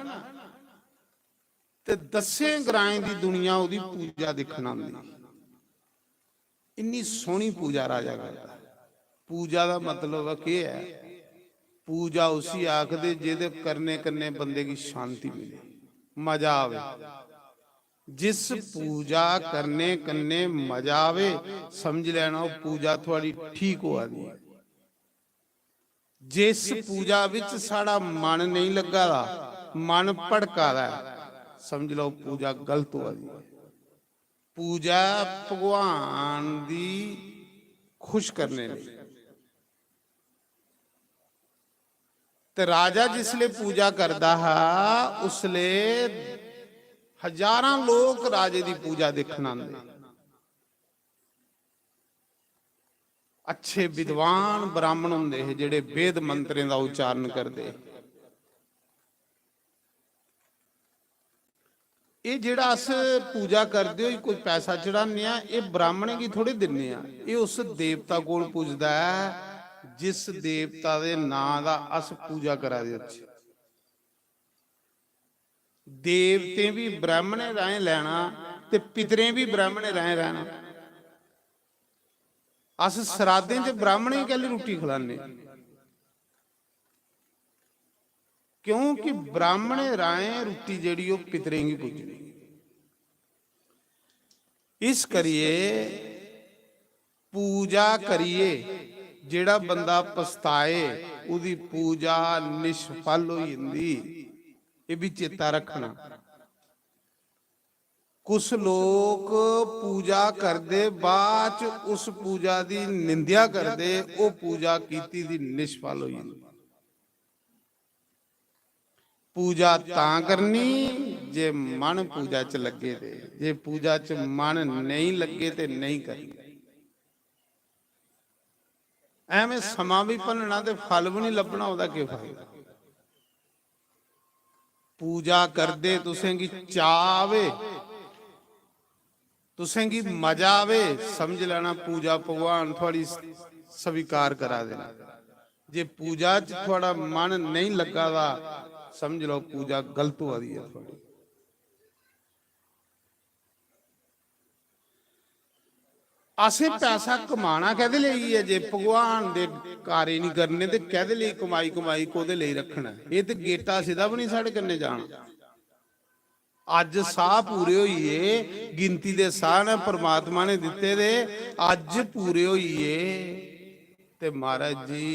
ते दस्सें ग्राएं दी दुनिया ओह्दी पूजा दिक्खन आंदी। इन्नी सोहनी पूजा राजा करदा। पूजा दा मतलब केह् ऐ? पूजा उसी आखदे जेह्दे करने कन्नै बंदे गी शांति मिले, मजा आवे। जिस पूजा करने कन्नै मजा आवे, समझ लैना ओह् पूजा थुआड़ी ठीक होआ दी ऐ। जिस पूजा विच साढ़ा मन नेईं लग्गा दा, मन भड़का दा ऐ, समझ लैओ पूजा गलत होआ दी ऐ। पूजा भगवान दी खुश करने लेई। ते राजा जिसले पूजा करदा हा, उसले हजारां लोक राजे दी पूजा दिक्खन आंदे। अच्छे विद्वान ब्राह्मण होंदे हे, जेह्ड़े वेद मंत्रें दा उच्चारण करदे हे। एह् जेह्ड़ा अस पूजा करदे होई कोई पैसा चढ़ाने आं, एह् ब्राह्मणें गी थोड़े दिन्ने आं, एह् उस देवता कोल पुजदा ऐ जिस देवता दे नां दा अस पूजा करा दे होचै। देवतें बी ब्राह्मणें राहें लैना ते पितरें बी ब्राह्मणें राहें लैना। अस सराधें च ब्राह्मणें गी कैल्ली रुट्टी खलाने? क्योंकि ब्राह्मणें राहें रुट्टी जेह्ड़ी ओह् पितरें गी पुज्जनी। इस करियै पूजा करियै जेह्ड़ा बंदा पछताए, ओह्दी पूजा निष्फल होई जंदी। एह् बी चेता रखना। कुछ लोक पूजा करदे, बाद च उस पूजा दी निंदेआ करदे, ओह् पूजा कीती दी निष्फल होई जंदी। पूजा तां करनी जे मन पूजा च लग्गे दे, जे पूजा च मन नेईं लग्गे ते नेईं करनी। ऐवें समां बी भन्नना ते फल बी निं लब्भना, ओह्दा केह् फायदा? पूजा करदे तुसेंगी चाऽ आवे, तुसेंगी मजा आवे, समझ लैना पूजा भगवान थुआड़ी स्वीकार करा दे न। जे पूजा च थुआड़ा मन नेईं लग्गा दा, समझ लैओ पूजा गलत होआ दी ऐ थुआड़ी। असें पैसा कमाना कैह्दे लेई ऐ? जे भगवान दे कार्य निं करने ते कैह्दे लेई कमाई, कमाई कोह्दे लेई रक्खना? एह् ते गेटा सिद्धा बी निं साढ़े कन्नै जाना। अज्ज साह् पूरे होई गे, गिनती दे साह् न परमात्मा ने दित्ते दे, अज्ज पूरे होई गे। ते महाराज जी,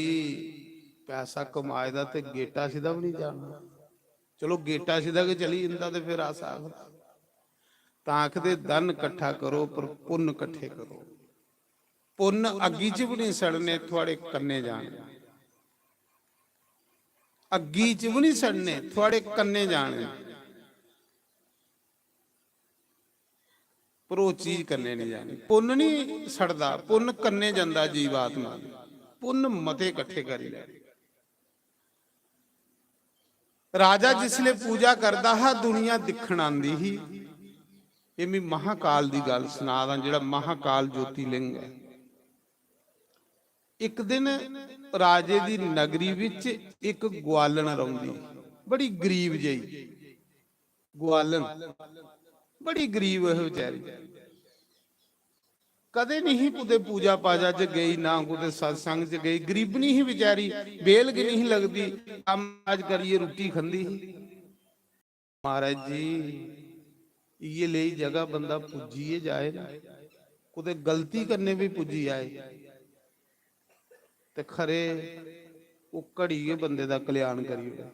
पैसा कमाए दा ते गेटा सिद्धा बी निं जाना। चलो, गेटा सिद्धा गै चली जंदा ते फिर अस आखदा। तां आखदे, धन कट्ठा करो पर पुन्न कट्ठे करो। पुन्न अग्गी च बी निं सड़ने, थुआड़े कन्नै जाने। अग्गी च बी निं सड़ने, थुआड़े कन्नै जाने। पर ओह् चीज कन्नै निं जानी। पुन्न निं सड़दा, पुन्न कन्नै जंदा जीवात्मा दे। पुन्न मते कट्ठे करी लै। राजा जिसलै पूजा करदा हा, दुनिया दिक्खन आंदी ही। एह् मी महाकाल दी गल्ल सना दा, जेह्ड़ा महाकाल ज्योतिलिंग ऐ। इक दिन राजे दी नगरी बिच इक ग्वालन रौंह्दी, बड़ी गरीब जेही ग्वालन, बड़ी गरीब ही बेचारी। कदें निं ही कुतै पूजा पाजा च गई, ना कुतै सत्संग च गई। गरीबनी ही बेचारी, बेल गै निं ही लगदी, कम्म काज करियै रुट्टी खंदी ही। महाराज जी, इ'यै लेई जगह बंदा पुज्जी गै जाए ना। कुतै गलती कन्नै बी पुज्जी जाए ते खरे ओह् घड़ी गै बंदे दा कल्याण करी ओड़े।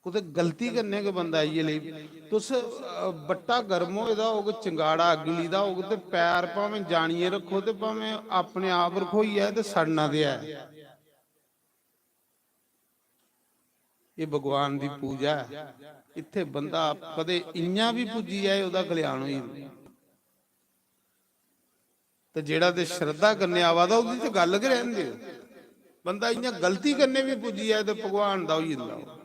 कुतै गलती कन्नै गै बंदा इ'यै लेई, तुस, अ, बट्टा गर्म होए दा होग, चंगाड़ा अग्गी दा होग ते पैर भामें जानियै रक्खो ते भामें अपने आप रखोई जाए ते सड़ना ते ऐ। एह् भगवान दी पूजा ऐ। इत्थै बंदा कदें इ'यां बी पुज्जी जाए, ओह्दा कल्याण होई जंदा। ते जेह्ड़ा ते श्रद्धा कन्नै आवा दा, ओह्दी ते गल्ल गै रैह्न देओ। बंदा इ'यां गलती कन्नै बी पुज्जी जाए ते भगवान दा होई जंदा ओह्।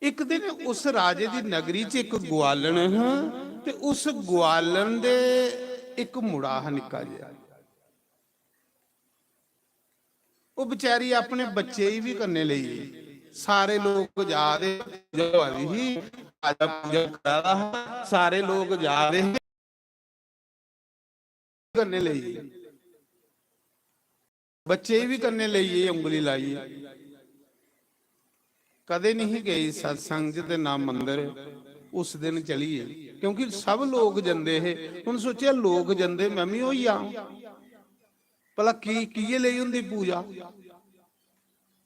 इक दिन उस राजे दी नगरी च इक ग्वालन हा, ते उस ग्वालन दे इक मुड़ा हा निक्का जेहा। ओह् बेचारी अपने बच्चे गी बी कन्नै लेई गेई। सारे लोक जा दे, पूजा होआ दी ही, राजा पूजा करा दा हा, सारे लोक जा दे हे, कन्नै लेई गेई। बच्चे गी बी कन्नै लेई गेई, उंगली लाइयै। कदें नहीं गई सत्संग च ते ना मंदर, उस दिन चली गेई, क्योंकि सब लोक जंदे हे। उन सोचेआ, लोक जंदे, मैं मी होई आं। भला की, किये लेई होंदी पूजा?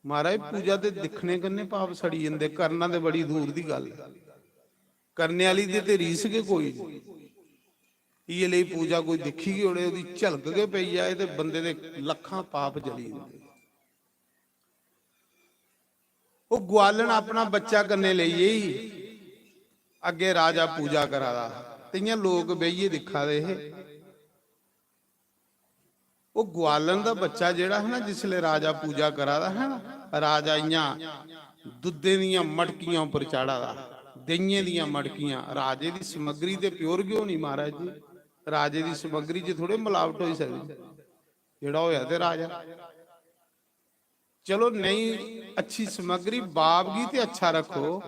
महाराज, पूजा ते दिक्खने कन्नै पाप सड़ी जंदे, करना ते बड़ी दूर दी गल्ल ऐ। करने आह्ली दी ते रीस गै कोई निं। इ'यै लेई पूजा कोई दिक्खी गै ओड़े, ओह्दी झलक गै पेई जाए ते बंदे दे लक्खां पाप जली जंदे। ओह् ग्वालन अपना बच्चा कन्नै लेई गेई, अग्गें राजा पूजा करा दा हा ते इ'यां लोक बेहियै दिक्खा दे हे। ओह् ग्वालन दा बच्चा जेह्ड़ा हा ना, जिसलै राजा पूजा करा दा हा ना, राजा इ'यां दुद्धे दियां मटकियां उप्पर चाढ़ा दा हा, देहियें दियां मटकियां। राजे दी समग्री ते प्योर गै होनी महाराज जी, राजे दी समग्री च थोड़े मलावट होई सकदी। जेह्ड़ा होया ते राजा, चलो नेईं अच्छी समग्री, बाप गी ते अच्छा रक्खो,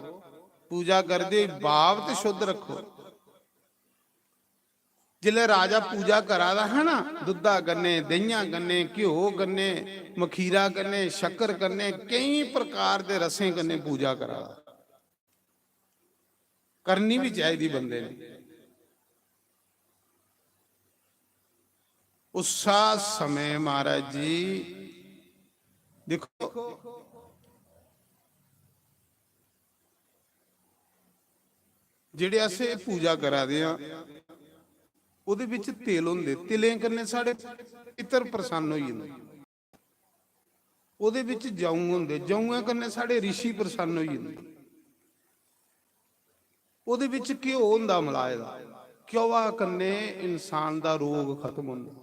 पूजा करदे बाप ते शुद्ध रक्खो। जिसलै राजा पूजा करा दा हा ना, दुद्धा कन्नै, देहियां कन्नै, घ्यो कन्नै, मखीरा कन्नै, शक्कर कन्नै, केई प्रकार दे रसें कन्नै पूजा करा दा। करनी बी चाहिदी बंदे ने। उस्सा समें महाराज जी, दिक्खो, जेह्ड़े अस एह् पूजा करा दे आं, ओह्दे बिच तिल होंदे, तिलें कन्नै साढ़े पितर प्रसन्न होई जंदे। ओह्दे बिच जौं होंदे, जौंएं कन्नै साढ़े रिशी प्रसन्न होई जंदे। ओह्दे बिच घ्यो होंदा मलाए दा, घ्योआ कन्नै इंसान दा रोग खत्म होंदा।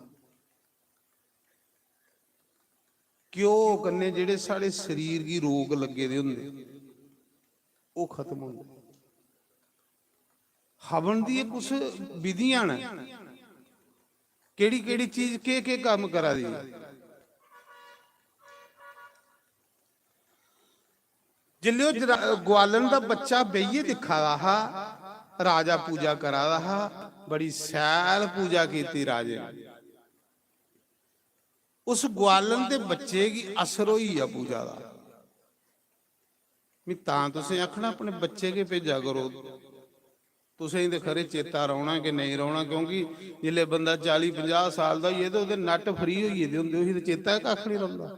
घ्यो कन्नै जेह्ड़े साढ़े शरीर गी रोग लग्गे दे होंदे, ओह् खत्म होंदे। हवन दी कुछ विधियां न, केह्ड़ी केह्ड़ी चीज केह् केह् कम्म करा दी ऐ। जिसलै ओह् जरा-, ग्वालन दा बच्चा बेहियै दिक्खा दा हा, राजा पूजा करा दा हा, बड़ी शैल पूजा कीती राजे ने। उस ग्वालन दे बच्चे गी असर होई गेआ पूजा दा। में तां तुसें आखना, अपने बच्चे गै भेजा करो। तुसें ते खरे चेता रौह्ना कि नेईं रौह्ना, क्योंकि जिसलै बंदा चाली पंजाह् साल दा होई जाए ते ओह्दे नट फ्री होई गेदे होंदे, उसी ते चेता गै कक्ख निं रौंह्दा।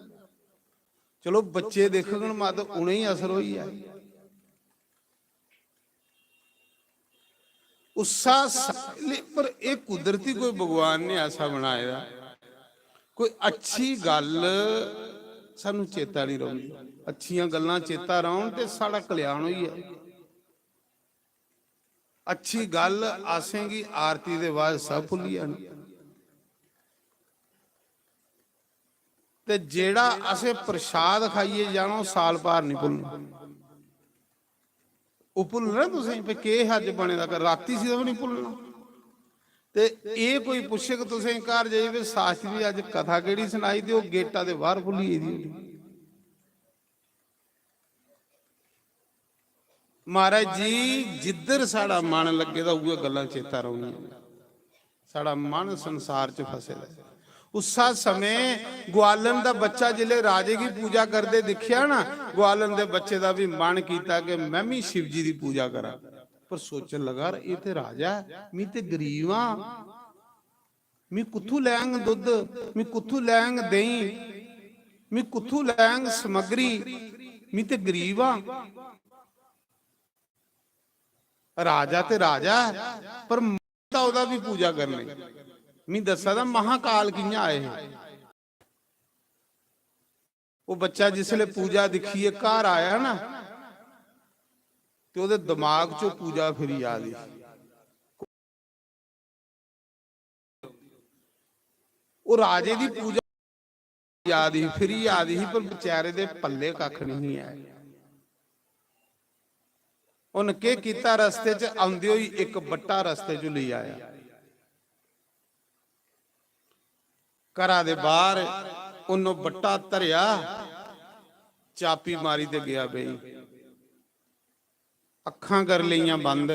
चलो, बच्चे दिक्खङन, मत उ'नेंगी असर होई जाए। उस्सा स-, ले-, पर एह् कुदरती कोई भगवान ने ऐसा बनाए दा, कोई अच्छी गल्ल सानू चेता निं रौंह्दी। अच्छियां गल्लां चेता रौह्न ते साढ़ा कल्याण होई जाए। अच्छी गल्ल असेंगी आरती दे बाद सब भुल्ली जानी। ते जेह्ड़ा असें प्रसाद खाइयै जाना, ओह् साल पार निं भुल्लना। ओह् भुल्लना तुसें, भई केह् अज्ज बने दा, रातीं सी दा बी निं भुल्लना। ते एह् कोई पुच्छग तुसें घर जाइयै, "भई शास्त्री जी, अज्ज कथा केह्ड़ी सनाई?" ते ओह् गेटा दे बाह्र भुल्ली गेदी होनी। महाराज जी, जिद्धर साढ़ा मन लग्गे दा, उ'ऐ गल्लां चेता रौह्नियां। साढ़ा मन संसार च फसे दा ऐ। उस्सा समें ग्वालन दा बच्चा जिसलै राजे गी पूजा करदे दिक्खेआ ना, ग्वालन दे बच्चे दा बी मन कीता कि मैं भी शिव जी दी पूजा करां। पर सोचन लगा, "एह् ते राजा ऐ, मी ते गरीब आं, मी कुत्थू लैंग दुद्ध, मी कुत्थू लैंग देहीं, मी कुत्थू लैंग समग्री, मी ते गरीब आं।" राजा ते राजा ऐ, पर माता ओह्दा बी पूजा करनी। मी दस्सा दा महाकाल कि'यां आए हे। ओह् बच्चा जिसलै पूजा दिक्खियै घर आया ना, ते ओह्दे दमाग चों पूजा फिरी आ दी। ओह् राजे दी पूजा याद ही, फिरी याद ही, पर बेचारे दे पल्ले कक्ख नहीं ऐ। उन्न केह् कीता, रस्ते च औंदे होई इक बट्टा रस्ते च लेई आया। घरा दे बाहर उन्न बट्टा धरेआ, चापी मारी ते गेआ बेही। अक्खां करी लेइयां बंद।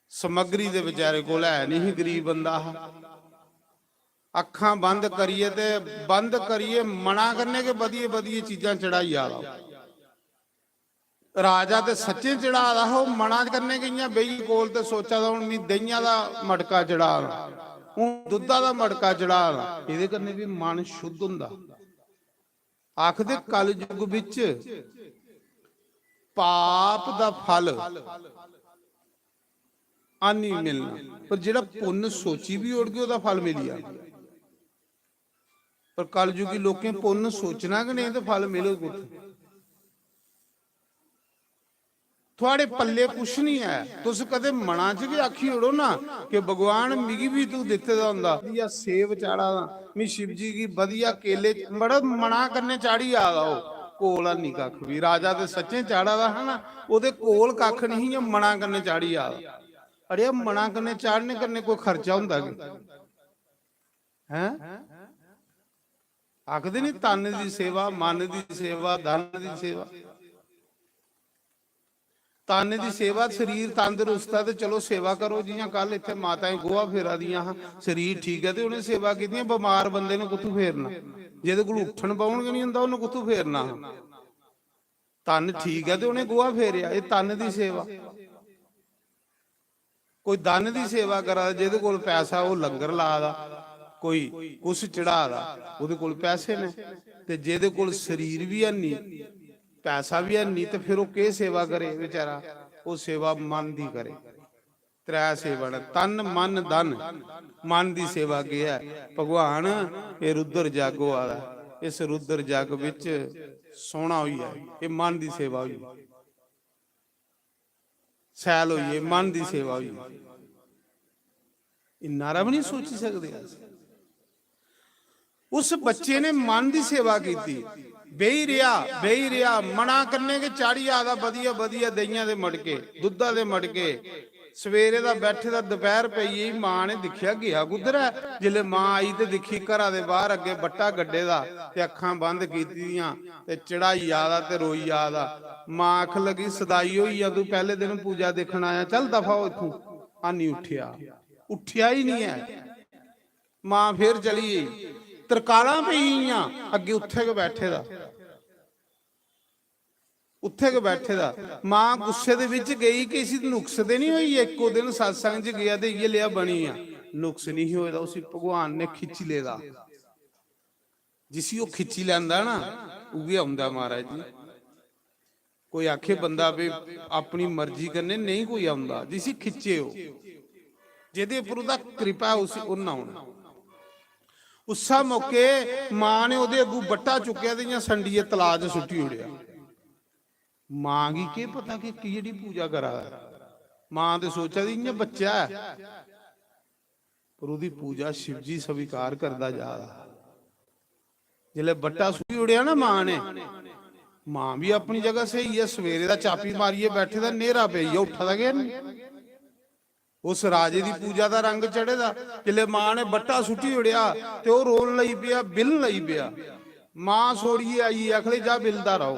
समग्री दे बेचारे कोल है नहीं ही, गरीब बंदा हा। अक्खां बंद करियै ते बंद करियै मना कन्नै गै बधियै बधियै चीजां चढ़ाई आ दा। राजा ते सच्चें चढ़ा दा हा, ओह् मना कन्नै गै इ'यां बेही कोल ते सोचा दा, "हून मी देहिया दा मटका चढ़ा दा, हून दुद्धा दा मटका चढ़ा दा।" एह्दे कन्नै बी मन शुद्ध होंदा। आखदे कलयुग बिच पाप दा फल आनी मिलना, पर जेह्ड़ा पुन्न सोची बी ओड़गे, ओह्दा फल मिली जाना। पर कलयुगी लोकें पुन्न सोचना गै नेईं, ते फल मिलग कुत्थै? थुआढ़े पल्ले कुछ नहीं ऐ। तुस कदें मना च गै आखी ओड़ो ना कि "भगवान, मिगी बी तू दित्ते दा होंदा।" बधिया सेब चाढ़ा दा, मी शिव जी गी बधिया केले च-, बड़ा मना कन्नै चाढ़ी आ दा ओह्, कोल हैनी कक्ख बी। राजा ते सच्चें चाढ़ा दा हा ना, ओह्दे कोल कक्ख नहीं, इ'यां मना कन्नै चाढ़ी आ दा। अड़ेआ, मना कन्नै चाढ़ने कन्नै कोई खर्चा होंदा केह्? हैं? आखदे नी, "तन दी सेवा, मन दी सेवा, धन दी सेवा।" तन दी सेवा, शरीर तंदरुस्त ऐ ते चलो सेवा करो। जियां कल इत्थै माताएं गोहा फेरा दियां हां, शरीर ठीक ऐ ते उ'नें सेवा कीती। बमार बंदे ने कुत्थू फेरना? जेह्दे कोल उट्ठन बौह्न गै निं होंदा, उ'न्नै कुत्थू फेरना हा? तन ठीक ऐ ते उ'नें गोहा फेरेआ, एह् तन दी सेवा। कोई धन दी सेवा करा दा, जेह्दे कोल पैसा, ओह् लंगर ला दा, कोई कुछ चढ़ा दा, ओह्दे कोल पैसे न। ते जेह्दे कोल शरीर बी हैनी, पैसा बी हैनी, ते फिर ओह् केह् सेवा करे बेचारा? ओह् सेवा मन दी करे। त्रै सेवा न, तन, मन, धन। मन दी सेवा केह् ऐ? "भगवान, एह् रुद्र जग होआ दा, इस रुद्र जग बिच सोह्ना होई जाए।" एह् मन दी सेवा होई। सैल होई गे, मन दी सेवा होई। इन्ना हारा बी नहीं सोची सकदे अस। उस बच्चे ने मन दी सेवा कीती, बेही रेहा, बेही रेहा, मना कन्नै गै चाढ़ी आ दा बधिया, बधिया देहियां दे मटके, दुद्धा दे मटके। सवेरे दा बैठे दा, दपैह्र पेई गेई, मां ने दिक्खेआ गेआ कुद्धर ऐ। जिसलै मां आई ते दिक्खी घरा दे बाह्र अग्गें बट्टा गड्डे दा ते अक्खां बंद कीती दियां ते चढ़ाई आ दा ते रोई आ दा। मां आखन लगी, "सदाई होई गेआ तूं, पैह्ले दिन पूजा दिक्खन आया, चल दफा हो इत्थूं।" हैनी उट्ठेआ, उट्ठेआ ही निं ऐ। मां फिर चली गेई। तरकालां पेई गेइयां, अग्गें उत्थै गै बैठे दा, उत्थै गै बैठे दा। मां गुस्से दे बिच गेई कि इसी नुक्स ते निं होई, इक्को दिन सत्संग च गेआ ते इ'यै लेआ बनी गेआ। नुक्स निं ही होए दा, उसी भगवान ने खिच्ची लेदा। जिसी ओह् खिच्ची लैंदा ना, उ'ऐ औंदा महाराज जी। कोई आखे बंदा भी अपनी मर्जी कन्नै नेईं कोई औंदा, जिसी खिच्चे ओह्, जेह्दे उप्पर ओह्दा कृपा ऐ, उसी उन्ना औना। उस्सै मौके मां ने ओह्दे अग्गू बट्टा चुक्केआ ते इ'यां संडियै तलाऽ च सुट्टी ओड़ेआ। मां गी केह् पता कि केह्ड़ी पूजा करा दा ऐ। मां ते सोचा दी इ'यां बच्चा ऐ, पर ओह्दी पूजा शिवजी स्वीकार करदा जा दा। जिसलै बट्टा सुट्टी ओड़ेआ ना मां ने, मां बी अपनी जगह स्हेई ऐ, सवेरे दा चापी मारियै बैठे दा, न्हेरा पेई गेआ, उट्ठा दा गै निं। उस राजे दी पूजा दा रंग चढ़े दा। जिसलै मां ने बट्टा सुट्टी ओड़ेआ ते ओह् रोन लगी पेआ, बिलन लगी पेआ। मां सोड़ियै आई, आखले, "जा बिलदा रहो।"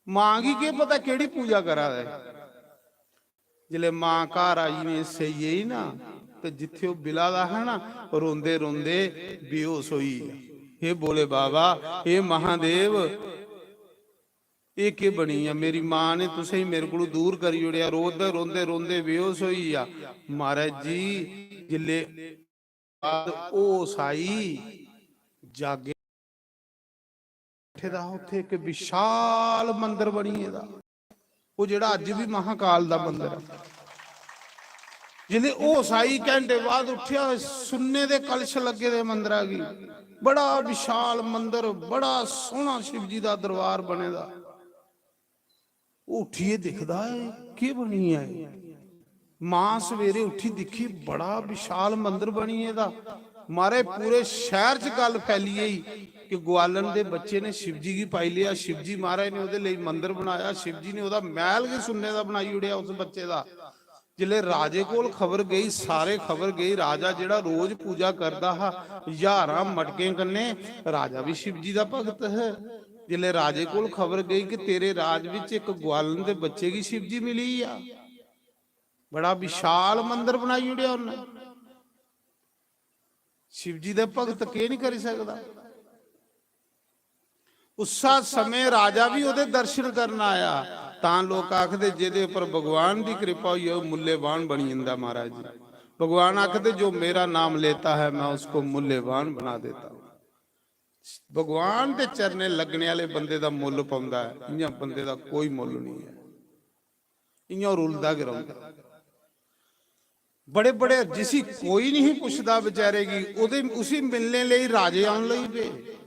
मां गी केह् पता केह्ड़ी पूजा करा दा ऐ। जिसलै मां घर आई ने सेई गेई ना, ते जित्थे ओह् बिला दा हा ना, रोंदे रोंदे बेहोश होई गेआ। हे भोले बाबा, हे महादेव, एह् केह् बनी गेआ? मेरी मां ने तुसेंगी मेरे कोलू दूर करी ओड़ेआ। रोंदे रोंदे रोंदे बेहोश होई गेआ। महाराज जी, जिसले बाद होश आई, जागे, बैठे दा हा उत्थे इक विशाल मंदर बनी गेदा। ओह् जेह्ड़ा अज्ज बी महाकाल दा मंदर ऐ। जिसले होश आई, घैंटे बाद उट्ठेआ, सुन्ने दे कलश लग्गे दे मंदरा गी। बड़ा विशाल मंदर, बड़ा सोह्ना शिव जी दा दरबार बने दा। ओह् उट्ठियै दिखदा ऐ, केह् बनी गेआ एह्? मां सवेरे उट्ठी दिक्खी, बड़ा विशाल मंदर बनी गेदा। महाराज, पूरे शैह्र च गल्ल फैली गेई कि ग्वालन दे बच्चे ने शिवजी गी पाई लेआ। शिवजी महाराज ने ओह्दे लेई मंदर बनाया, शिवजी ने ओह्दा मैह्ल गै सुन्ने दा बनाई ओड़ेआ उस बच्चे दा। जिसलै राजे कोल खबर गेई, सारे खबर गेई, राजा जेह्ड़ा रोज पूजा करदा हा ज्हारां मटकें कन्नै, राजा बी शिवजी दा भगत हा। जिसलै राजे कोल खबर गेई कि तेरे राज बिच इक ग्वालन दे बच्चे गी शिवजी मिली गेआ, बड़ा विशाल मंदर बनाई ओड़ेआ उन्नै। शिवजी दे भगत केह् नहीं करी सकदा। उस्सा समें राजा भी ओह्दे दर्शन करन आया। तां लोक आखदे, "जेह्दे उप्पर भगवान दी कृपा होई, ओह् मूल्यवान बनी जंदा।" महाराज जी, भगवान आखदे, "जो मेरा नाम लेता है, मैं उसको मूल्यवान बना देता हूँ।" भगवान दे चरणें लग्गने आह्ले बंदे दा मुल्ल पौंदा ऐ, इ'यां बंदे दा कोई मुल्ल निं ऐ। इ'यां ओह् रुलदा गै रौंह्दा। बड़े बड़े, जिसी कोई नहीं पुछदा बेचारे गी, ओह्दे, उसी मिलने लेई राजे आन लगी पे।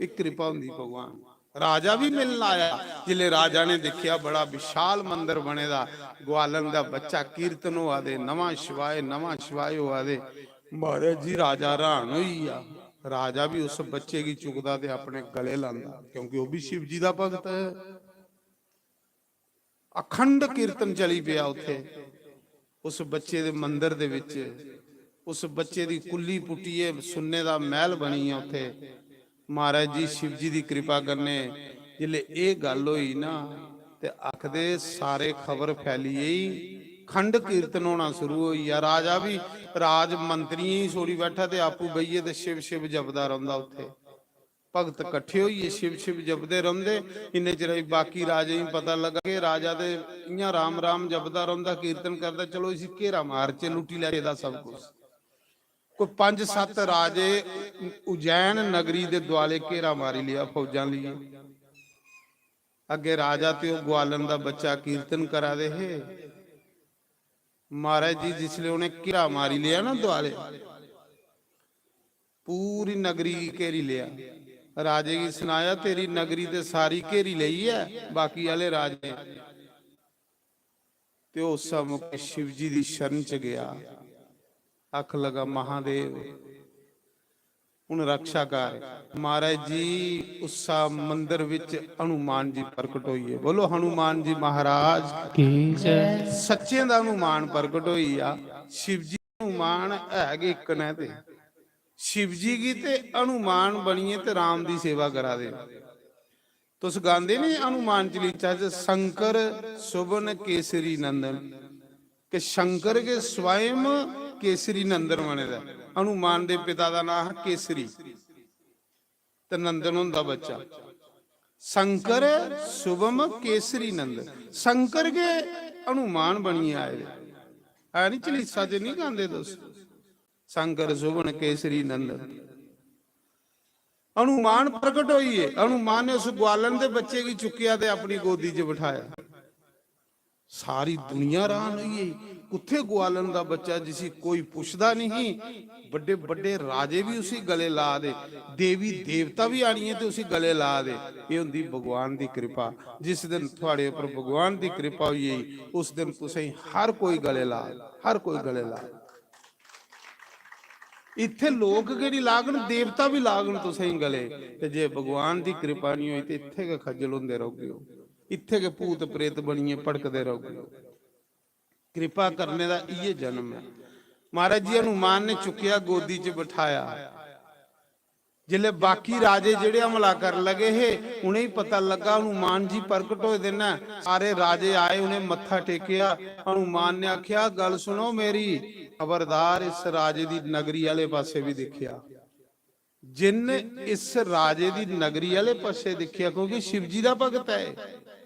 एह् कृपा होंदी भगवान। राजा भी मिलन आया। जिसले राजा ने दिक्खेआ, बड़ा विशाल मंदर बने दा, ग्वालन दा बच्चा, कीर्तन होआ दे, नमः शिवाय, नमः शिवाय होआ दे। महाराज जी, राजा हैरान होई गेआ। राजा भी उस बच्चे गी चुकदा ते अपने गले लांदा, क्योंकि ओह् भी शिव जी दा भगत ऐ। अखंड कीर्तन चली पेआ उत्थे, उस बच्चे दे मंदर दे विच। उस बच्चे दी कुल्ली पुट्टियै सुन्ने दा मैह्ल बनी गेआ उत्थे। महाराज जी, शिव जी दी कृपा कन्नै जिसलै एह् गल्ल होई ना, ते आखदे सारे खबर फैली गेई, खंड कीर्तन होना शुरू होई गेआ। राजा बी, राज मंत्रियें गी छोड़ी बैठा ते आपूं बेहियै ते शिव शिव जपदा रौंह्दा उत्थे। भगत कट्ठे होइयै शिव शिव जपदे रौंह्दे। इन्ने चिरै च बाकी राजें गी पता लग्गा कि राजा ते इ'यां राम राम जपदा रौंह्दा, कीर्तन करदा, चलो इसी घेरा मारचै, लुट्टी लैचै एह्दा सब कुछ। कोई पंज सत्त राजे उज्जैन नगरी दे दुआले घेरा मारी लेआ फौजां लेइयै। अग्गें राजा ते ओह् ग्वालन दा बच्चा कीर्तन करा दे हे। महाराज जी, जिसलै उ'नें घेरा मारी लेआ ना दुआले, पूरी नगरी गी घेरी लेआ। राजे गी सनाया, "तेरी नगरी ते सारी घेरी लेई ऐ बाकी आह्ले राजे।" ते ओह् उस्सै मौके शिव जी दी शरण च गेआ। आख लगा, "महादेव, हुन रक्षा कर।" महाराज जी, उस्सा मंदर विच हनुमान जी प्रकट होइए। बोलो, हनुमान जी महाराज की जय। सच्चें दा हनुमान प्रकट होई गेआ। शिव जी हनुमान है गै इक ने ते। शिव जी गी ते हनुमान बनिए ते राम दी सेवा करा दे। तुस गांदे नी हनुमान चालीसा च, "शंकर सुवन केसरी नंदन", कि शंकर गै स्वयं केसरी नंदन बने दा। हनुमान दे पिता दा नाम हा केसरी, ते नंदन होंदा बच्चा। "शंकर सुवम केसरी नंदन", शंकर गै हनुमान बनिए आए दे। है नी, चालीसा च नी गांदे तुस, "शंकर सुवन केसरी नंदन"? हनुमान प्रकट होइए, हनुमान ने उस ग्वालन दे बच्चे गी चुक्केआ ते अपनी गोदी च बठाया। सारी दुनिया हैरान होई गेई, कुत्थे ग्वालन दा बच्चा जिसी कोई पुछदा नहीं। बड्डे बड्डे राजे भी उसी गले ला दे, देवी देवता भी आनिए ते उसी गले ला दे। एह् होंदी भगवान दी कृपा। जिस दिन थुआड़े उप्पर भगवान दी कृपा होई गेई, उस दिन तुसें हर कोई गले ला, हर कोई गले ला। इत्थे लोक गै निं लागन, देवता बी लागन तुसेंगी गले। ते जे भगवान दी कृपा निं होई ते इत्थे गै खज्जल होंदे रौह्गे ओ, इत्थे गै भूत प्रेत बनियै भड़कदे रौह्गे ओ। कृपा करने दा इ'यै जन्म ऐ। महाराज जी, हनुमान ने चुक्केआ, गोदी च बठाया। जिसले बाकी राजे जेहड़े हमला कर लगे हे, उनेंगी पता लगा हनुमान जी प्रकट होए दे न। सारे राजे आए, उनें मत्था टेकेआ। हनुमान ने आखेआ, "गल सुनो मेरी, खबरदार इस राजे दी नगरी आले पासे भी दिक्खेआ।" जिन इस राजे दी नगरी आले पासे दिक्खेआ, क्योंकि शिव जी दा भगत है,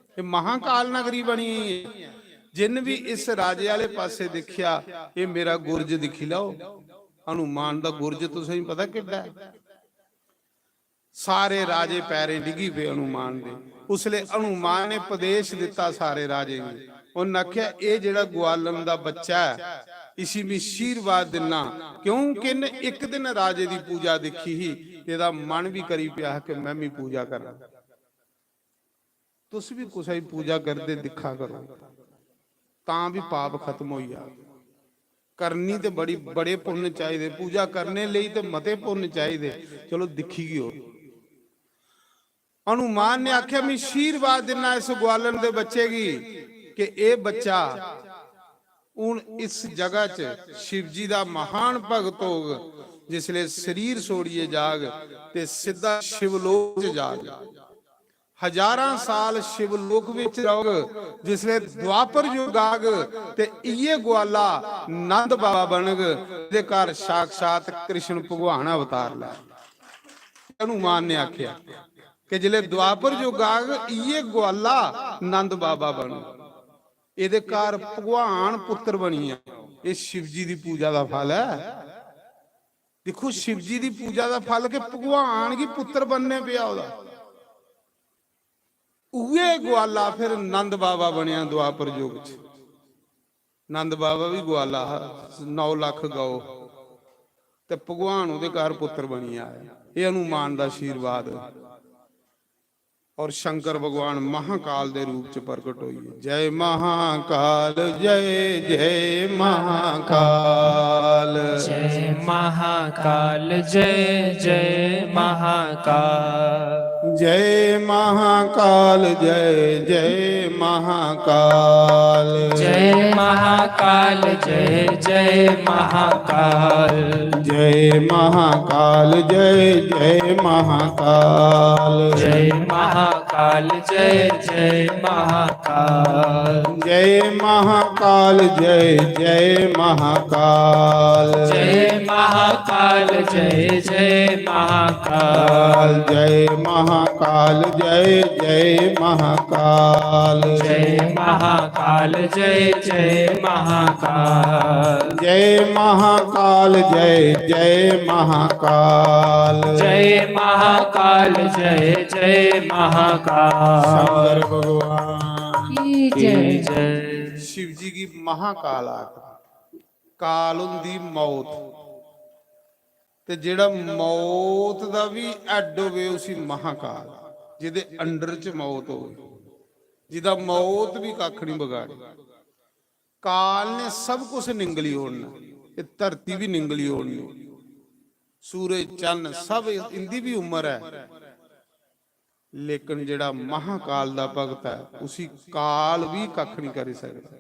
ये महाकाल नगरी बनी हुई है। जिन भी इस राजे आले पासे दिक्खेआ, ये मेरा गुरज दिक्खी लैओ। हनुमान दा गुरज तुसेंगी पता किड्डा है? सारे राजे पैरें डिग्गी पे हनुमान दे। उसले हनुमान ने उपदेश दिता सारे राजें गी। उन्हें आख्या, "ए जेड़ा ग्वालन दा बच्चा है, इसी मैं आशीर्वाद दिना, क्योंकि इन्हें एक दिन राजे दी पूजा दिखी ही, एदा मन भी करी पिया हा कि मैं भी पूजा करा।" तुस भी कुसै दी पूजा करदे दिक्खा करो, तां भी पाप खत्म होई जा। करनी ते बड़ी, बड़े पुन्न चाहिदे, पूजा करने लेई ते मते पुन्न चाहिदे। चलो दिक्खी गयो। हनुमान ने आख्या, "मैं आशीर्वाद दिना इस ग्वालन दे बच्चे गी कि एह बच्चा हुन इस जगह च शिव जी दा महान भगत होग, जिसले शरीर छोड़िए जाग ते सिद्धा शिवलोक च जाग।" हजारां साल शिवलोक विच रौहग, जिसले द्वापर युग आग ते इये ग्वाला नंद बाबा बनग, ते घर साक्षात कृष्ण भगवान अवतार लै। हनुमान ने आख्या कि जिसले द्वापर युग आग, इये ग्वाला नंद बाबा बनग, एदे घर भगवान पुत्र बनिया। ये शिव जी दी पूजा दा फल है। दिक्खो, शिव जी दी पूजा दा फल के भगवान गी पुत्र बनने पेआ ओह्दा। उ'ऐ ग्वाला फिर नंद बाबा बनेआ द्वापर युग च। नंद बाबा भी ग्वाला हा, नौ लक्ख गौ, ते भगवान ओह्दे घर पुत्र बनी आए। एह् हनुमान दा आशीर्वाद। और शंकर भगवान महाकाल दे रूप च प्रकट होइए। जय महाकाल, जय जय महाकाल। जय महाकाल, जय जय महाकाल। जय महाकाल, जय जय महाकाल। जय महाकाल, जय जय महाकाल। जय महाकाल, जय जय महाकाल। जय महाकाल, जय जय महाकाल। जय महाकाल, जय जय महाकाल। जय महाकाल, जय जय महाकाल। जय महाकाल, जय जय महाकाल। जय महाकाल, जय जय महाकाल। जय महाकाल, जय जय महाकाल। जय महाकाल, जय जय महाकाल। शंकर भगवान की जय। शिव जी की महाकाल आखदे। काल हुंदी मौत, ते जेड़ा मौत दा भी हेड होवे उसी महाकाल, जेदे अंडर च मौत होवे, जिदा मौत भी कख नहीं बगाड़ी। काल ने सब कुछ निंगली ओड़ना, ये धरती भी निंगली ओड़नी, सूरज चन्न सब इंदी भी उम्र है। लेकिन जेड़ा महाकाल दा भगत है उसी काल भी कख नहीं करी सकदा।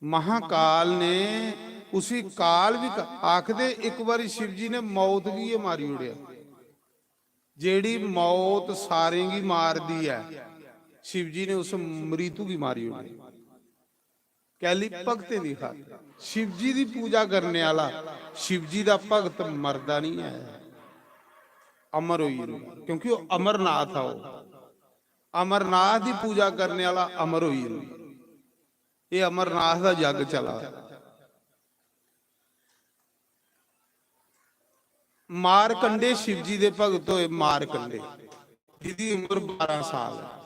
महाकाल ने उसी काल भी क-, आखदे एक बारी शिव जी ने मौत गी गै मारी ओड़ेआ। जेड़ी मौत सारें गी मारदी ऐ, शिव जी ने उस मृत्यु गी मारी ओड़ेआ। कैली? भगतें दी खातर। शिव जी दी पूजा करने आह्ला, शिव जी दा भगत मरदा नहीं ऐ, अमर होई जंदा, क्योंकि ओह् अमरनाथ आ। ओह् अमरनाथ दी पूजा करने आह्ला अमर होई जंदा। एह् अमरनाथ दा जग चला दा। मारकंडे शिव जी दे भगत होए, मारकंडे, जिदी उम्र बारां साल है।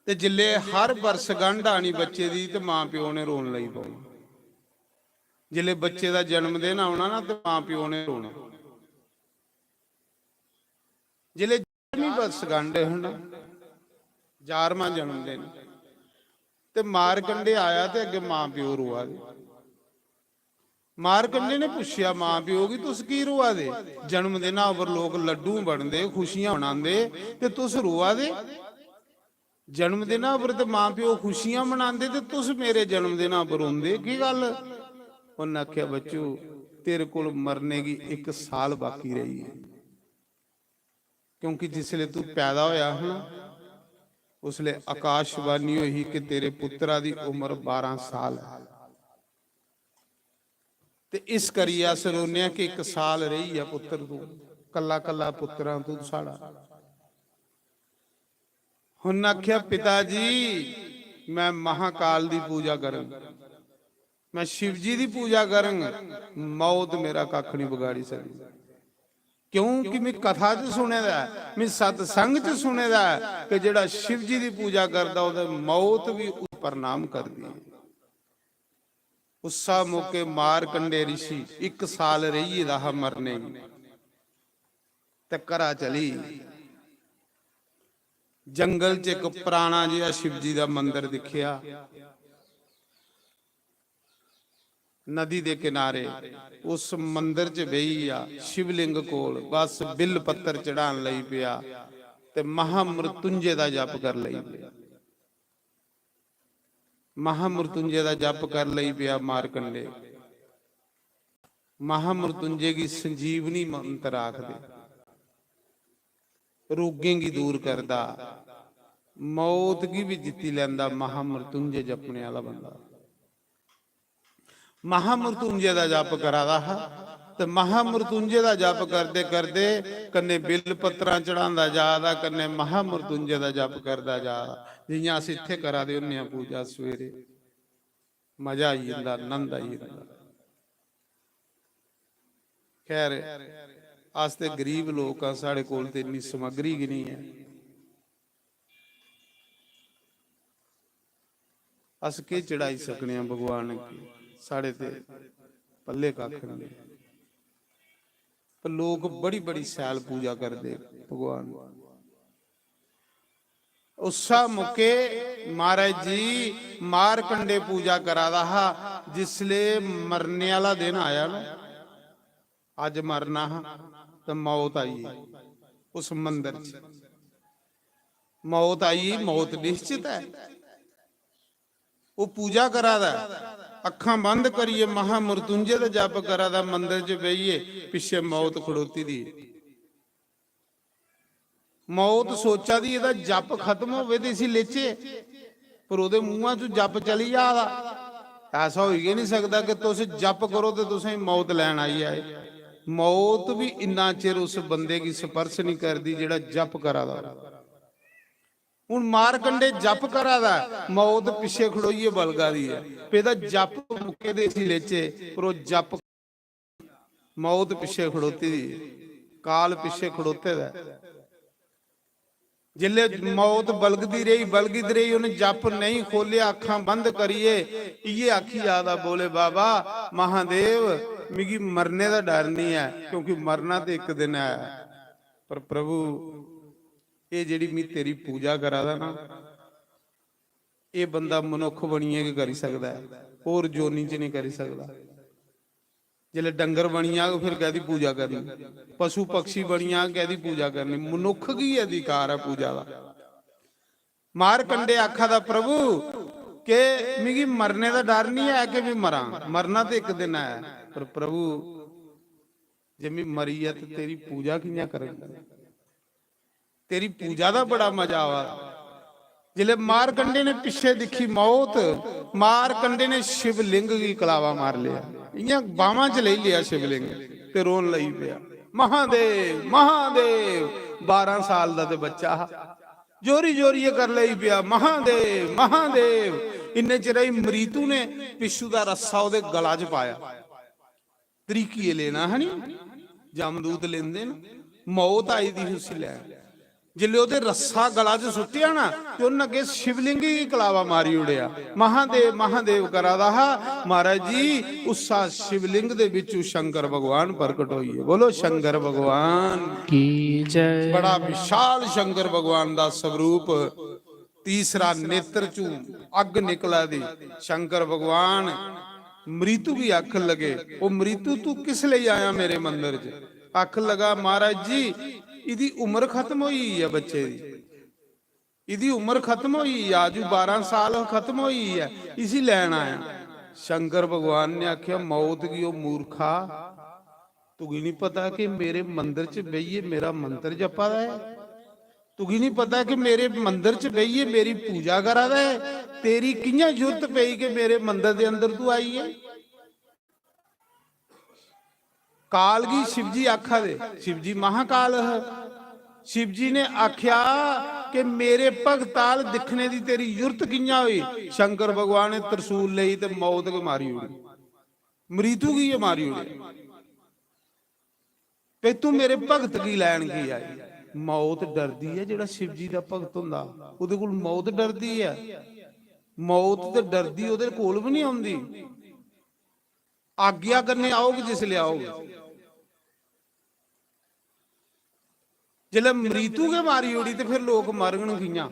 ते जिल्ले हर बरसगंढ आनी बच्चे दी, ते मां प्यो ने रोन लगी पौना। जिल्ले बच्चे दा जन्मदिन औना ना, ते मां प्यो ने रोना। जिल्ले ग्यारहवीं बरसगंढ है ना, ग्यारहवां जन्मदिन, ते मारकंडे आया ते अग्गे मां प्यो रोआ दे। मारकंडे ने पुच्छेआ मां प्यो गी, "तुस की रोआ दे? जन्मदिना उप्पर लोक लड्डू बंडदे, खुशियां मनांदे, ते तुस रोआ दे? जन्मदिना उप्पर ते मां प्यो खुशियां मनांदे, ते तुस मेरे जन्मदिना उप्पर रोंदे, की गल्ल?" उन्नै आखेआ, "बच्चो, तेरे कोल मरने गी इक साल बाकी रेही ऐ, क्योंकि जिसले तू पैदा होया हा ना, उसले आकाशवाणी होई ही कि तेरे पुत्तरा दी उम्र बारां साल ऐ। ते इस करियै अस रोने आं कि इक साल रेही गेआ पुत्तर तू, कल्ला कल्ला पुत्तरा तू साढ़ा। उन्न आखेआ, "पिता जी, मैं महाकाल दी पूजा करंग, मैं शिव जी दी पूजा करंग, मौत मेरा कक्ख नहीं बगाड़ी सकदी।" क्योंकि मैं कथा च सुने दा ऐ, मैं सत्संग च सुने दा ऐ कि जेड़ा शिव जी दी पूजा करदा, ओह्दे मौत भी उस प्रणाम करदी है। उस्सा मौके मारकंडे ऋषि इक साल रेही गेदा हा मरने गी, ते घरा चली। जंगल च इक पराना जेहा शिव जी दा मंदर दिक्खेआ, नदी दे किनारे। उस मंदर च बेही गेआ, शिवलिंग कोल बस बिल पत्तर चढ़ान लगी पेआ ते महामृत्युंजय दा जप कर लगी पेआ। महामृत्युंजय दा जप कर लगी पेआ मारकंडे। महामृत्युंजय गी संजीवनी मंत्र आखदे। रोगें गी दूर करदा, मौत गी भी जित्ती लैंदा महामृत्युंजय जपने आह्ला बंदा। महामृत्युंजय दा जप करा दा हा, ते महामृत्युंजय दा जप करदे करदे कन्नै बिल पत्तरां चढ़ांदा जा दा, कन्नै महामृत्युंजय दा जप करदा जा दा। जियां अस इत्थै करा दे होन्ने आं पूजा सवेरे, मजा आई जंदा, आनंद आई जंदा। खैर, अस ते गरीब लोक आं, साढ़े कोल ते इन्नी समग्री गै निं ऐ। अस केह् चढ़ाई सकने आं भगवान अग्गें? साढ़े ते पल्ले कक्ख निं। पर लोक बड़ी बड़ी शैल पूजा करदे भगवान दी। उस्सा मौके महाराज जी मारकंडे पूजा करा दा हा, जिसले मरने आह्ला दिन आया ना, अज्ज मरना हा, ते मौत आई गेई उस मंदर च। मौत आई गेई, मौत निश्चित ऐ। ओह् पूजा करा दा ऐ, अक्खां बंद करियै महामृत्युंजय दा जप करा दा, मंदर च बेहियै, पिच्छे मौत खड़ोती दी। मौत सोचा दी एह्दा जप खत्म होवे ते इसी लेचे, पर ओह्दे मुंहा चों जप चली जा दा। ऐसा होई गै निं सकदा कि तुस जप करो ते तुसें मौत लैन आई जाए। मौत बी इन्ना चिर उस बंदे गी स्पर्श निं करदी जेह्ड़ा जप करा दा होऐ। हुन मारकंडे जप करा दा ऐ, मौत पिच्छे खड़ोइयै बलगा दी ऐ। पे एह्दा जप मुक्के दे इसी लेचे, पर ओह् जप, मौत पिच्छे खड़ोती दी, काल पिच्छे खड़ोते दा ऐ। जिसलै मौत बलगदी रेही, बलगदी रेही, उन्नै जप नेईं खोह्लेआ, अक्खां बंद करियै इ'यै आखी जा दा, "बोले बाबा महादेव, मिगी मरने दा डर निं ऐ, क्योंकि मरना ते इक दिन ऐ।" पर प्रभु, एह् जेह्ड़ी में तेरी पूजा करा दा ना, एह् बंदा मनुक्ख बनियै गै करी सकदा ऐ, होर जोनी च निं करी सकदा। जिसलै डंगर बनी जाग, फिर कैह्दी पूजा करनी? पशु पक्षी बनी जाग, कैह्दी पूजा करनी? मनुक्ख गी अधिकार ऐ पूजा दा। मारकंडे आखा दा, "प्रभु, के मिगी मरने दा डर निं ऐ कि में मरां? मरना ते इक दिन ऐ, पर प्रभु, जे में मरी गेआ ते तेरी पूजा कि'यां करङ? तेरी पूजा दा बड़ा मजा आवा दा।" जिसलै मारकंडे ने पिच्छे दिक्खी मौत, मारकंडे ने शिवलिंग गी कलावा मार लेआ, इ'यां बाह्मां च लेई लेआ शिवलिंग ते रोन लगी पेआ, "महादेव, महादेव।" बारां साल दा ते बच्चा हा, जोरी जोरियै कर लगी पेआ, "महादेव, महादेव।" इन्ने चिरै च मरीतू ने पिच्छू दा रस्सा ओह्दे गला च पाया। तरीकियै लेना हा नी, जमदूत लेंदे न। मौत आई दी ही उसी लैन। जिसलै ओह्दे रस्सा गला च सुट्टेआ ना, ते उन्न अग्गें शिवलिंग गी कलावा मारी ओड़ेआ। महादेव, महादेव करा दा हा। महाराज जी, उस्सा शिवलिंग दे बिच्चू शंकर भगवान प्रकट होई गे। बोलो शंकर भगवान की जय। बड़ा विशाल शंकर भगवान दा स्वरूप। तीसरा नेत्र चू अग्ग निकला दी। शंकर भगवान मृत्यु गी आखन लगे, "ओ मृत्यु, तू किस लेई आया मेरे मंदर च?" आखन लगा, "महाराज जी, इदी उम्र खत्म होई गेई ऐ बच्चे दी, इदी उम्र खत्म होई गेई ऐ, आजू बारां साल खत्म होई गेई ऐ, इसी लैन आया।" शंकर भगवान ने आखेआ, "मौत गी, ओ मूर्खा, तुगी नहीं पता कि मेरे मंदर च बेहियै मेरा मंत्र जपा दा ऐ? तुगी नहीं पता कि मेरे मंदर च बेहियै मेरी पूजा करा दा ऐ? तेरी कि'यां जुर्त पेई कि मेरे मंदर दे अंदर तू आई ऐ?" काल गी शिवजी आखा दे, शिवजी महाकाल है। शिवजी ने आख्या कि मेरे भगताल दिखने दी तेरी जुर्त कि'यां होई? शंकर भगवान ने त्रिशूल लेई ते मौत गै मारी ओड़ी, मृत्यु गी गै मारी ओड़ी। ते तू मेरे भगत गी लैन की आई? मौत डरदी ऐ जेह्ड़ा शिवजी दा भगत होंदा, ओह्दे कोल मौत डरदी ऐ। मौत ते डरदी, ओह्दे कोल बी नहीं औंदी। आज्ञा कन्नै औग जिसलै औग। जिसलै मृत्यु गै मारी ओड़ी ते फिर लोक मरगन कि'यां?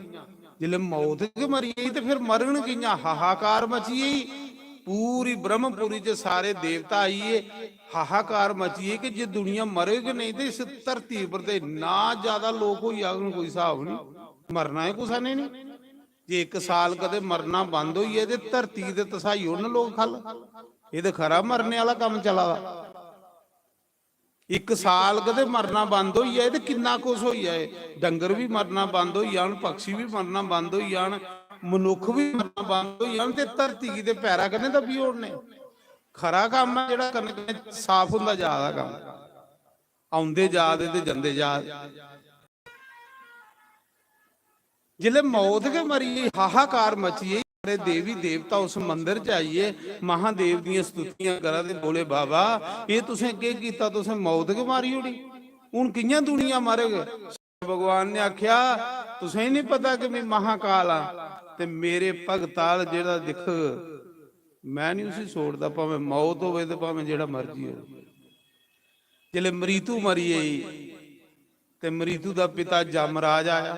जिसलै मौत गै मरी गेई ते फिर मरगन कि'यां? हाहाकार मची गेई। पूरी ब्रह्मपुरी च सारे देवता आई गे, हाहाकार मची गे कि जे दुनिया मरे गै नहीं ते इस धरती पर ते इन्ना ज्यादा लोक होई जाङन, कोई स्हाब नहीं। मरना ऐ कुसै ने नहीं। जे इक साल कदे मरना बंद होई जाए ते धरती ते तसाई ओड़न लोक खल। एह् ते खरा मरने आह्ला कम्म चला दा। इक साल कदे मरना बंद होई जाए ते किन्ना कुछ होई जाए। डंगर भी मरना बंद होई जान, पक्षी भी मरना बंद होई जान, मनुक्ख भी मरना बंद होई जान ते धरती गी ते पैरा कन्नै दब्बी ओड़ने। खरा कम्म ऐ जेह्ड़ा कन्नै कन्नै साफ होंदा जा दा कम्म। औंदे जा दे ते जंदे जा दे। जिसलै मौत गै मरी गेई, हाहाकार मची गेई, सारे देवी देवता उस मंदर च आइयै महादेव दियां स्तुतियां करा दे, "बोले बाबा, एह् तुसें केह् कीता? तुसें मौत गै मारी ओड़ी, हून कि'यां दुनिया मरग?" भगवान ने आख्या, "तुसें नहीं पता कि मैं महाकाल आं, ते मेरे भगताल जेह्ड़ा दिक्खग, मैं नहीं उसी छोड़दा, भामें मौत होवे ते भामें जेह्ड़ा मर्जी होवे।" जिसलै मृत्यु मरी गेई ते मृत्यु दा पिता जमराज आया।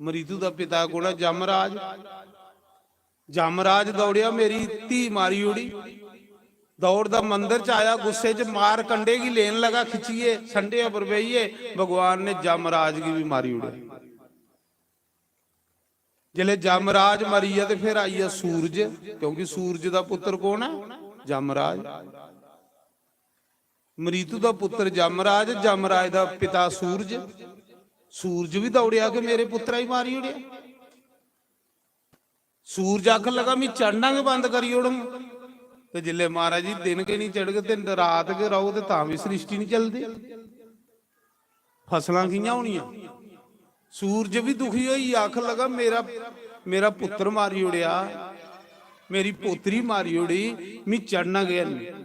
मृत्यु दा पिता कौन ऐ? जमराज। जमराज दौड़िया, "मेरी धी मारी ओड़ी।" दौड़दा मंदर च आया, गुस्से च मार कंडे गी लेन लगा खिच्चियै, संडे पर बेहियै। भगवान ने जमराज गी भी मारी ओड़ेआ। जिसलै जमराज मरी गेआ ते फिर आई गेआ सूरज, क्योंकि सूरज दा पुत्र कौन ऐ? जमराज। मृत्यु दा पुत्र जमराज, जमराज दा पिता सूरज। सूरज भी दौड़िया कि मेरे पुत्रा गी मारी ओड़ेआ। सूरज आखन लगा, "मैं चढ़ना गै बंद करी ओड़ङ।" ते जिसलै महाराज जी दिन गै नहीं चढ़ग ते रात गै रौह्ग ते तां बी सृष्टि नहीं चलदी। फसलां कि'यां होनियां? सूरज भी दुखी होई गेआ, आखन लगा, "मेरा, मेरा पुत्र मारी ओड़ेआ, मेरी पोतरी मारी ओड़ी, मी चढ़ना गै नहीं।"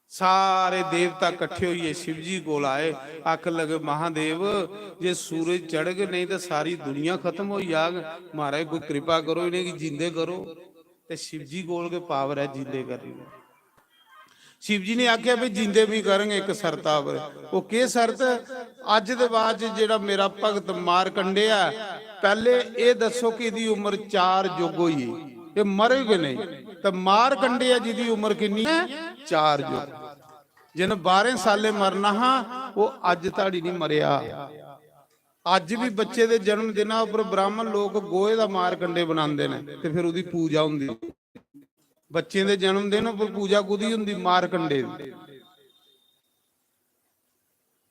सारे देवता कट्ठे होइयै शिव जी कोल आए, आखन लगे, "महादेव, जे सूरज चढ़ग नहीं ते सारी दुनिया खत्म होई जाग। महाराज, कोई कृपा करो, इ'नेंगी जींदे करो।" ते शिव जी कोल गै पावर ऐ जींदे करने दी। शिव जी ने आखेआ, "भी जींदे भी करङ इक शर्ता पर।" "ओह् केह् शर्त?" "अज्ज दे बाद च जेह्ड़ा मेरा भगत मारकंडे ऐ, पैह्ले एह् दस्सो कि एह्दी उम्र चार युग होई गेई, एह् मरे गै नेईं, ते मारकंडे ऐ जिदी उम्र किन्नी ऐ? चार युग। जिन बारें सालें मरना हा, ओह् अज्ज धोड़ी निं मरेआ।" अज्ज भी बच्चे दे जन्म दिना उप्पर ब्राह्मण लोक गोहे दा मारकंडे बनांदे न ते फिर ओह्दी पूजा होंदी। बच्चें दे जन्म दिन उप्पर पूजा कुदी होंदी? मारकंडे दी।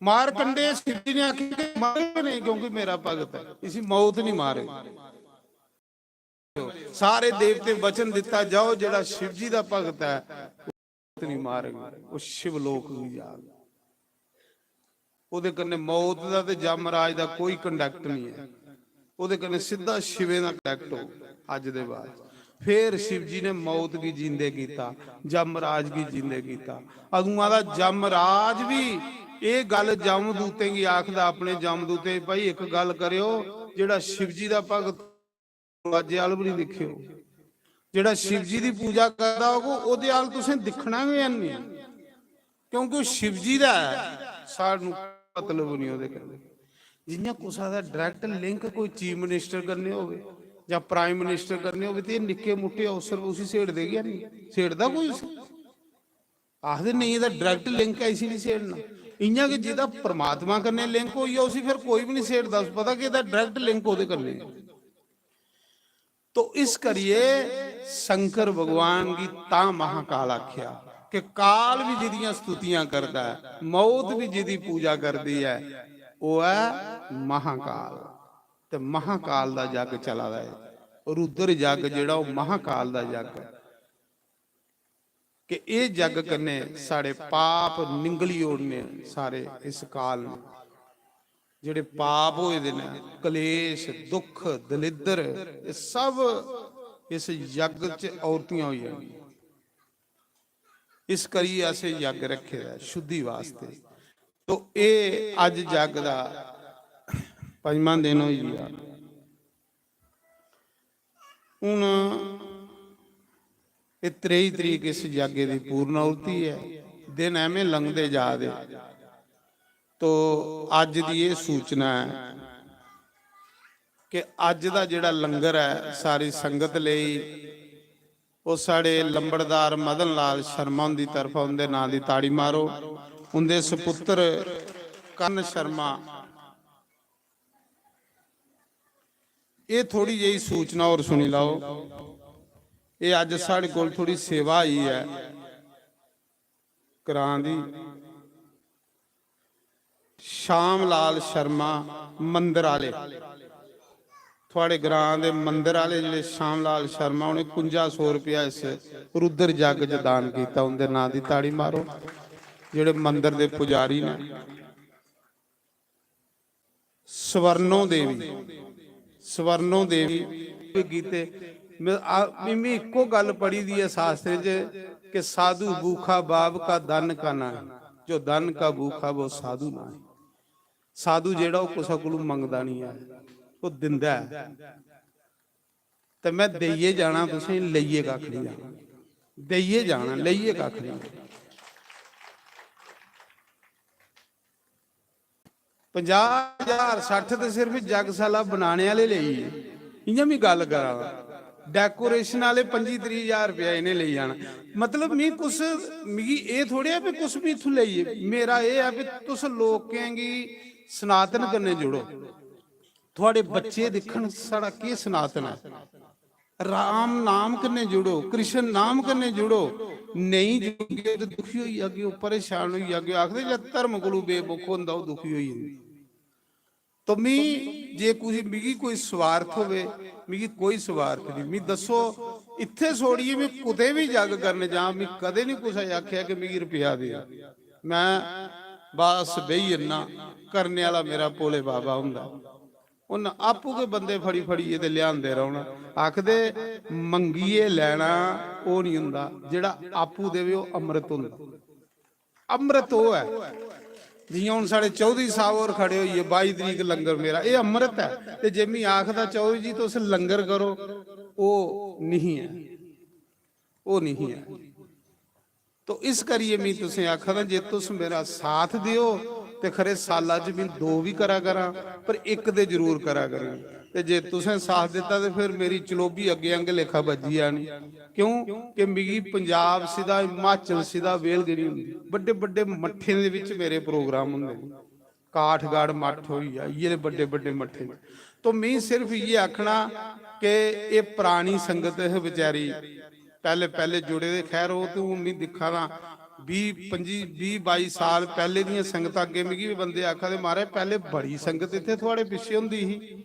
मारकंडे शिव जी ने आखेआ कि मरे गै नेईं, क्योंकि मेरा भगत ऐ, इसी मौत नहीं मारे। सारे देवते वचन दिता, जाओ, जेड़ा शिव जी दा भगत है, मौत नहीं मारग, वो शिव लोक गी जाग। ओदे कन्नै मौत दा ते जमराज दा कोई contact नहीं है, ओदे कन्नै सिद्धा शिवें दा contact हो। अज दे बाद फिर शिव जी ने मौत गी जींदे कीता, जमराज गी जींदे कीता। अदुआं दा जमराज भी एह गल जमदूतें गी आखदा, अपने जमदूतें गी, "भाई, इक गल करेओ, जेड़ा शिव जी दा भगत दरवाजे अल भी नहीं दिखेओ, जेड़ा शिव जी दी पूजा करदा होग, ओदे अल तुसें दिखना गै नहीं, क्योंकि ओह शिव जी दा ऐ, सानू मतलब नहीं ओदे कन्नै।" जियां कुसै दा direct link कोई chief minister कन्नै होवे जां prime minister कन्नै होवे, ते एह निक्के मुट्टे अफसर उसी छेड़दे गै नहीं, छेड़दा कोई उसी? आखदे, "नहीं, एह्दा direct link ऐ, इसी नहीं छेड़ना।" इ'यां गै जेह्दा परमात्मा कन्नै link होई जा, उसी फिर कोई बी नहीं छेड़दा, उसी पता कि एह्दा direct link ओह्दे कन्नै ऐ। तो इस करियै शंकर भगवान गी तां महाकाल आखेआ कि काल भी जिदियां स्तुतियां करदा ऐ, मौत भी जिदी पूजा करदी ऐ, ओह ऐ महाकाल। ते महाकाल दा जग चला दा ऐ, रुद्र जग जेहड़ा ओह महाकाल दा जग ऐ। कि एह जग कन्नै साढ़े पाप निंगली ओड़ने सारे इस काल न। जेहड़े पाप होए दे न, कलेश, दुख, दलिद्र, एह सब इस जग च औरतियां होई जानियां। इस करियै असें जग रक्खे दा ऐ शुद्धि वास्ते। तो एह अज्ज जग दा पंजमा दिन होई गेआ। हून एह त्रेई तरीक इस जग्गे दी पूर्णाहुति ऐ। दिन एवें लंघदे जा दे। तो अज्ज दी एह सूचना ऐ कि अज्ज दा जेहड़ा लंगर ऐ, सारी संगत लेई, ओह साढ़े लंबड़दार मदन लाल शर्मा हुंदी तरफा उंदे नां दी ताड़ी मारो। उंदे सपुत्र कर्ण शर्मा, एह थोड़ी जेही सूचना होर सुनी लैओ। एह अज्ज साढ़े कोल थोड़ी सेवा आई ऐ ग्रां दी। श्याम लाल शर्मा मंदर आह्ले, थुआढ़े ग्रां दे मंदर आह्ले जेह्ड़े श्याम लाल शर्मा, उ'नें कुंजा सौ रपेआ इस रुद्र जग च दान कीता, उं'दे नांऽ दी ताड़ी मारो। जेह्ड़े मंदर दे पुजारी न, स्वर्णो देवी, स्वर्णो देवी कीते। में, आ, में, में इक्को गल्ल पढ़ी दी ऐ शास्त्रें च कि साधु भूखा बाप का धन का नाहीं, जो धन का भूखा वो साधु नाहीं। साधु जेह्ड़ा ओह् कुसै कोलू मंगदा निं ऐ, ओह् दिंदा ऐ। ते में देइयै जाना तुसें, लेइयै कक्ख निं जाना। देइयै जाना, लेइयै कक्ख निं जाना। पंजाह् ज्हार, सट्ठ ते सिर्फ जगसाला बनाने आह्ले लेई गे। इ'यां बी गल्ल करा दा, decoration आह्ले पंजी त्रीह् ज्हार रपेआ इ'नें लेई जाना। मतलब, मी कुछ, मिगी एह् थोड़े ऐ भी कुछ बी इत्थूं लेई गे। मेरा एह् ऐ भी तुस लोकें गी सनातन कन्नै जुड़ो, थुआढ़े बच्चे दिक्खन साढ़ा केह् सनातन ऐ। राम नाम कन्नै जुड़ो, कृष्ण नाम कन्नै जुड़ो। नेईं जुड़गे ते दुखी होई जागे, परेशान होई जागे। आखदे, "जे धर्म कोलू बेमुख होंदा, ओह् दुखी होई जंदा।" तो मी जे कुछ, मिगी कोई स्वार्थ होवे, मिगी कोई स्वार्थ नहीं। मी दस्सो, इत्थे छोड़िए मी कुते भी जग करने जां, मी कदे नहीं कुसै आखेआ कि मिगी रपेआ दे। मैं बस बेही जन्ना, करने आह्ला मेरा भोले बाबा हुंदा। उन्न आपूं गै बंदे फड़ी फड़ियै ते लेआंदे रौह्ना। आखदे, "मंगियै लैना ओह् निं होंदा, जेह्ड़ा आपूं देवे ओह् अमृत होंदा।" अमृत ओह् ऐ, जि'यां हून साढ़े चौधरी साहब होर खड़े होइयै, "बाई तरीक लंगर मेरा", एह् अमृत ऐ। ते जे मी आखदा, "चौधरी जी, तुस लंगर करो", ओह् निं ऐ, ओह् निं ऐ। तो इस करियै में तुसें आखा दा, जे तुस मेरा साथ देओ ते खरे साला च में दो बी करा करां, पर इक ते जरूर करा करां। ते जे तुसें साथ दित्ता ते फिर मेरी चलोबी अग्गें आंगे लेखा बज्जी जानी। क्यों कि मिगी पंजाब सिद्धा, हिमाचल सिद्धा बेल गै निं होंदी। बड्डे बड्डे मट्ठें दे बिच मेरे प्रोग्राम होंदे न। काठगढ़ मट्ठ होई गेआ, इ'यै दे बड्डे बड्डे मट्ठे। तो में सिर्फ इ'यै आखना कि एह् परानी संगत ही बेचारी, पैह्ले पैह्ले जुड़े दे। खैर, ओह् ते हून में दिक्खा दा, बीह् पंजी, बीह् बाई साल पैह्ले दियां संगतां। अग्गें मिगी बी बंदे आखा दे, "महाराज, पैह्ले बड़ी संगत इत्थै थुआढ़े पिच्छे होंदी ही।"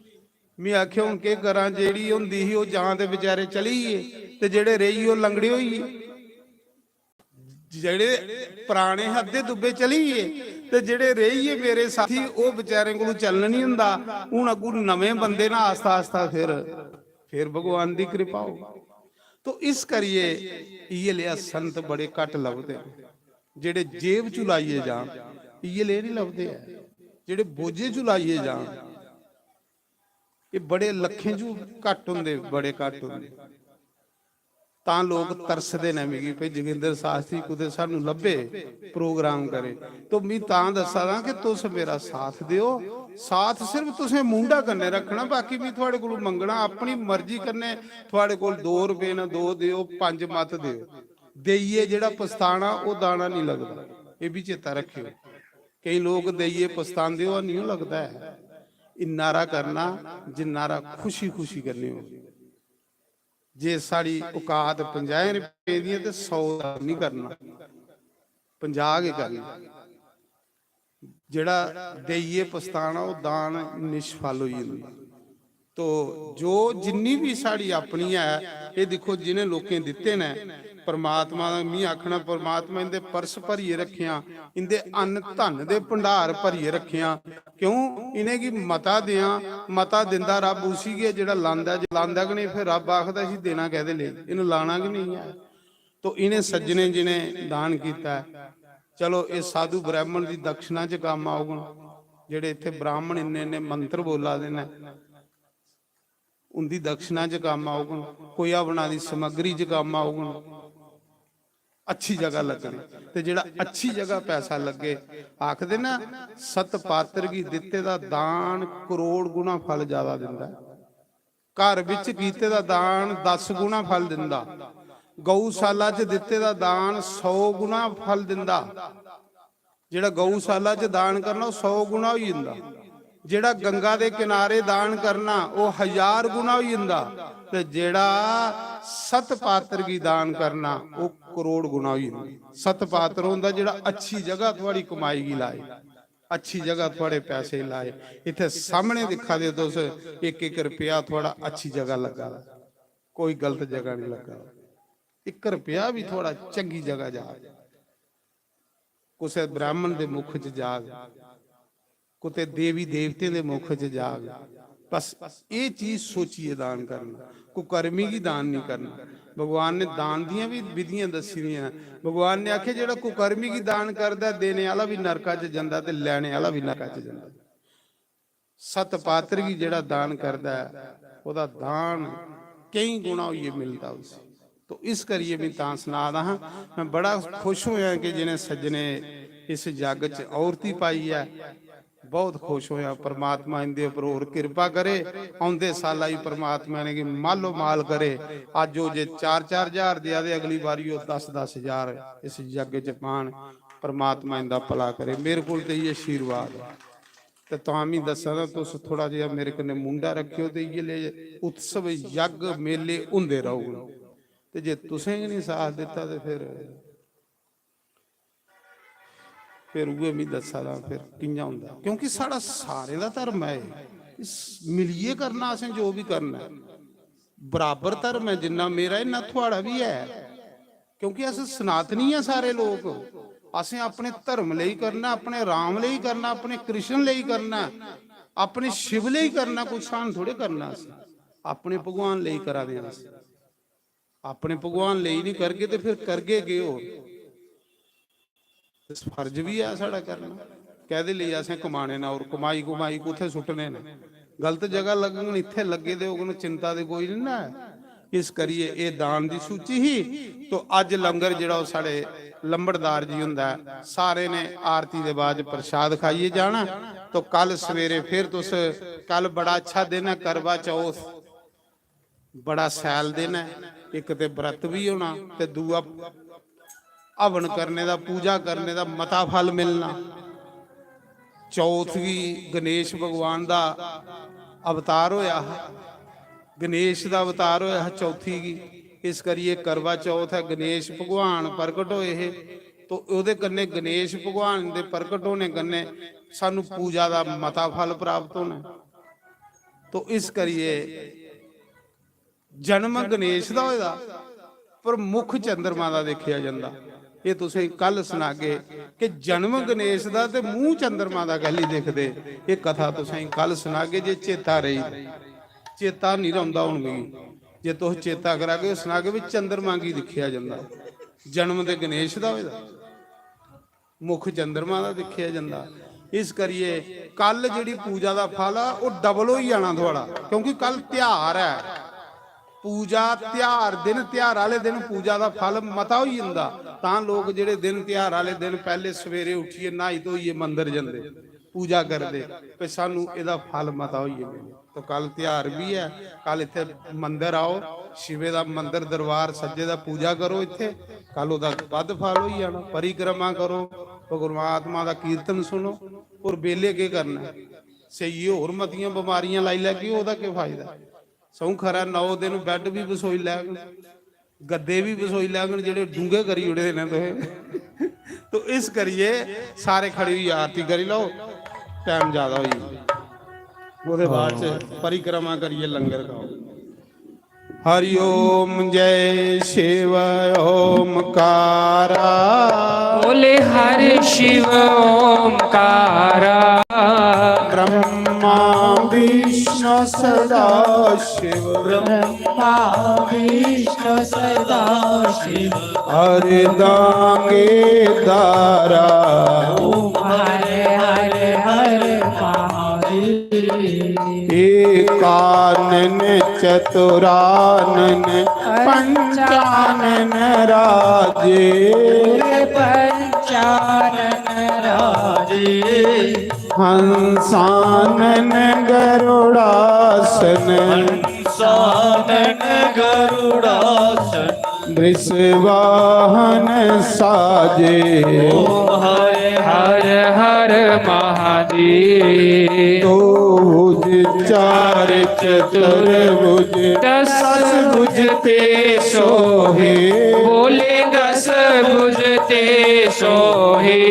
में आखेआ, "हून केह् करां, जेह्ड़ी होंदी ही ओह् जां ते बेचारे चली गे, ते जेह्ड़े रेही गे ओह् लंगड़े होई गे।" जेह्ड़े पराने हे, अद्धे दुब्बे चली गे, ते जेह्ड़े रेही गे मेरे साथी, ओह् बेचारें कोलू चलन निं होंदा। हून अग्गू नमें बंदे ना, आस्ता आस्ता फिर, फिर भगवान दी कृपा हो। तो इस करियै इ'यै लेआ संत बड़े घट्ट लभदे न। जेह्ड़े जेब चुलाइयै जान, इ'यै लेह निं लभदे ऐ। जेह्ड़े बोझे चुलाइयै जान, एह् बड़े लक्खें चू घट्ट होंदे, बड़े घट्ट होंदे। तां लोक तरसदे न मिगी, भई जोगिंदर शास्त्री कुतै सानू लब्भे, प्रोग्राम करे। तो मी तां दस्सा दा कि तुस मेरा साथ देओ। साथ सिर्फ तुसें मुंढा कन्नै रक्खना, बाकी मी थुआड़े कोलू मंगना, अपनी मर्जी कन्नै थुआड़े कोल दो रपेऽ न, दो देओ, पंज मत देओ। देइयै जेह्ड़ा पछताना, ओह् दाना निं लगदा। एह् बी चेता रक्खेओ। केईं लोक देइयै पछतांदे, ओह् निं लगदा ऐ। इन्ना हारा करना जिन्ना हारा खुशी खुशी कन्नै होग। जे साढ़ी औकात पंजाहें रपें दी ऐ ते सौ दा नहीं करना, पंजाह् गै करना। जेह्ड़ा देइयै पछताना, ओह् दान निष्फल होई जंदा। तो जो जिन्नी भी साढ़ी अपनी ऐ, एह् दिक्खो, जिनें लोकें दित्ते न, परमात्मा दा, मी आखना, परमात्मा इंदे पर्स भरियै रक्खेआं, इंदे अन्न धन दे भंडार भरियै रक्खेआं। क्यों? इ'नेंगी मता देआं, मता दिंदा रब्ब उसी गै जेह्ड़ा लांदा, जे लांदा गै नेईं, फिर रब्ब आखदा, "इसी देना कैह्दे लेई? इ'नें लाना गै नेईं ऐ।" तो इ'नें सज्जनें जि'नें दान कीता ऐ, चलो, एह् साधु ब्राह्मण दी दक्षिणा च कम्म औगन। जेह्ड़े इत्थै ब्राह्मण इन्ने इन्ने मंत्र बोला दे न, उंदी दक्षिणा च कम्म औगन, कोई हवना दी समग्री च कम्म औगन, अच्छी जगह लग्गने। ते जेह्ड़ा अच्छी जगह पैसा लग्गे, आखदे ना, सत पात्र गी दित्ते दा दान करोड़ गुणा फल ज्यादा दिंदा ऐ। घर बिच कीते दा दान दस गुणा फल दिंदा, गौशाला च दित्ते दा दान सौ गुणा फल दिंदा। जेह्ड़ा गौशाला च दान करना, ओह् सौ गुणा होई जंदा। जेह्ड़ा गंगा दे किनारे दान करना, ओह् हजार गुणा होई जंदा। ते जेह्ड़ा सत पात्र गी दान करना, ओह् करोड़ गुणा होई जंदा। सत पात्र होंदा जेह्ड़ा अच्छी जगह थुआढ़ी कमाई गी लाए, अच्छी जगह थुआढ़े पैसे लाए। इत्थै सामने दिक्खा दे तुस, इक इक रपेआ थुआढ़ा अच्छी जगह लग्गा दा, कोई गलत जगह नहीं लग्गा दा। इक रपेआ भी थुआढ़ा चंगी जगह जा, कुसै ब्राह्मण दे मुख च जाग, कुतै देवी देवतें दे मुख च जाग। बस एह् चीज सोचियै दान करना, कुकर्मी गी दान नहीं करना। भगवान ने दान दियां भी विधियां दस्सी दियां न। भगवान ने आखेआ, "जेह्ड़ा कुकर्मी गी दान करदा ऐ, देने आह्ला बी नरका च जंदा ते लैने आह्ला बी नरका च जंदा।" सत पात्र गी जेह्ड़ा दान करदा ऐ, ओह्दा दान केईं गुणा होइयै मिलदा उसी। तो इस करियै में तां सना दा हां, में बड़ा खुश होया कि जिनें सज्जने इस जग च औरती पाई ऐ, बहुत खुश होया। परमात्मा इंदे उप्पर होर किरपा करे, औंदे साला गी परमात्मा इनेंगी मालो माल करे। अज्ज ओह् जे चार चार ज्हार देआ दे, अगली बारी ओह् दस दस हजार इस यज्ञ च पान। परमात्मा इंदा भला करे। मेरे कोल ते इ'यै आशीर्वाद ऐ। ते तां मी दस्सा दा, तुस थोड़ा जेहा मेरे कन्नै मुंडा रक्खेओ ते इ'यै ले उत्सव, यज्ञ, मेले होंदे रौह्ङन। ते जे तुसें गै निं साथ दित्ता ते फिर, फिर उ'ऐ मी दस्सा दा, फिर कि'यां होंदा? क्योंकि साढ़ा सारें दा धर्म ऐ एह्। इस मिलियै करना असें जो बी करना ऐ। बराबर धर्म ऐ, जिन्ना मेरा इन्ना थुआढ़ा बी ऐ। क्योंकि अस सनातनी आं सारे लोक, असें अपने धर्म लेई करना, अपने राम लेई करना, अपने कृष्ण लेई करना, अपने शिव लेई करना, कोई स्हान थोड़े करना असें। अपने भगवान लेई करा दे आं अस। अपने भगवान लेई नहीं करगे ते फिर करगे केह् होर? इस फर्ज बी ऐ साढ़ा करना। कैह्दे लेई असें कमाने न और कमाई, कमाई कुत्थै सुट्टने न? गलत जगह लगङन, इत्थै लग्गे दे होङन, चिंता दे कोई निं ना ऐ। इस करियै एह् दान दी सूची ही। तो अज्ज लंगर जेह्ड़ा ओह् साढ़े लंबड़दार जी हुंदा ऐ, सारे ने आरती दे बाद प्रसाद खाइयै जाना। तो कल सवेरे फिर तुस, कल बड़ा अच्छा दिन ऐ, करवा चौथ। बड़ा सैल दिन ऐ। इक ते व्रत बी होना ते दूआ हवन करने दा, पूजा करने दा मता फल मिलना। चौथ गी गणेश भगवान दा अवतार होया हा, गणेश दा अवतार होया हा चौथी गी। इस करियै करवा चौथ ऐ, गणेश भगवान प्रगट होए हे। तो ओह्दे कन्नै, गणेश भगवान दे प्रगट होने कन्नै, सानू पूजा दा मता फल प्राप्त होना। तो इस करियै जन्म गणेश दा होए दा, पर मुख चंद्रमा दा दिक्खेआ जंदा। एह् तुसें कल सनागे कि जन्म गणेश दा ते मूंह चंद्रमा दा कैली दिखदे। एह् कथा तुसें कल सनागे, जे चेता रेही। चेता निं रौंह्दा हून मिगी। जे तुस चेता करागे, सनागे भी चंद्रमा गी दिक्खेआ जंदा, जन्म ते गणेश दा होए दा। मुख चंद्रमा दा दिक्खेआ जंदा। इस करियै कल जेह्ड़ी पूजा दा फल ऐ, ओह् डबल होई जाना थुआढ़ा, क्योंकि कल त्यहार ऐ। पूजा त्यहार, दिन त्यहार आह्ले दिन पूजा दा फल मता होई जंदा। तां लोक जेह्ड़े दिन त्यहार आह्ले दिन पैह्ले सवेरे उट्ठियै न्हाई धोइयै मंदर जंदे, पूजा करदे, भई सानू एह्दा फल मता होई जावे। तो कल त्यहार बी ऐ, कल इत्थै मंदर आओ, शिवे दा मंदर दरबार सज्जे दा, पूजा करो इत्थै, कल ओह्दा बद्ध फल होई जाना। परिक्रमा करो, परमात्मा दा कीर्तन सुनो। और बेल्लै केह् करना ऐ? सेइयै होर मतियां बमारियां लाई लैगे, ओह्दा केह् फायदा? सौं खरा नौ दिन बैड भी बसोई लैग, गद्दे भी बसोई लैगन, जेह्ड़े डूंगे करी ओड़े दे न तुसें। तो इस करियै सारे खड़े होइयै आरती करी लैओ, टाइम ज्यादा होई गेआ। ओह्दे बाद च परिक्रमा करियै लंगर खाओ। हरि ओम जय शिव ओमकारा। बोले हरि शिव ओमकारा। ब्रह्मा विष्णु सदा शिव। ब्रह्मा विष्णु सदा शिव। अर्धांगी धारा। ओम हर हर हर महादेव। एकानन चतुरानन पंचानन राजे। पंचानन राजे। हंसानन गरुड़ासन। हंसानन गरुड़ासन। वृषवाहन साजे। ओम हर हर हर महादेव। दो भुज चार चतुर्भुज दस भुज ते सोहे। बोले दस भुज ते सोहे।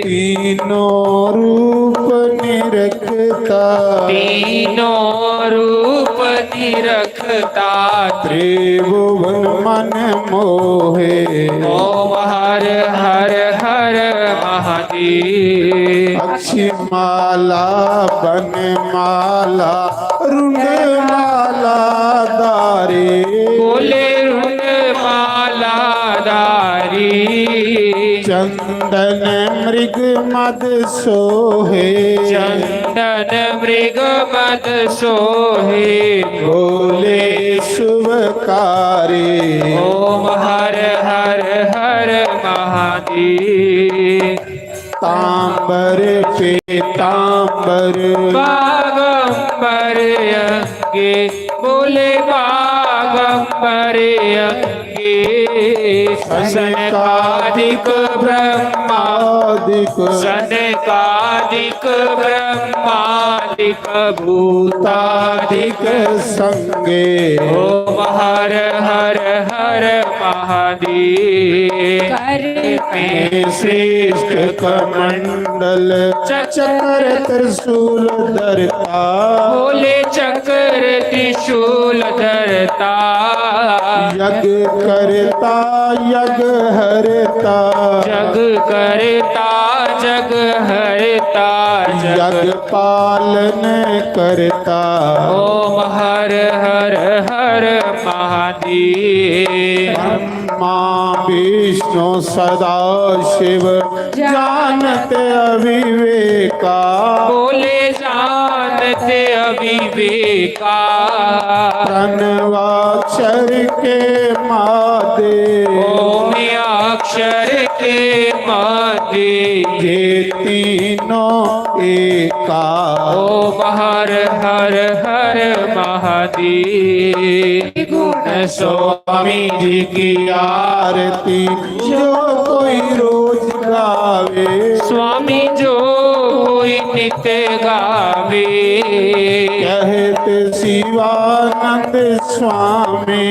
तीनों रूप निरखता। तीनों रूप निरखता। त्रिभुवन मन मोहे। ओम हर हर हर महादेव। अक्षी माला बन माला रुंड माला धारी। बोले रुंड माला धारी। चंदन मृग मद सोहे। चंदन मृग मद सोहे। बोले शुभकारी। ओम हर हर हर महादेव। तांबर पीतांबर बागंबर अंगे। बोले बागंबर अंगे। सनकादिक ब्रह्मादिक। सनकादिक ब्रह्मादिक। भूतादिक संगे। ओम हर हर हर महादेव। कर में श्रेष्ठ कमंडल चक्र त्रिशूल धरता। बोले चक्र त्रिशूल धरता। यज्ञ करता यज्ञ हरता। जग करता जग हरता। जग पालन करता। ओम हर हर हर महादेव। ब्रह्मा विष्णु सदा शिव जानत अविवेका। बोले जानत अविवेका। प्रणवाक्षर के मादे। ओम अक्षर के मादे। ये तीनों एका। ओम हर हर हर महादेव। गुण स्वामी जी की आरती जो कोई रोज गावे। स्वामी जो कोई नित गावे। कहत शिवानंद स्वामी।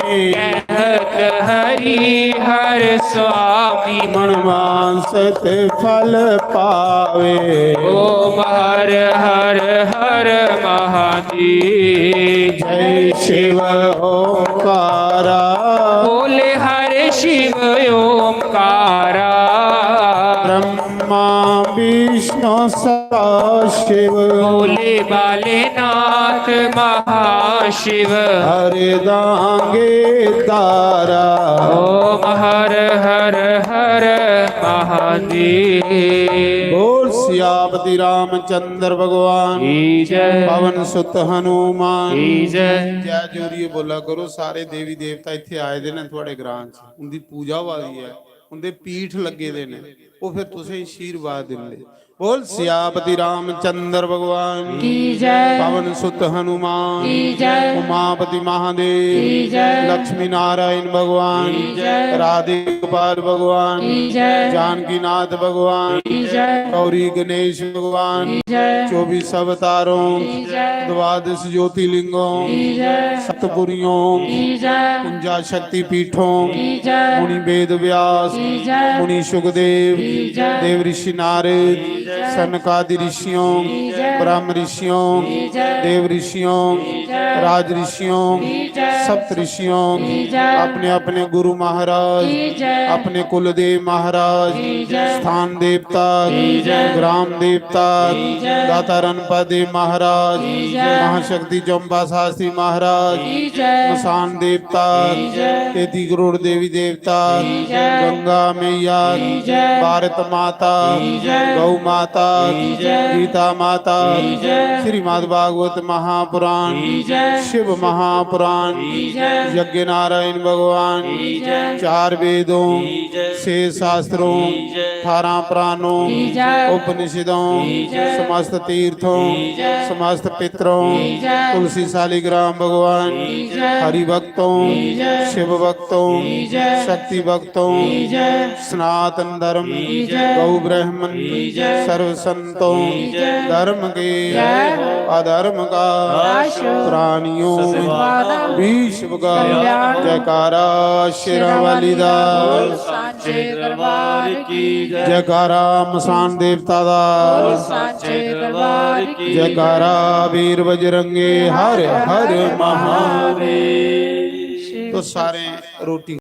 कहत हरि हर स्वामी। मणवांसत फल पावे। ओम हर हर हर महादेव। जय शिव ओंकारा। बोले हर शिव ओंकारा। ब्रह्मा विष्णु सदा शिव। बोले बालेनाथ महाशिव। हर दांगे दारा। ओम हर हर हर महादेव। बोल सियापति रामचंद्र भगवान की जय। पवन सुत हनुमान की जय। जय जोरिए बोला करो, सारे देवी देवता इत्थे आए दे ने थुआड़े ग्रां च, उंदी पूजा होआ दी ऐ, उंदे पीठ लग्गे दे ने। ओह् फिर तुसें आशीर्वाद दिंदे। बोल सियापति रामचंद्र भगवान की जय। पवन सुत हनुमान की जय। उमापति महादेव की जय। लक्ष्मी नारायण भगवान की जय। राधे गोपाल भगवान की जय। जानकीनाथ भगवान की जय। गौरी गणेश भगवान की जय। चौबीस अवतारों की जय। द्वादश ज्योतिर्लिंगों की जय। सतपुरियों की जय। उनजा शक्ति पीठों की जय। मुनि वेद व्यास की जय। मुनि सुखदेव की जय। देव ऋषि नारद की जय। सनकादि ऋषियों की जय। ब्रह्म ऋषियों की जय। देव ऋषियों की जय। राज ऋषियों की जय। सप्त ऋषियों की जय। अपने अपने गुरु महाराज की जय। अपने कुलदेव महाराज की जय। स्थान देवता की जय। ग्राम देवता की जय। दाता रणपा देव महाराज की जय। महाशक्ति चंपा शास्त्री महाराज की जय। मसान देवता की जय। तेती करोड़ देवी देवता की जय। गंगा मैया की जय। भारत माता की जय। गौ माता की जय। गीता माता की जय। श्रीमद् भागवत महापुराण की जय। शिव महापुराण की जय। यज्ञ नारायण भगवान की जय। चार वेदों की जय। छह शास्त्रों की जय। अठारह पुराणों की जय। उपनिषदों की जय। समस्त तीर्थों की जय। समस्त पितरों की जय। तुलसी शालिग्राम भगवान की जय। हरि भक्तों की जय। शिव भक्तों की जय। शक्ति भक्तों की जय। सनातन धर्म की जय। गौ ब्राह्मण की जय। सर्व संतों की जय। धर्म के जय हो। अधर्म का नाश हो। प्राणियों सतवारा विश्व का कल्याण। जयकारा शेरां वाली दा। बोल सांचे दरबार की जय। जयकारा मसान देवता दा। बोल सांचे दरबार की जयकारा वीर बजरंगे हर हर महादेव। तो सारे रोटी